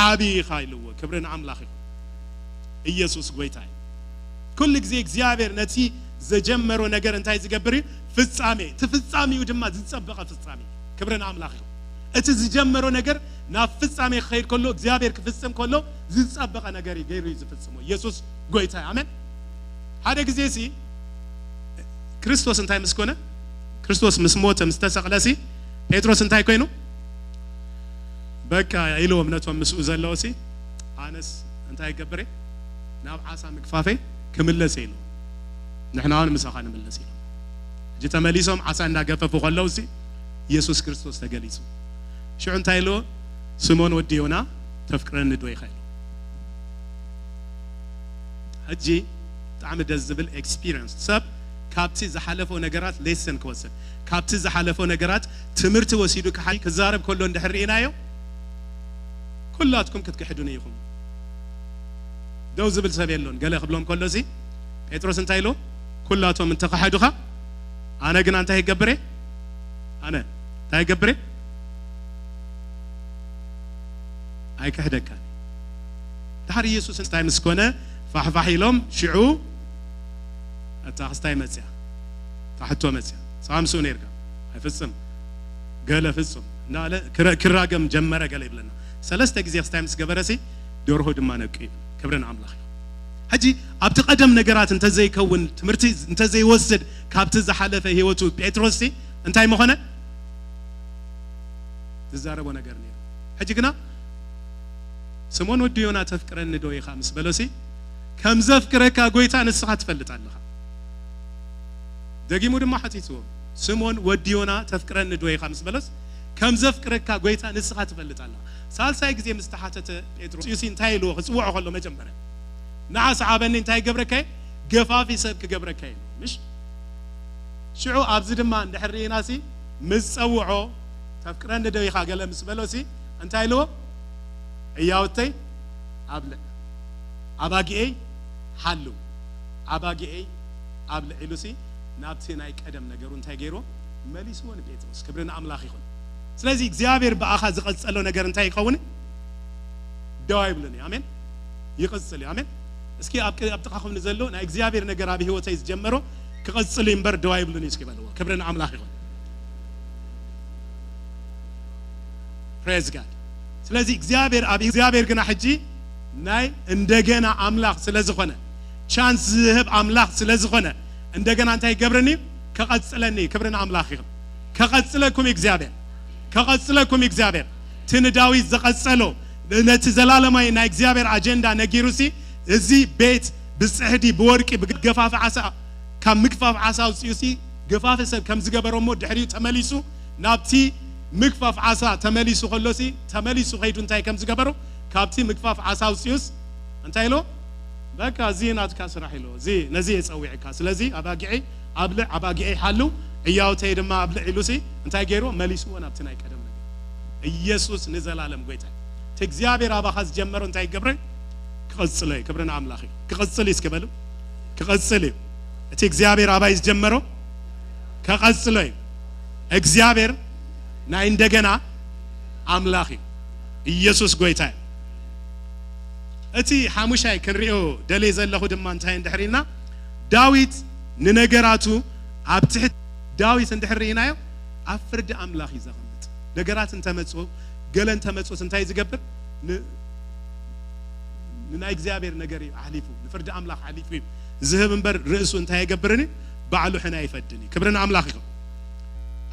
ዓብዪ ኢኻ ኢልዎ። ክብሪ ንኣምላኽ ይኹን። ኢየሱስ ጐይታ እዩ። ኩሉ ግዜ እግዚኣብሔር ነቲ ዘጀመሮ ነገር እንታይ ዝገብር እዩ? ፍጻሜ። እቲ ፍጻሜኡ ድማ ዝጸበቐ ፍጻሜ። ክብሪ ንኣምላኽ ይኹን። እቲ ዝጀመሮ ነገር ናብ ፍጻሜ ክኸይድ ከሎ፣ እግዚኣብሔር ክፍጽም ከሎ ዝጸበቐ ነገር እዩ ገይሩ እዩ ዝፍጽሞ። ኢየሱስ ጐይታ እዩ። ኣሜን። ሓደ ግዜ ሲ ክርስቶስ እንታይ ምስ ኮነ? ክርስቶስ ምስ ሞተ፣ ምስ ተሰቕለ ሲ ጴጥሮስ እንታይ ኮይኑ? በቃ ኢልዎም ነቶም ምስኡ ዘለዉ ሲ፣ ኣነስ እንታይ ይገብር እየ? ናብ ዓሳ ምግፋፈይ ክምለስ እየ ኢልዎም። ንሕና እውን ምሳኻ ንምለስ ኢሎም። ሕጂ ተመሊሶም ዓሳ እንዳገፈፉ ከለዉ ሲ፣ ኢየሱስ ክርስቶስ ተገሊጹ። ሽዑ እንታይ ኢልዎ? ስሞን ወዲ ዮና፣ ተፍቅረኒ ዶ ኢኻ ኢልዎ። ሕጂ ብጣዕሚ ደስ ዝብል ኤክስፒሪየንስ። ሰብ ካብቲ ዝሓለፎ ነገራት ሌሰን ክወስድ፣ ካብቲ ዝሓለፎ ነገራት ትምህርቲ ወሲዱ ክሓ-፣ ክዛረብ ከሎ እንድሕር ርኢናዮ፣ ኩላትኩም ክትክሕዱኒ ኢኹም። ደው ዝብል ሰብ የሎን። ገለ ክብሎም ከሎ ሲ፣ ጴጥሮስ እንታይ ኢሉ? ኩላቶም እንተኸሓዱኻ፣ ኣነ ግና እንታይ ይገብር እየ? ኣነ እንታይ ይገብር እየ? ኣይክሕደካን። ድሓር ኢየሱስ እንታይ ምስ ኮነ፣ ፋሕፋሕ ኢሎም፣ ሽዑ እታ ክስታይ መጽያ፣ እታ ሕቶ መጽያ። ንስኻ ምስኡ ነይርካ። ኣይፍጽም፣ ገለ ፍጹም እንዳለ ክረ-፣ ክራገም ጀመረ፣ ገለ ይብለና። ሰለስተ ግዜ ክስታይ ምስ ገበረሲ፣ ደርሆ ድማ ነቅዩ። ክብሪ ንኣምላኽ እዩ። ሕጂ ኣብቲ ቀደም ነገራት እንተዘይከውን፣ ትምህርቲ እንተዘይወስድ ካብቲ ዝሓለፈ ህይወቱ፣ ጴጥሮስ ሲ እንታይ ምኾነ? ዝዛረቦ ነገር ነይሩ። ሕጂ ግና ስሞን ወዲ ዮና ተፍቅረኒ ዶ ኢኻ ምስ በሎሲ፣ ከም ዘፍቅረካ ጐይታ ንስኻ ትፈልጥ ኣለኻ። ደጊሙ ድማ ሓቲትዎ፣ ስሞን ወዲ ዮና ተፍቅረኒ ዶ ኢኻ ምስ በሎስ፣ ከም ዘፍቅረካ ጐይታ ንስኻ ትፈልጥ ኣለኻ። ሳልሳይ ግዜ ምስ ተሓተተ ጴጥሮስ፣ እዩሲ እንታይ ኢልዎ ክጽውዖ ከሎ መጀመርያ? ንዓ ሰዓበኒ እንታይ ክገብረካ እየ? ገፋፊ ሰብ ክገብረካ እየ። ምሽ? ሽዑ ኣብዚ ድማ እንድሕር ርኢናሲ፣ ምስ ጸውዖ፣ "ተፍቅረኒ ዶ ኢኻ?" ገለ ምስ በሎሲ፣ እንታይ ኢልዎ? "ዕያውተይ ኣብልዕ፣ ኣባጊኤይ ሓሉ፣ ኣባጊኤይ ኣብልዕ" ኢሉሲ፣ ናብቲ ናይ ቀደም ነገሩ እንታይ ገይርዎ? መሊስዎ ንጴጥሮስ። ክብሪ ንኣምላኽ ይኹን። ስለዚ እግዚኣብሔር ብኣኻ ዝቐጸሎ ነገር እንታይ ይኸውን? ደው ኣይብልን እዩ። ኣሜን። ይቕጽል እዩ። ኣሜን። እስኪ ኣብ ቅ-፣ ኣብ ጥቓኹም ንዘሎ ናይ እግዚኣብሔር ነገር ኣብ ህይወተይ ዝጀመሮ ክቐጽል እዩ እምበር ደው ኣይብልን እዩ እስኪ በልዎ። ክብሪ ንኣምላኽ ይኹን። Praise God። ስለዚ እግዚኣብሔር ኣብ እግዚኣብሔር ግና ሕጂ ናይ እንደገና ኣምላኽ ስለ ዝኾነ፣ ቻንስ ዝህብ ኣምላኽ ስለ ዝኾነ፣ እንደገና እንታይ ይገብርን እዩ? ከቐጽለኒ እዩ። ክብሪ ንኣምላኽ ይኹን። ከቐጽለኩም እዩ እግዚኣብሔር። ከቐጽለኩም እዩ እግዚኣብሔር። እቲ ንዳዊት ዘቐጸሎ፣ ነቲ ዘላለማዊ ናይ እግዚኣብሔር ኣጀንዳ ነጊሩሲ፣ እዚ ቤት ብጽሕዲ፣ ብወርቂ፣ ብገፋፊ ዓሳ፣ ካብ ምግፋፍ ዓሳ ኣውጺኡሲ፣ ገፋፊ ሰብ ከም ዝገበሮ እሞ ድሕሪኡ ተመሊሱ ናብቲ ምግፋፍ ዓሳ ተመሊሱ ከሎሲ፣ ተመሊሱ ከይዱ እንታይ ከም ዝገበሮ፣ ካብቲ ምግፋፍ ዓሳ ኣውጺኡስ እንታይ ኢሎ? በቃ እዚ ናትካ ስራሕ ኢሎ። እዚ ነዚ እየ ጸዊዕካ። ስለዚ ኣባጊዐይ ኣብልዕ፣ ኣባጊዐይ ሓሉ፣ ዕያውተይ ድማ ኣብልዕ ኢሉሲ እንታይ ገይርዎ? መሊስዎ ናብቲ ናይ ቀደም ነገር። ኢየሱስ ንዘላለም ጐይታ እዩ። እቲ እግዚኣብሔር ኣባኻ ዝጀመሮ እንታይ ይገብር? ክቐጽሎ እዩ። ክብሪ ንኣምላኽ እዩ። ክቐጽል እዩ እስኪ በሉ። ክቐጽል እዩ። እቲ እግዚኣብሔር ኣባይ ዝጀመሮ ከቐጽሎ እዩ። እግዚኣብሔር ናይ እንደገና ኣምላኽ እዩ። ኢየሱስ ጐይታ እዩ። እቲ ሓሙሻይ ክንሪኦ ደልየ ዘለኹ ድማ እንታይ እንድሕር ኢልና፣ ዳዊት ንነገራቱ ኣብ ትሕቲ ዳዊት እንድሕር ርኢናዮ፣ ኣብ ፍርዲ ኣምላኽ እዩ ዘቐምጥ። ነገራት እንተመጽኡ፣ ገለ እንተመጽኡስ እንታይ እዩ ዝገብር? ን-፣ ንናይ እግዚኣብሔር ነገር እዩ ኣሕሊፉ፣ ንፍርዲ ኣምላኽ ኣሕሊፉ እዩ ዝህብ እምበር፣ ርእሱ እንታይ ኣይገብርን እዩ? ባዕሉ ሕነ ኣይፈድን እዩ። ክብሪ ንኣምላኽ ይኹን።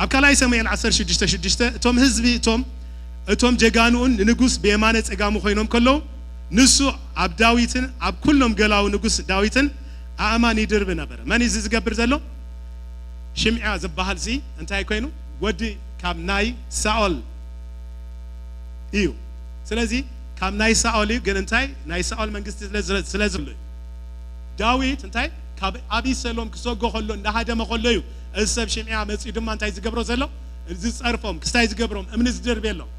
ኣብ ካልኣይ ሳሙኤል ዓሰርተ ሽዱሽተ ሽዱሽተ፣ እቶም ህዝቢ እቶም፣ እቶም ጀጋኑኡን ንንጉስ ብየማነ ጸጋሙ ኮይኖም ከለዉ፣ ንሱ ኣብ ዳዊትን ኣብ ኩሎም ገላዉ ንጉስ ዳዊትን ኣእማን ይድርቢ ነበረ። መን እዩ እዚ ዝገብር ዘሎ? ሽምዓ ዝበሃል ሲ እንታይ ኮይኑ? ወዲ ካብ ናይ ሳኦል እዩ። ስለዚ ካብ ናይ ሳኦል እዩ፣ ግን እንታይ? ናይ ሳኦል መንግስቲ ስለ፣ ስለ፣ ስለ ዘሎ እዩ። ዳዊት እንታይ? ካብ ኣቢሰሎም ክሰጎ ከሎ፣ እንዳሃደመ ከሎ እዩ እዚ ሰብ ሽምዓ መጺኡ ድማ እንታይ ዝገብሮ ዘሎ? ዝጸርፎም፣ ክስታይ ዝገብሮም፣ እምኒ ዝድርብየሎም።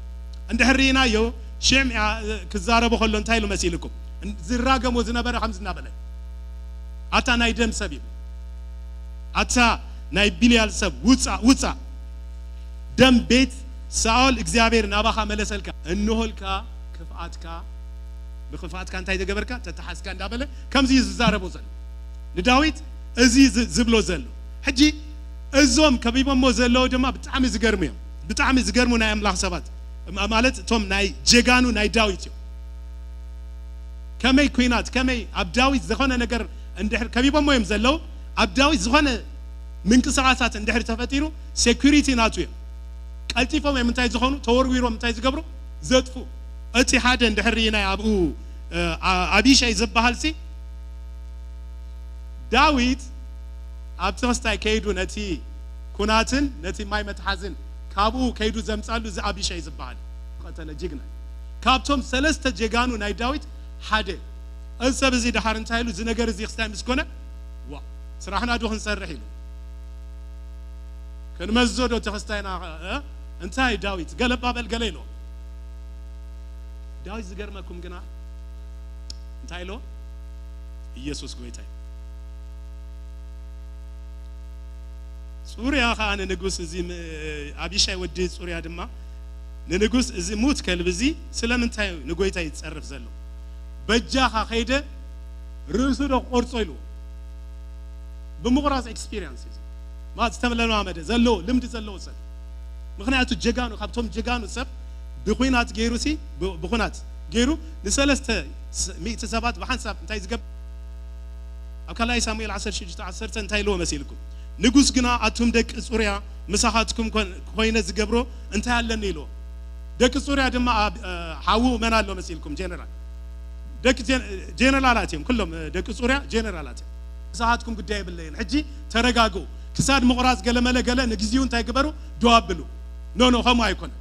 እንድሕር ርኢናዮ፣ ሽምዓ ክዛረቦ ከሎ እንታይ ኢሉ መሲልኩም? ዝራገሞ ዝነበረ ከምዚ እናበለ፣ ኣታ ናይ ደም ሰብ እዩ። ኣታ ናይ ቢልያል ሰብ፣ ውጻእ፣ ውጻእ። ደም ቤት ሳኦል እግዚኣብሔር ናባኻ መለሰልካ። እንሆልካ ክፍኣትካ፣ ብክፍኣትካ እንታይ ተገበርካ? ተተሓዝካ እንዳበለ ከምዚ እዩ ዝዛረቦ ዘሎ። ንዳዊት እዚ ዝ-፣ ዝብሎ ዘሎ። ሕጂ እዞም ከቢቦሞ ዘለዉ ድማ ብጣዕሚ ዝገርሙ እዮም። ብጣዕሚ ዝገርሙ ናይ ኣምላኽ ሰባት። ማ-፣ ማለት እቶም ናይ ጀጋኑ ናይ ዳዊት እዮም። ከመይ ኲናት፣ ከመይ ኣብ ዳዊት ዝኾነ ነገር እንድሕር ከቢቦሞ እዮም ዘለዉ፣ ኣብ ዳዊት ዝኾነ ምንቅስቓሳት እንድሕር ተፈጢሩ፣ ሴኩሪቲ ናቱ እዮም። ቀልጢፎም እዮም እንታይ ዝኾኑ? ተወርዊሮም እንታይ ዝገብሩ? ዘጥፉ። እቲ ሓደ እንድሕር ርኢናዮ ኣብኡ፣ እ፣ ኣ-፣ ኣቢሻይ ዝበሃል ሲ፣ ዳዊት ኣብቲ ክስታይ ከይዱ ነቲ ኩናትን ነቲ ማይ መትሓዝን ካብኡ ከይዱ ዘምጻሉ እዚ ኣቢሻይ ዝበሃል ቀተለ ጅግና። ካብቶም ሰለስተ ጀጋኑ ናይ ዳዊት ሓደ። እዚ ሰብ እዚ ደሓር እንታይ ኢሉ? እዚ ነገር እዚ ክስታይ ምስ ኮነ፣ ዋ፣ ስራሕና ዶ ክንሰርሕ ኢሉ። ክንመዞ ዶ እቲ ክስታይና፣ እ? እንታይ ዳዊት ገለባ በል ገለ ኢሎ። ዳዊት ዝገርመኩም ግና እንታይ ኢሎ? ኢየሱስ ጎይታይ። ጹርያ ኸኣ ንንጉስ እዚ ም-፣ ኣቢሻይ ወዲ ጹርያ ድማ ንንጉስ፣ "እዚ ሙት ከልቢ እዚ ስለምንታይ እዩ ንጎይታይ ዝጸርፍ ዘሎ? በጃኻ ከይደ ርእሱ ዶ ክቆርጾ?" ኢልዎ። ብምቑራጽ ኤክስፒሪየንስ እዩ። ማለት ዝተለማመደ ዘለዎ፣ ልምዲ ዘለዎ ሰብ። ምኽንያቱ ጀጋኑ፣ ካብቶም ጀጋኑ ሰብ ብኹናት ገይሩ ሲ፣ ብ-፣ ብኹናት ገይሩ ንሰለስተ ስ-፣ ሚእቲ ሰባት ብሓንሳብ እንታይ ዝገብ-፣ ኣብ ካልኣይ ሳሙኤል ዓሰርተ ሽዱሽተ ዓሰርተ እንታይ ኢልዎ መሲልኩም? ንጉስ ግና፣ "ኣቱም ደቂ ጹርያ፣ ምሳኻትኩም ኮን-፣ ኮይነ ዝገብሮ እንታይ ኣለኒ?" ኢልዎ። ደቂ ጹርያ ድማ ኣብ-፣ እ፣ ሓዉ መን ኣሎ መሲልኩም? ጀነራል። ደቂ ጀን-፣ ጀነራላት እዮም፣ ኩሎም፣ እ፣ ደቂ ጹርያ ጀነራላት እዮም። "ምሳኻትኩም ጉዳይ የብለይን፣ ሕጂ ተረጋግኡ፣ ክሳድ ምቑራጽ ገለመለ ገለ ንግዚኡ እንታይ ግበሩ? ደው ኣብሉ." ኖ፣ ኖ፣ ከምኡ ኣይኮነን።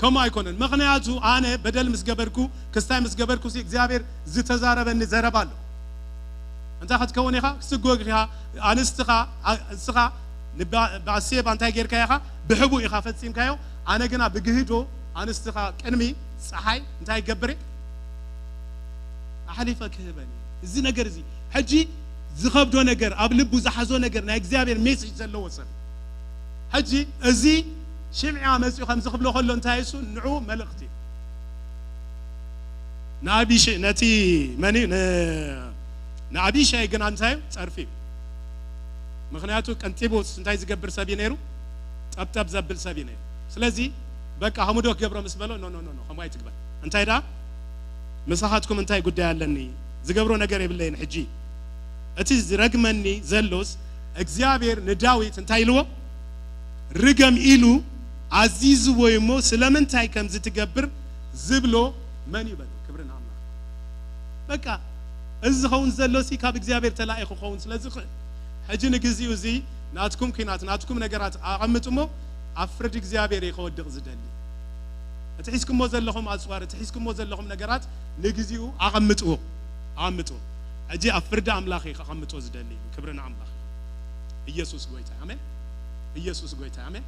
ከምኡ ኣይኮነን። ምኽንያቱ ኣነ በደል ምስ ገበርኩ፣ ክስታይ ምስ ገበርኩ ሲ እግዚኣብሔር ዝተዛረበኒ ዘረባ ኣሎ። እንታይ ክትከውን ኢኻ? ክትስጎግ ኢኻ። ኣንስትኻ፣ ኣ-፣ ንስኻ ንባ-፣ ባሴባ እንታይ ጌርካ ኢኻ? ብሕቡእ ኢኻ ፈጺምካዮ። ኣነ ግና ብግህዶ ኣንስትኻ ቅድሚ ጸሓይ እንታይ ይገብር እየ? ኣሕሊፈ ክህበን እየ። እዚ ነገር እዚ ሕጂ ዝኸብዶ ነገር፣ ኣብ ልቡ ዝሓዞ ነገር፣ ናይ እግዚኣብሔር ሜሴጅ ዘለዎ ሰብ። ሕጂ እዚ ሽምዓ መጺኡ ከምዚ ክብሎ ከሎ እንታይ እሱ ንዑ መልእኽቲ እዩ። ንኣቢሽ-፣ ነቲ መን እዩ? ን-፣ ንኣቢሻይ ግን እንታይ እዩ? ጸርፊ እዩ። ምኽንያቱ ቀንጢቡ እንታይ ዝገብር ሰብ እዩ ነይሩ? ጠብጠብ ዘብል ሰብ እዩ ነይሩ። ስለዚ በቃ ከምኡ ዶ ክገብሮ ምስ በሎ፣ "ኖ፣ ኖ፣ ኖ፣ ኖ፣ ከምኡ ኣይትግበር። እንታይ ደኣ? ምሳኻትኩም እንታይ ጉዳይ ኣለኒ? ዝገብሮ ነገር የብለይን ሕጂ። እቲ ዝረግመኒ ዘሎስ እግዚኣብሔር ንዳዊት እንታይ ኢልዎ? ርገም ኢሉ ኣዚዝዎ እዩ እሞ ስለምንታይ ከምዚ ትገብር ዝብሎ መን እዩ?" በሉ። ክብሪ ንኣምላኽ። በቃ እዚ ዝኸውን ዘሎ ሲ ካብ እግዚኣብሔር ተላኢኹ ክኸውን ስለ ዝኽእል፣ ሕጂ ንግዚኡ እዚ ናትኩም ኲናት፣ ናትኩም ነገራት ኣቐምጡ እሞ ኣብ ፍርዲ እግዚኣብሔር እዩ ከወድቕ ዝደሊ። እቲ ሒዝኩሞ ዘለኹም ኣጽዋር፣ እቲ ሒዝኩሞ ዘለኹም ነገራት ንግዚኡ ኣቐምጥዎ፣ ኣቐምጥዎ። ሕጂ ኣብ ፍርዲ ኣምላኽ እዩ ከቐምጦ ዝደሊ። ክብሪ ንኣምላኽ። ኢየሱስ ጎይታ፣ ኣሜን። ኢየሱስ ጎይታ፣ ኣሜን።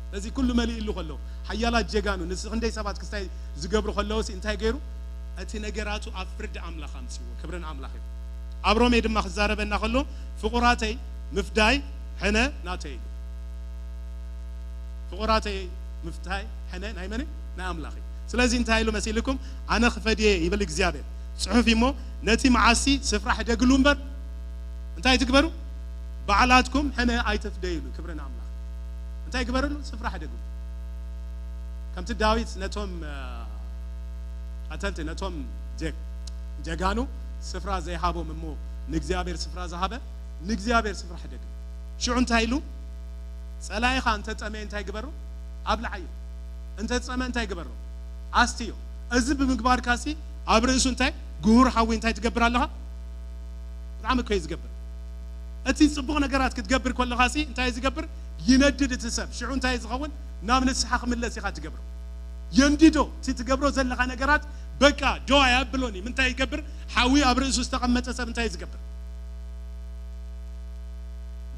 ስለዚ ኩሉ መሊእሉ ከሎ፣ ሓያላት ጀጋኑ፣ ንስ-፣ ክንደይ ሰባት ክስታይ ዝገብሩ ከለዉ ሲ እንታይ ገይሩ? እቲ ነገራቱ ኣብ ፍርዲ ኣምላኽ ኣምጽዎ። ክብሪ ንኣምላኽ እዩ። ኣብ ሮሜ ድማ ክዛረበና ከሎ፣ "ፍቑራተይ፣ ምፍዳይ ሕነ ናተይ" ኢሉ። ፍቑራተይ፣ ምፍዳይ ሕነ ናይ መን እዩ? ናይ ኣምላኽ እዩ። ስለዚ እንታይ ኢሉ መሲልኩም? "ኣነ ክፈድየ" ይብል እግዚኣብሔር። ጽሑፍ እሞ፣ "ነቲ መዓሲ ስፍራ ሕደግሉ እምበር እንታይ ትግበሩ? ባዕላትኩም ሕነ ኣይተፍደይሉ። ክብሪ ንኣምላኽ። እንታይ ግበርሉ? ስፍራ ሕደግሉ። ከምቲ ዳዊት ነቶም ቀተልቲ፣ ነቶም ጀጋኑ ስፍራ ዘይሃቦም እሞ ንእግዚኣብሔር ስፍራ ዝሃበ፣ ንእግዚኣብሔር ስፍራ ሕደግሉ። ሽዑ እንታይ ኢሉ? ጸላኢኻ እንተ ጠመየ እንታይ ግበሮ? ኣብልዓዮ። እንተ ጸመ እንታይ ግበሮ? ኣስትዮ። እዚ ብምግባርካሲ ኣብ ርእሱ እንታይ? ግሁር ሓዊ እንታይ ትገብር ኣለኻ? ብጣዕሚ እኮ እዩ ዝገብር። እቲ ጽቡቕ ነገራት ክትገብር ከለኻሲ እንታይ እዩ ዝገብር? ይነድድ እቲ ሰብ። ሽዑ እንታይ እዩ ዝኸውን? ናብ ንስሓ ክምለስ ኢኻ ትገብሮ። የንድዶ እቲ ትገብሮ ዘለኻ ነገራት። በቃ ዶ ኣያብሎኒ። ምንታይ ይገብር? ሓዊ ኣብ ርእሱ ዝተቐመጠ ሰብ እንታይ እዩ ዝገብር?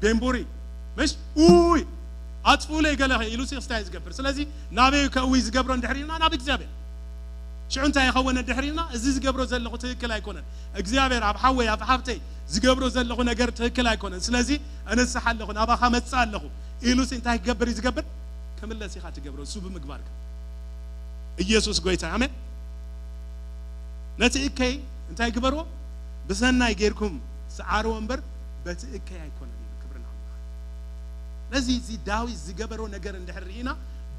ቤንቡሪ ምሽ ኡይ ኣጥፍኡለይ ገለ ኢሉ ሲ ክስታይ ዝገብር። ስለዚ ናበይ ከእዊ ዝገብሮ እንድሕር ኢልና ናብ እግዚኣብሔር። ሽዑ እንታይ ይኸውን እንድሕር ኢልና እዚ ዝገብሮ ዘለኹ ትክክል ኣይኮነን፣ እግዚኣብሔር ኣብ ሓወይ ኣብ ሓብተይ ዝገብሮ ዘለኹ ነገር ትክክል ኣይኮነን፣ ስለዚ እነስሓ ኣለኹ ናባኻ መጽእ ኣለኹ ኢሉ ሲ እንታይ ክገብር እዩ ዝገብር? ክምለስ ኢኻ ትገብሮ እሱ ብምግባርካ። ኢየሱስ ጎይታ ኣሜን። ነቲ እከይ እንታይ ግበርዎ? ብሰናይ ጌርኩም ስዓርዎ እምበር በቲ እከይ ኣይኮነን ኢሉ። ክብሪ ንኣምላኽ። ነዚ እዚ ዳዊት ዝገበሮ ነገር እንድሕር ርኢና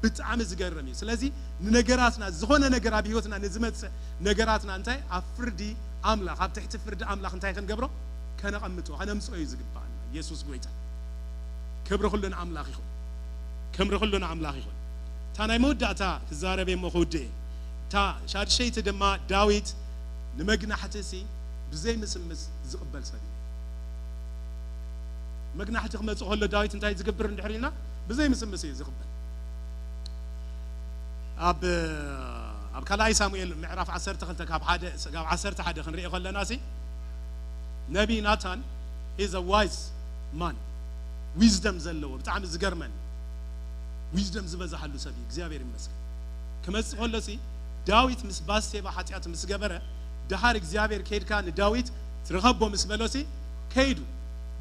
ብጣዕሚ ዝገርም እዩ። ስለዚ ንነገራትና ዝኾነ ነገር ኣብ ህይወትና ንዝመጽእ ነገራትና እንታይ ኣብ ፍርዲ ኣምላኽ ኣብ ትሕቲ ፍርዲ ኣምላኽ እንታይ ክንገብሮ? ከነቐምጦ ከነምጽኦ እዩ ዝግባኣና። ኢየሱስ ጎይታ። ክብሪ ኩሉ ንኣምላኽ ይኹን። ክብሪ ኩሉ ንኣምላኽ ይኹን። እታ ናይ መወዳእታ ክዛረብ እሞ ክውድእ እየ። እታ ሻድሸይቲ ድማ ዳዊት ንመግናሕቲ ሲ ብዘይ ምስምስ ዝቕበል ሰብ እዩ። መግናሕቲ ክመጽእ ከሎ ዳዊት እንታይ ዝገብር እንድሕር ኢልና ብዘይ ምስምስ እዩ ዝቕበል። ኣብ ኣብ ካልኣይ ሳሙኤል ምዕራፍ ዓሰርተ ክልተ ካብ ሓደ ካብ ዓሰርተ ሓደ ክንርኢ ከለና ሲ ነቢይ ናታን is a wise man, wisdom ዘለዎ ብጣዕሚ ዝገርመን wisdom ዝበዛሓሉ ሰብ እዩ። እግዚኣብሔር ይመስገን። ክመጽእ ከሎ ሲ ዳዊት ምስ ባሴባ ሓጢኣት ምስ ገበረ ድሓር እግዚኣብሔር ከይድካ ንዳዊት ትረኸቦ ምስ በሎ ሲ ከይዱ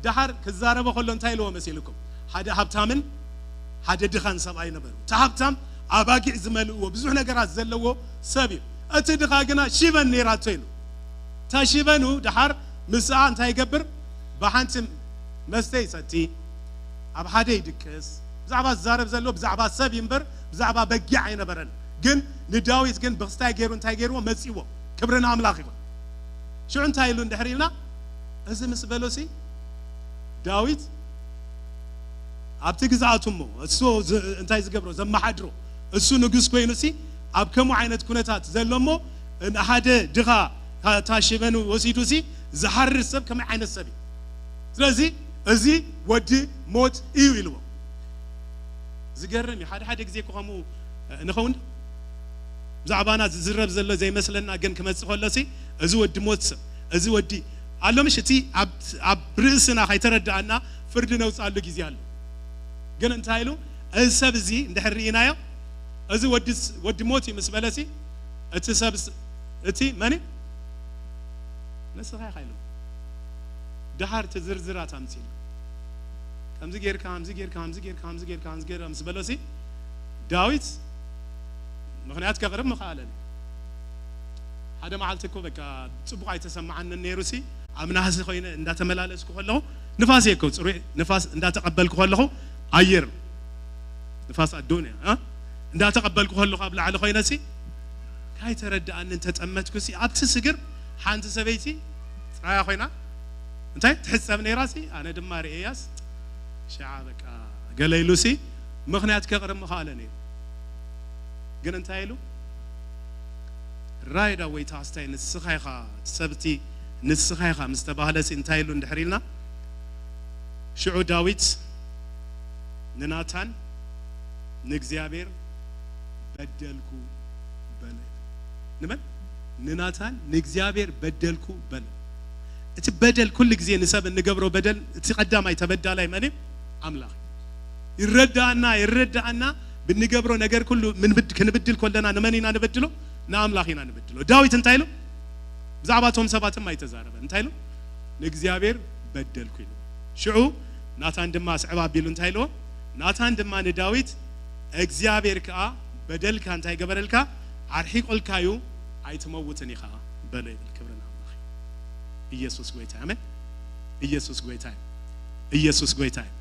ድሓር ክዛረቦ ከሎ እንታይ ኢልዎ መሲልኩም? ሓደ ሃብታምን ሓደ ድኻን ሰብኣይ ነበሩ። እቲ ሃብታም ኣባጊዕ ዝመልእዎ ብዙሕ ነገራት ዘለዎ ሰብ እዩ። እቲ ድኻ ግና ሽበን ነይራቶ ኢሉ። እታ ሽበኑ ድሓር ምስኣ እንታይ ይገብር? ብሓንቲ መስተ ይሰቲ፣ ኣብ ሓደ ይድቅስ። ብዛዕባ ዝዛረብ ዘሎ ብዛዕባ ሰብ እዩ እምበር ብዛዕባ በጊዕ ኣይነበረን። ግን ንዳዊት ግን ብክስታይ ገይሩ እንታይ ገይርዎ? መጺዎ። ክብሪ ንኣምላኽ ይኹን። ሽዑ እንታይ ኢሉ እንድሕር ኢልና እዚ ምስ በሎሲ ዳዊት ኣብቲ ግዝኣቱ እሞ እሱ ዝ- እንታይ ዝገብሮ ዘመሓድሮ እሱ ንጉስ ኮይኑሲ ኣብ ከምኡ ዓይነት ኩነታት ዘሎ እሞ ንሓደ ድኻ ታ- ታሽበኑ ወሲዱሲ ዝሃርር ሰብ ከመይ ዓይነት ሰብ እዩ? ስለዚ እዚ ወዲ ሞት እዩ ኢልዎ። ዝገርም እዩ። ሓደ ሓደ ግዜ እኮ ከምኡ ንኸውን ብዛዕባና ዝዝረብ ዘሎ ዘይመስለና ግን ክመጽእ ከሎሲ እዚ ወዲ ሞት ሰብ እዚ ወዲ ኣሎ ምሽ እቲ ኣብ ኣብ ርእስና ከይተረዳእና ፍርዲ ነውፅኣሉ ግዜ ኣሎ። ግን እንታይ ኢሉ እዚ ሰብ እዚ እንድሕር ርኢናዮ እዚ ወዲ ወዲ ሞት እዩ ምስ በለሲ እቲ ሰብ እቲ መን እዩ? ንስኻ ኢኻ ኢሉ ድሓር እቲ ዝርዝራት ኣምፂሉ ከምዚ ጌርካ ከምዚ ጌርካ ከምዚ ጌርካ ከምዚ ጌርካ ከምዚ ጌርካ ምስ በሎሲ ዳዊት ምኽንያት ከቕርብ ምኽኣለን። ሓደ መዓልቲ እኮ በቃ ጽቡቕ ኣይተሰማዓንን ነይሩሲ ኣብ ናህሲ ኮይነ እንዳተመላለስኩ ከለኹ ንፋስ እየ እኮ ጽሩይ ንፋስ እንዳተቐበልኩ ከለኹ ኣየር ንፋስ ኣዶንያ እ እንዳተቐበልኩ ከለኹ ኣብ ላዕሊ ኮይነሲ ካይተረድኣንን ተጠመትኩሲ ኣብቲ ስግር ሓንቲ ሰበይቲ ጥራያ ኮይና እንታይ ትሕጸብ ነይራሲ ኣነ ድማ ርእያስ ሽዓ በቃ ገለ ኢሉሲ ምኽንያት ከቕርብ ምኽኣለ ነይሩ። ግን እንታይ ኢሉ ራይዳ ወይ ታስታይ ንስኻ ኢኻ እቲ ሰብቲ ንስኻ ኢኻ ምስ ተባህለሲ እንታይ ኢሉ እንድሕር ኢልና ሽዑ ዳዊት ንናታን ንእግዚኣብሔር በደልኩ በለ። ንመን ንናታን ንእግዚኣብሔር በደልኩ በለ። እቲ በደል ኩሉ ግዜ ንሰብ እንገብሮ በደል እቲ ቀዳማይ ተበዳላይ መን እዩ? ኣምላኽ እዩ። ይረዳኣና ይረዳኣና ብንገብሮ ነገር ኩሉ ምንብድ- ክንብድል ከለና ንመን ኢና ንበድሎ? ንኣምላኽ ኢና ንበድሎ። ዳዊት እንታይ ኢሉ? ብዛዕባ እቶም ሰባትም ኣይተዛረበን። እንታይ ኢሉ? ንእግዚኣብሔር በደልኩ ኢሉ። ሽዑ ናታን ድማ ስዕብ ኣቢሉ እንታይ ኢልዎ? ናታን ድማ ንዳዊት እግዚኣብሔር ከኣ በደልካ እንታይ ገበረልካ? ኣርሒቆልካ እዩ ኣይትመውትን ኢኻ በሎ ይብል። ክብሪ ንኣምላኽ። ኢየሱስ ጎይታ ኣሜን። ኢየሱስ ጎይታ እዩ። ኢየሱስ ጎይታ እዩ።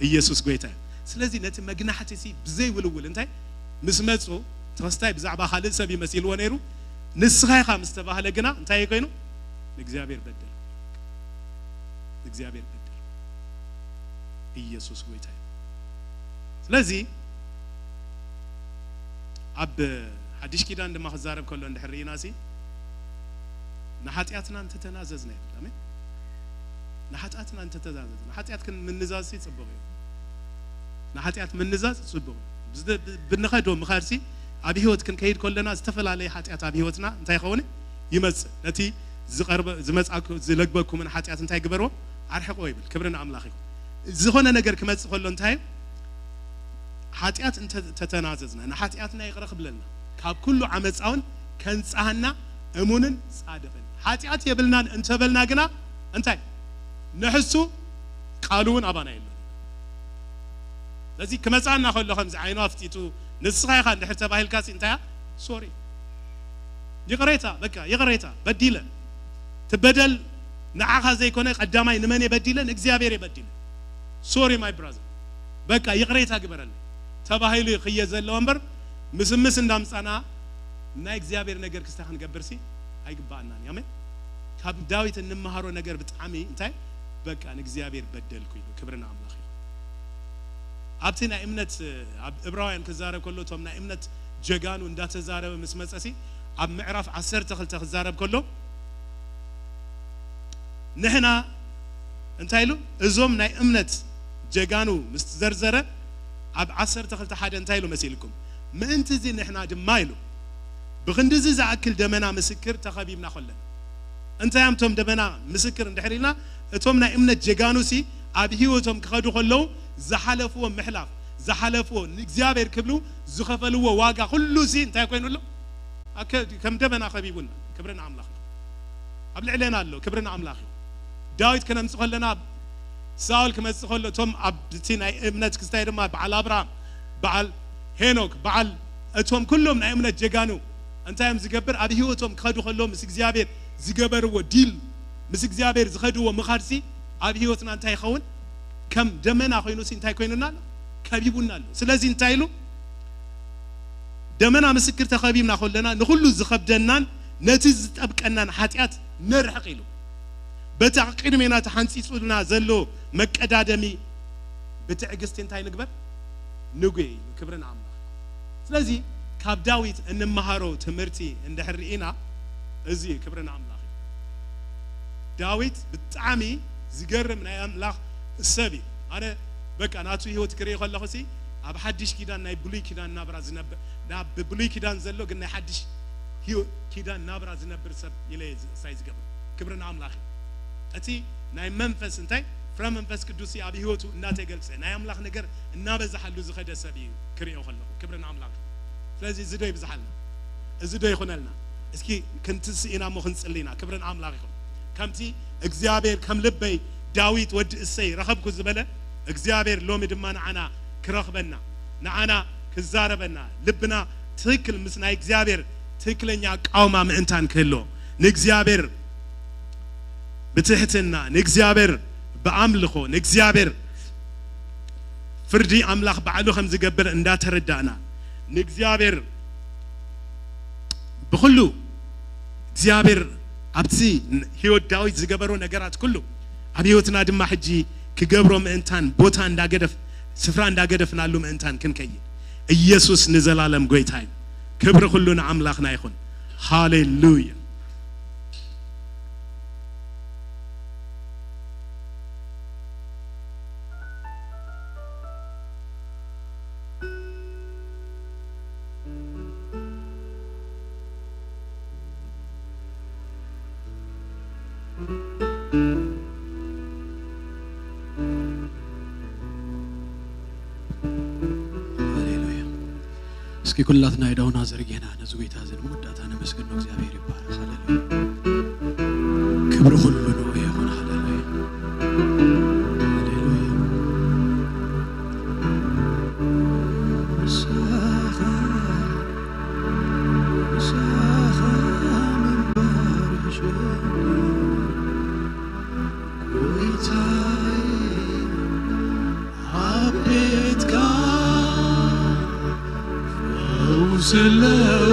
ኢየሱስ ጎይታ እዩ። ስለዚ ነቲ መግናሕቲ ሲ ብዘይ ውልውል እንታይ ምስ መጹ፣ ተኸስታይ ብዛዕባ ካልእ ሰብ ይመሲልዎ ነይሩ። ንስኻ ኢኻ ምስ ተባህለ ግና እንታይ ኮይኑ? ንእግዚኣብሔር በደል። ንእግዚኣብሔር በደል። ኢየሱስ ጎይታ እዩ። ስለዚ ኣብ ሓድሽ ኪዳን ድማ ክዛረብ ከሎ እንድሕር ርኢና ሲ ንሓጢኣትና እንተተናዘዝና ይብል። ኣሜን። ንሓጢኣትና እንተተናዘዝና፣ ሓጢኣት ክን ምንዛዝ ሲ ጽቡቕ እዩ። ንሓጢኣት ምንዛዝ ጽቡቕ እዩ። ብዝደ-፣ ብ-፣ ብንኸዶ ምኻድ ሲ ኣብ ህይወት ክንከይድ ከለና ዝተፈላለየ ሓጢኣት ኣብ ህይወትና እንታይ ይኸውን? ይመጽእ። ነቲ ዝቐርበ-፣ ዝመጽኣኩ-፣ ዝለግበኩምን ሓጢኣት እንታይ ግበርዎ? ኣርሕቆ ይብል። ክብሪ ንኣምላኽ ይኹን። ዝኾነ ነገር ክመጽእ ከሎ እንታይ እዩ? ሓጢኣት እንተ-፣ ተተናዘዝና፣ ንሓጢኣትና ይቕረ ክብለልና፣ ካብ ኩሉ ዓመጻውን ከንጽሃና እሙንን ጻድቕን። ሓጢኣት የብልናን እንተበልና ግና እንታይ? ንሕሱ ቃሉ እውን ኣባና የሎን። ስለዚ ክመጽኣና ከሎ ከምዚ ዓይኑ ኣፍጢጡ ንስኻ ኢኻ እንድሕር ተባሂልካ ሲ እንታይ እያ? ሶሪ። ይቕሬታ፣ በቃ ይቕሬታ፣ በዲለ። እቲ በደል ንዓኻ ዘይኮነ ቀዳማይ ንመን እየ በዲለ? ንእግዚኣብሔር እየ በዲለ። ሶሪ ማይ ብራዘር። በቃ ይቕሬታ ግበረለይ ተባሂሉ እዩ ክየ ዘለዎ እምበር ምስምስ እንዳምጻና ናይ እግዚኣብሔር ነገር ክስታይ ክንገብር ሲ ኣይግባኣናን እዩ። ኣሜን። ካብ ዳዊት እንመሃሮ ነገር ብጣዕሚ እንታይ? በቃ ንእግዚኣብሔር በደልኩ ኢሉ። ክብሪ ንኣምላኽ ይኹን። ኣብቲ ናይ እምነት፣ ኣብ ዕብራውያን ክዛረብ ከሎ እቶም ናይ እምነት ጀጋኑ እንዳተዛረበ ምስ መጸ ሲ ኣብ ምዕራፍ ዓሰርተ ክልተ ክዛረብ ከሎ ንሕና እንታይ ኢሉ? እዞም ናይ እምነት ጀጋኑ ምስ ዘርዘረ ኣብ ዓሰርተ ክልተ ሓደ እንታይ ኢሉ መሲልኩም? ምእንቲ እዚ ንሕና ድማ ኢሉ ብኽንድዚ ዝኣክል ደመና ምስክር ተኸቢብና ከለና። እንታይ እዮም እቶም ደመና ምስክር እንድሕር ኢልና? እቶም ናይ እምነት ጀጋኑ ሲ ኣብ ህይወቶም ክኸዱ ከለዉ ዝሓለፍዎ ምሕላፍ፣ ዝሓለፍዎ ንእግዚኣብሔር ክብሉ ዝኸፈልዎ ዋጋ ኩሉ ሲ እንታይ ኮይኑ ኣሎ? ኣከ-፣ ከም ደመና ከቢቡና። ክብሪ ንኣምላኽ እዩ። ኣብ ልዕሌና ኣሎ። ክብሪ ንኣምላኽ እዩ። ዳዊት ከነምጽእ ከለና ሳኦል ክመጽእ ከሎ እቶም ኣብቲ ናይ እምነት ክስታይ ድማ በዓል ኣብርሃም፣ በዓል ሄኖክ፣ በዓል እቶም ኩሎም ናይ እምነት ጀጋኑ እንታይ እዮም ዝገብር? ኣብ ህይወቶም ክኸዱ ከለዉ ምስ እግዚኣብሔር ዝገበርዎ ዲል፣ ምስ እግዚኣብሔር ዝኸድዎ ምኻድሲ ኣብ ህይወትና እንታይ ይኸውን? ከም ደመና ኮይኑሲ እንታይ ኮይኑና ኣሎ? ከቢቡና ኣሎ። ስለዚ እንታይ ኢሉ? ደመና ምስክር ተኸቢብና ከለና ንኹሉ ዝኸብደናን ነቲ ዝጠብቀናን ሓጢኣት ነርሕቕ ኢሉ። በቲ ኣብ ቅድሜና ተሓንጺጹልና ዘሎ መቀዳደሚ ብትዕግስቲ እንታይ ንግበር? ንጉየ ኢሉ። ክብሪ ንኣምላኽ። ስለዚ ካብ ዳዊት እንመሃሮ ትምህርቲ እንድሕር ርኢና እዚ እዩ። ክብሪ ንኣምላኽ እዩ። ዳዊት ብጣዕሚ ዝገርም ናይ ኣምላኽ ሰብ እዩ። ኣነ በቃ ናቱ ህይወት ክርኢ ከለኹ ሲ ኣብ ሓድሽ ኪዳን ናይ ብሉይ ኪዳን ናብራ ዝነብር፣ ናብ ብሉይ ኪዳን ዘሎ ግን ናይ ሓድሽ ህይወ-፣ ኪዳን ናብራ ዝነብር ሰብ ኢለ እየ ዝ-፣ ሳይ ዝገብር። ክብሪ ንኣምላኽ እዩ። እቲ ናይ መንፈስ እንታይ ፍረ መንፈስ ቅዱስ ኣብ ህይወቱ እናተገልጸ ናይ ኣምላኽ ነገር እናበዛሓሉ ዝኸደ ሰብ እዩ ክርእዮ ከለኹ። ክብሪ ንኣምላኽ እዩ። ስለዚ እዚ ዶ ይብዝሓልና? እዚ ዶ ይኹነልና? እስኪ ክንትስእ ኢና እሞ ክንጽሊ ኢና። ክብሪ ንኣምላኽ ይኹን። ከምቲ እግዚኣብሔር ከም ልበይ ዳዊት ወዲ እሰይ ረኸብኩ ዝበለ እግዚኣብሔር ሎሚ ድማ ንዓና ክረኽበና፣ ንዓና ክዛረበና፣ ልብና ትኽክል ምስ ናይ እግዚኣብሔር ትኽክለኛ ኣቃውማ ምእንታን ክህልዎ፣ ንእግዚኣብሔር ብትሕትና፣ ንእግዚኣብሔር ብኣምልኾ፣ ንእግዚኣብሔር ፍርዲ ኣምላኽ ባዕሉ ከም ዝገብር እንዳተረዳእና፣ ንእግዚኣብሔር ብኹሉ እግዚኣብሔር ኣብቲ ህይወት ዳዊት ዝገበሮ ነገራት ኩሉ ኣብ ህይወትና ድማ ሕጂ ክገብሮ ምእንታን ቦታ እንዳገደፍ-፣ ስፍራ እንዳገደፍናሉ ምእንታን ክንከይድ። ኢየሱስ ንዘላለም ጎይታ እዩ። ክብሪ ኩሉ ንኣምላኽና ይኹን። ሃሌሉያ። ሃሌሉያ። እስኪ ኩላትና የዳውና ዘርጌና ነዚ ጎይታ እዚ ንመወዳእታ ነመስግኖ። እግዚኣብሔር ይባረክ። ሃሌሉያ። ክብሪ ኩሉ ንኡ ይኹን። ሃሌሉያ። ሃሌሉያ። ንስኻ፣ ንስኻ ምንባር ይሽኒ ጎይታዬ። ስለዎ፣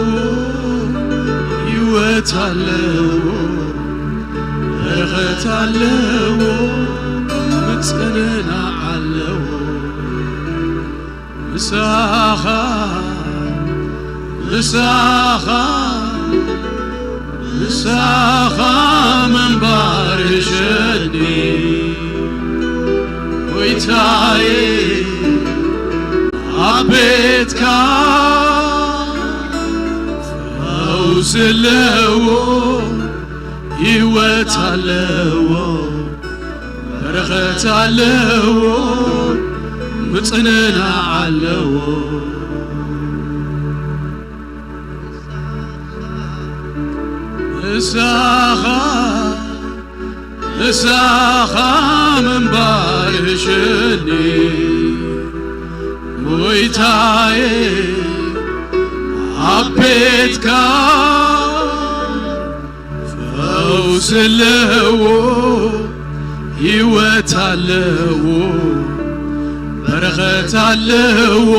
ህይወት ኣለዎ፣ በረኸት ኣለዎ፣ ምጽንናዕ ኣለዎ። ምሳኻ፣ ምሳኻ፣ ምሳኻ ምንባር ይሸኒ። ጎይታዬ፣ ኣብ ቤትካ ፈውስ ኣለዎ፣ ህይወት ኣለዎ፣ በረኸት ኣለዎ፣ ምጽንናዕ ኣለዎ። ምሳኻ፣ ምሳኻ ምንባር ይሸኒ። ጎይታዬ፣ ኣብ ቤትካ ፈውስ ኣለዎ፣ ህይወት ኣለዎ፣ በረኸት ኣለዎ፣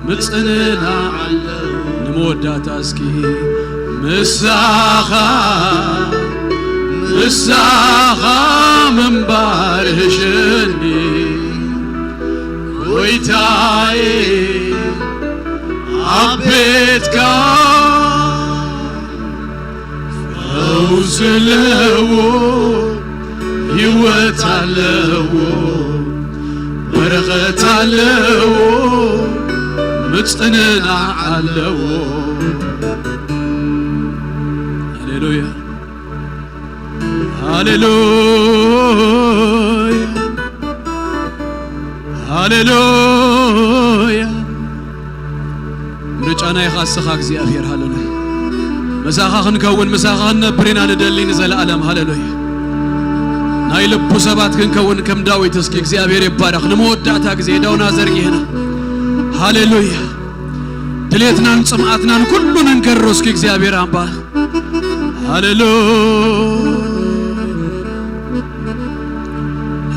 ምጽንናዕ ኣለዎ። ንመወዳእታ እስኪ ምሳኻ፣ ምሳኻ ምንባር ይሸኒ። ጎይታዬ፣ ኣብ ቤትካ ፈውስ ኣለዎ፣ ህይወት ኣለዎ፣ በረኸት ኣለዎ፣ ምጽንናዕ ኣለዎ። ሃሌሉያ፣ ሃሌሉያ፣ ሃሌሉያ። ምርጫና ኢኻ እስኻ እግዚኣብሔር። ሃሌሉያ። ምሳኻ ክንከውን፣ ምሳኻ ክንነብር ኢና ንደሊ ንዘለኣለም። ሃሌሉያ። ናይ ልቡ ሰባት ክንከውን ከም ዳዊት እስኪ እግዚኣብሔር ይባረኽ። ንመወዳእታ ግዜ ኢዳውና ዘርጊሕና፣ ሃሌሉያ፣ ድሌትናን ጽምኣትናን ኩሉ ንንገሮ እስኪ እግዚኣብሔር ኣባ። ሃሌሉያ፣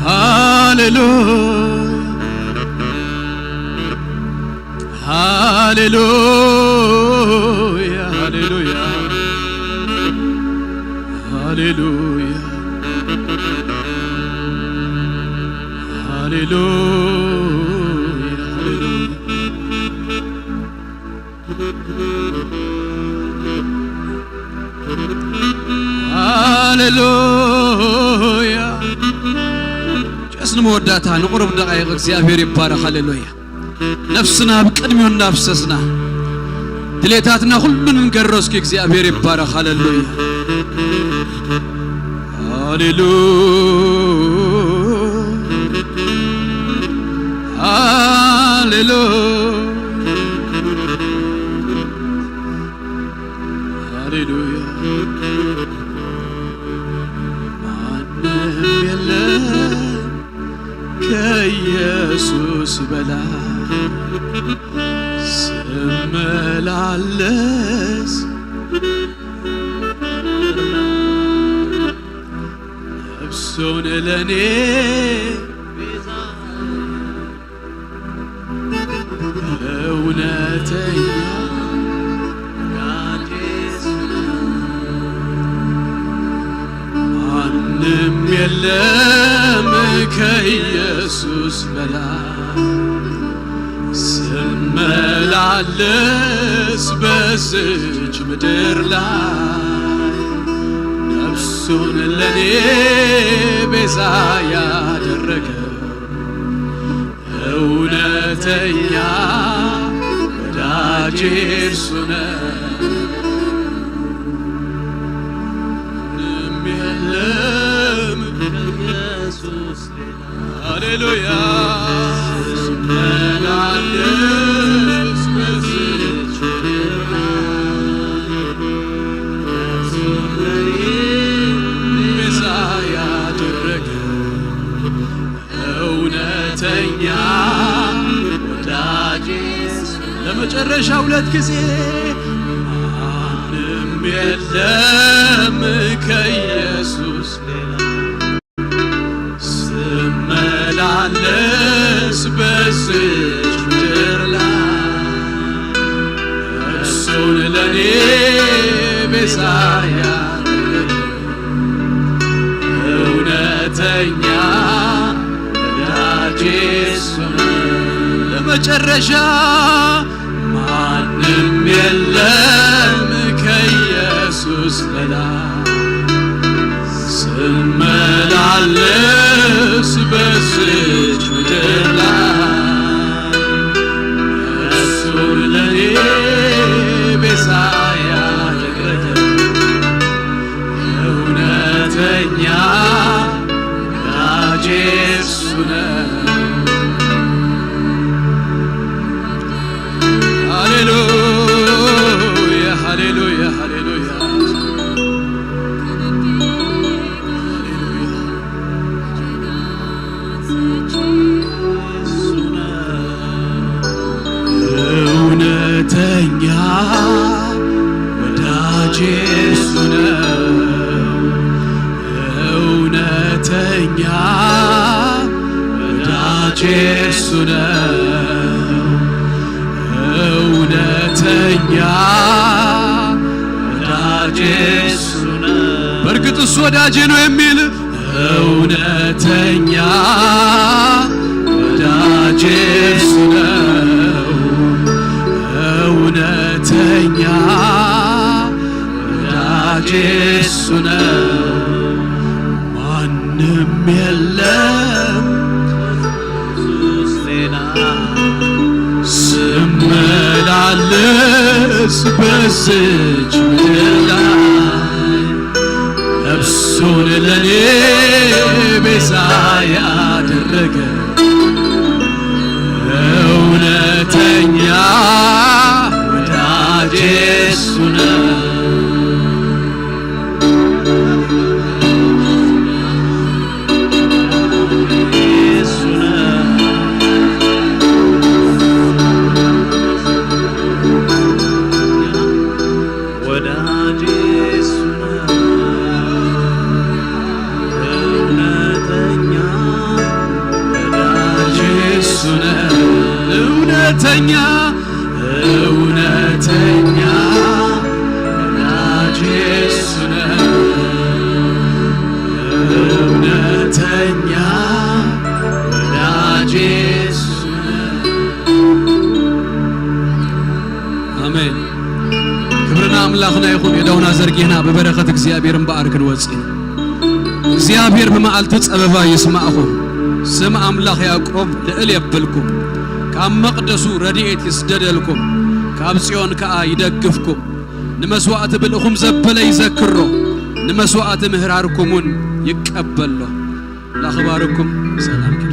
ሃሌሉያ፣ ሃሌሉያ፣ ሃሌሉያ፣ ሃሌሉያ፣ ሃሌሉያ፣ ሃሌሉያ። ሃሌሉያ። ጨስ ንመወዳእታ ንቁሩብ ደቃይቕ እግዚኣብሔር ይባረኽ። ሃሌሉያ። ነፍስና ኣብ ቅድሚኡ እናፍሰስና ድሌታትና ኩሉ ንንገሮ እስኪ እግዚኣብሔር ይባረኽ። ሃሌሉያ። ሃሌሉያ። ሃሌሉያ። ሃሌሉያ። ማንም የለም ከኢየሱስ በላይ ስመላለስ ነፍሱን ለኔ ቤዛ እውነተኛ ማንም የለም ከኢየሱስ በላይ ስመላለስ በዝች ምድር ላይ ነፍሱን ለኔ ቤዛ ያደረገ እውነተኛ ወዳጄ እርሱ ነው። ምንም የለም ከኢየሱስ ሌላ። ሃሌሉያ። ስመላለስ በዝች ምድር ላይ ነፍሱን ለኔ ቤዛ ያደረገ እውነተኛ ወዳጄ ለመጨረሻ ሁለት ጊዜ ማንም የለም ከኢየሱስ ሌላ ስመላለስ በዝች ምድር ላይ መጨረሻ ማንም የለም ከኢየሱስ ሌላ። ስመላለስ በዚች ምድር ላይ እሱን ለኔ ቤዛ ያደረገ እውነተኛ ወዳጄ እሱ ነው። ሃሌሉያ፣ ሃሌሉያ፣ ሃሌሉያ፣ ሃሌሉያ። እውነተኛ ወዳጄ እሱ ነው። እውነተኛ ወዳጄ እሱ ነው። እውነተኛ ወዳጄ እሱ ነው። በእርግጥ እሱ ወዳጄ ነው የሚል እውነተኛ ወዳጄ እሱ ነው። እውነተኛ ወዳጄ እሱ ነው። ማንም የለም ሌላ። ስመላለስ በዚች ምድር ላይ ነፍሱን ለኔ ቤዛ ያደረገ እውነተኛ ወዳጄ እሱ ነው። እሱ ነው። ወዳጄ እሱ ነው። እውነተኛ ወዳጄ እሱ ነው። እውነተኛ፣ እውነተኛ ወዳጄ እሱ ነው። እውነተኛ ወዳጄ እሱ ነው። ኣሜን። ክብሪ ንኣምላኽና ይኹን። የዳውና ዘርጊሕና ብበረኸት እግዚኣብሔር እምበኣር ክንወጽእ ኢና። እግዚኣብሔር ብመዓልቲ ጸበባ ይስማዕኹም፣ ስም ኣምላኽ ያዕቆብ ልዕል የብልኩም። ካብ መቕደሱ ረድኤት ይስደደልኩም፣ ካብ ጽዮን ከኣ ይደግፍኩም። ንመስዋእቲ ብልእኹም ዘበለ ይዘክሮ፣ ንመስዋእቲ ምህራርኩምውን ይቀበሎ። ላኽባርኩም ሰላም ኪዱ።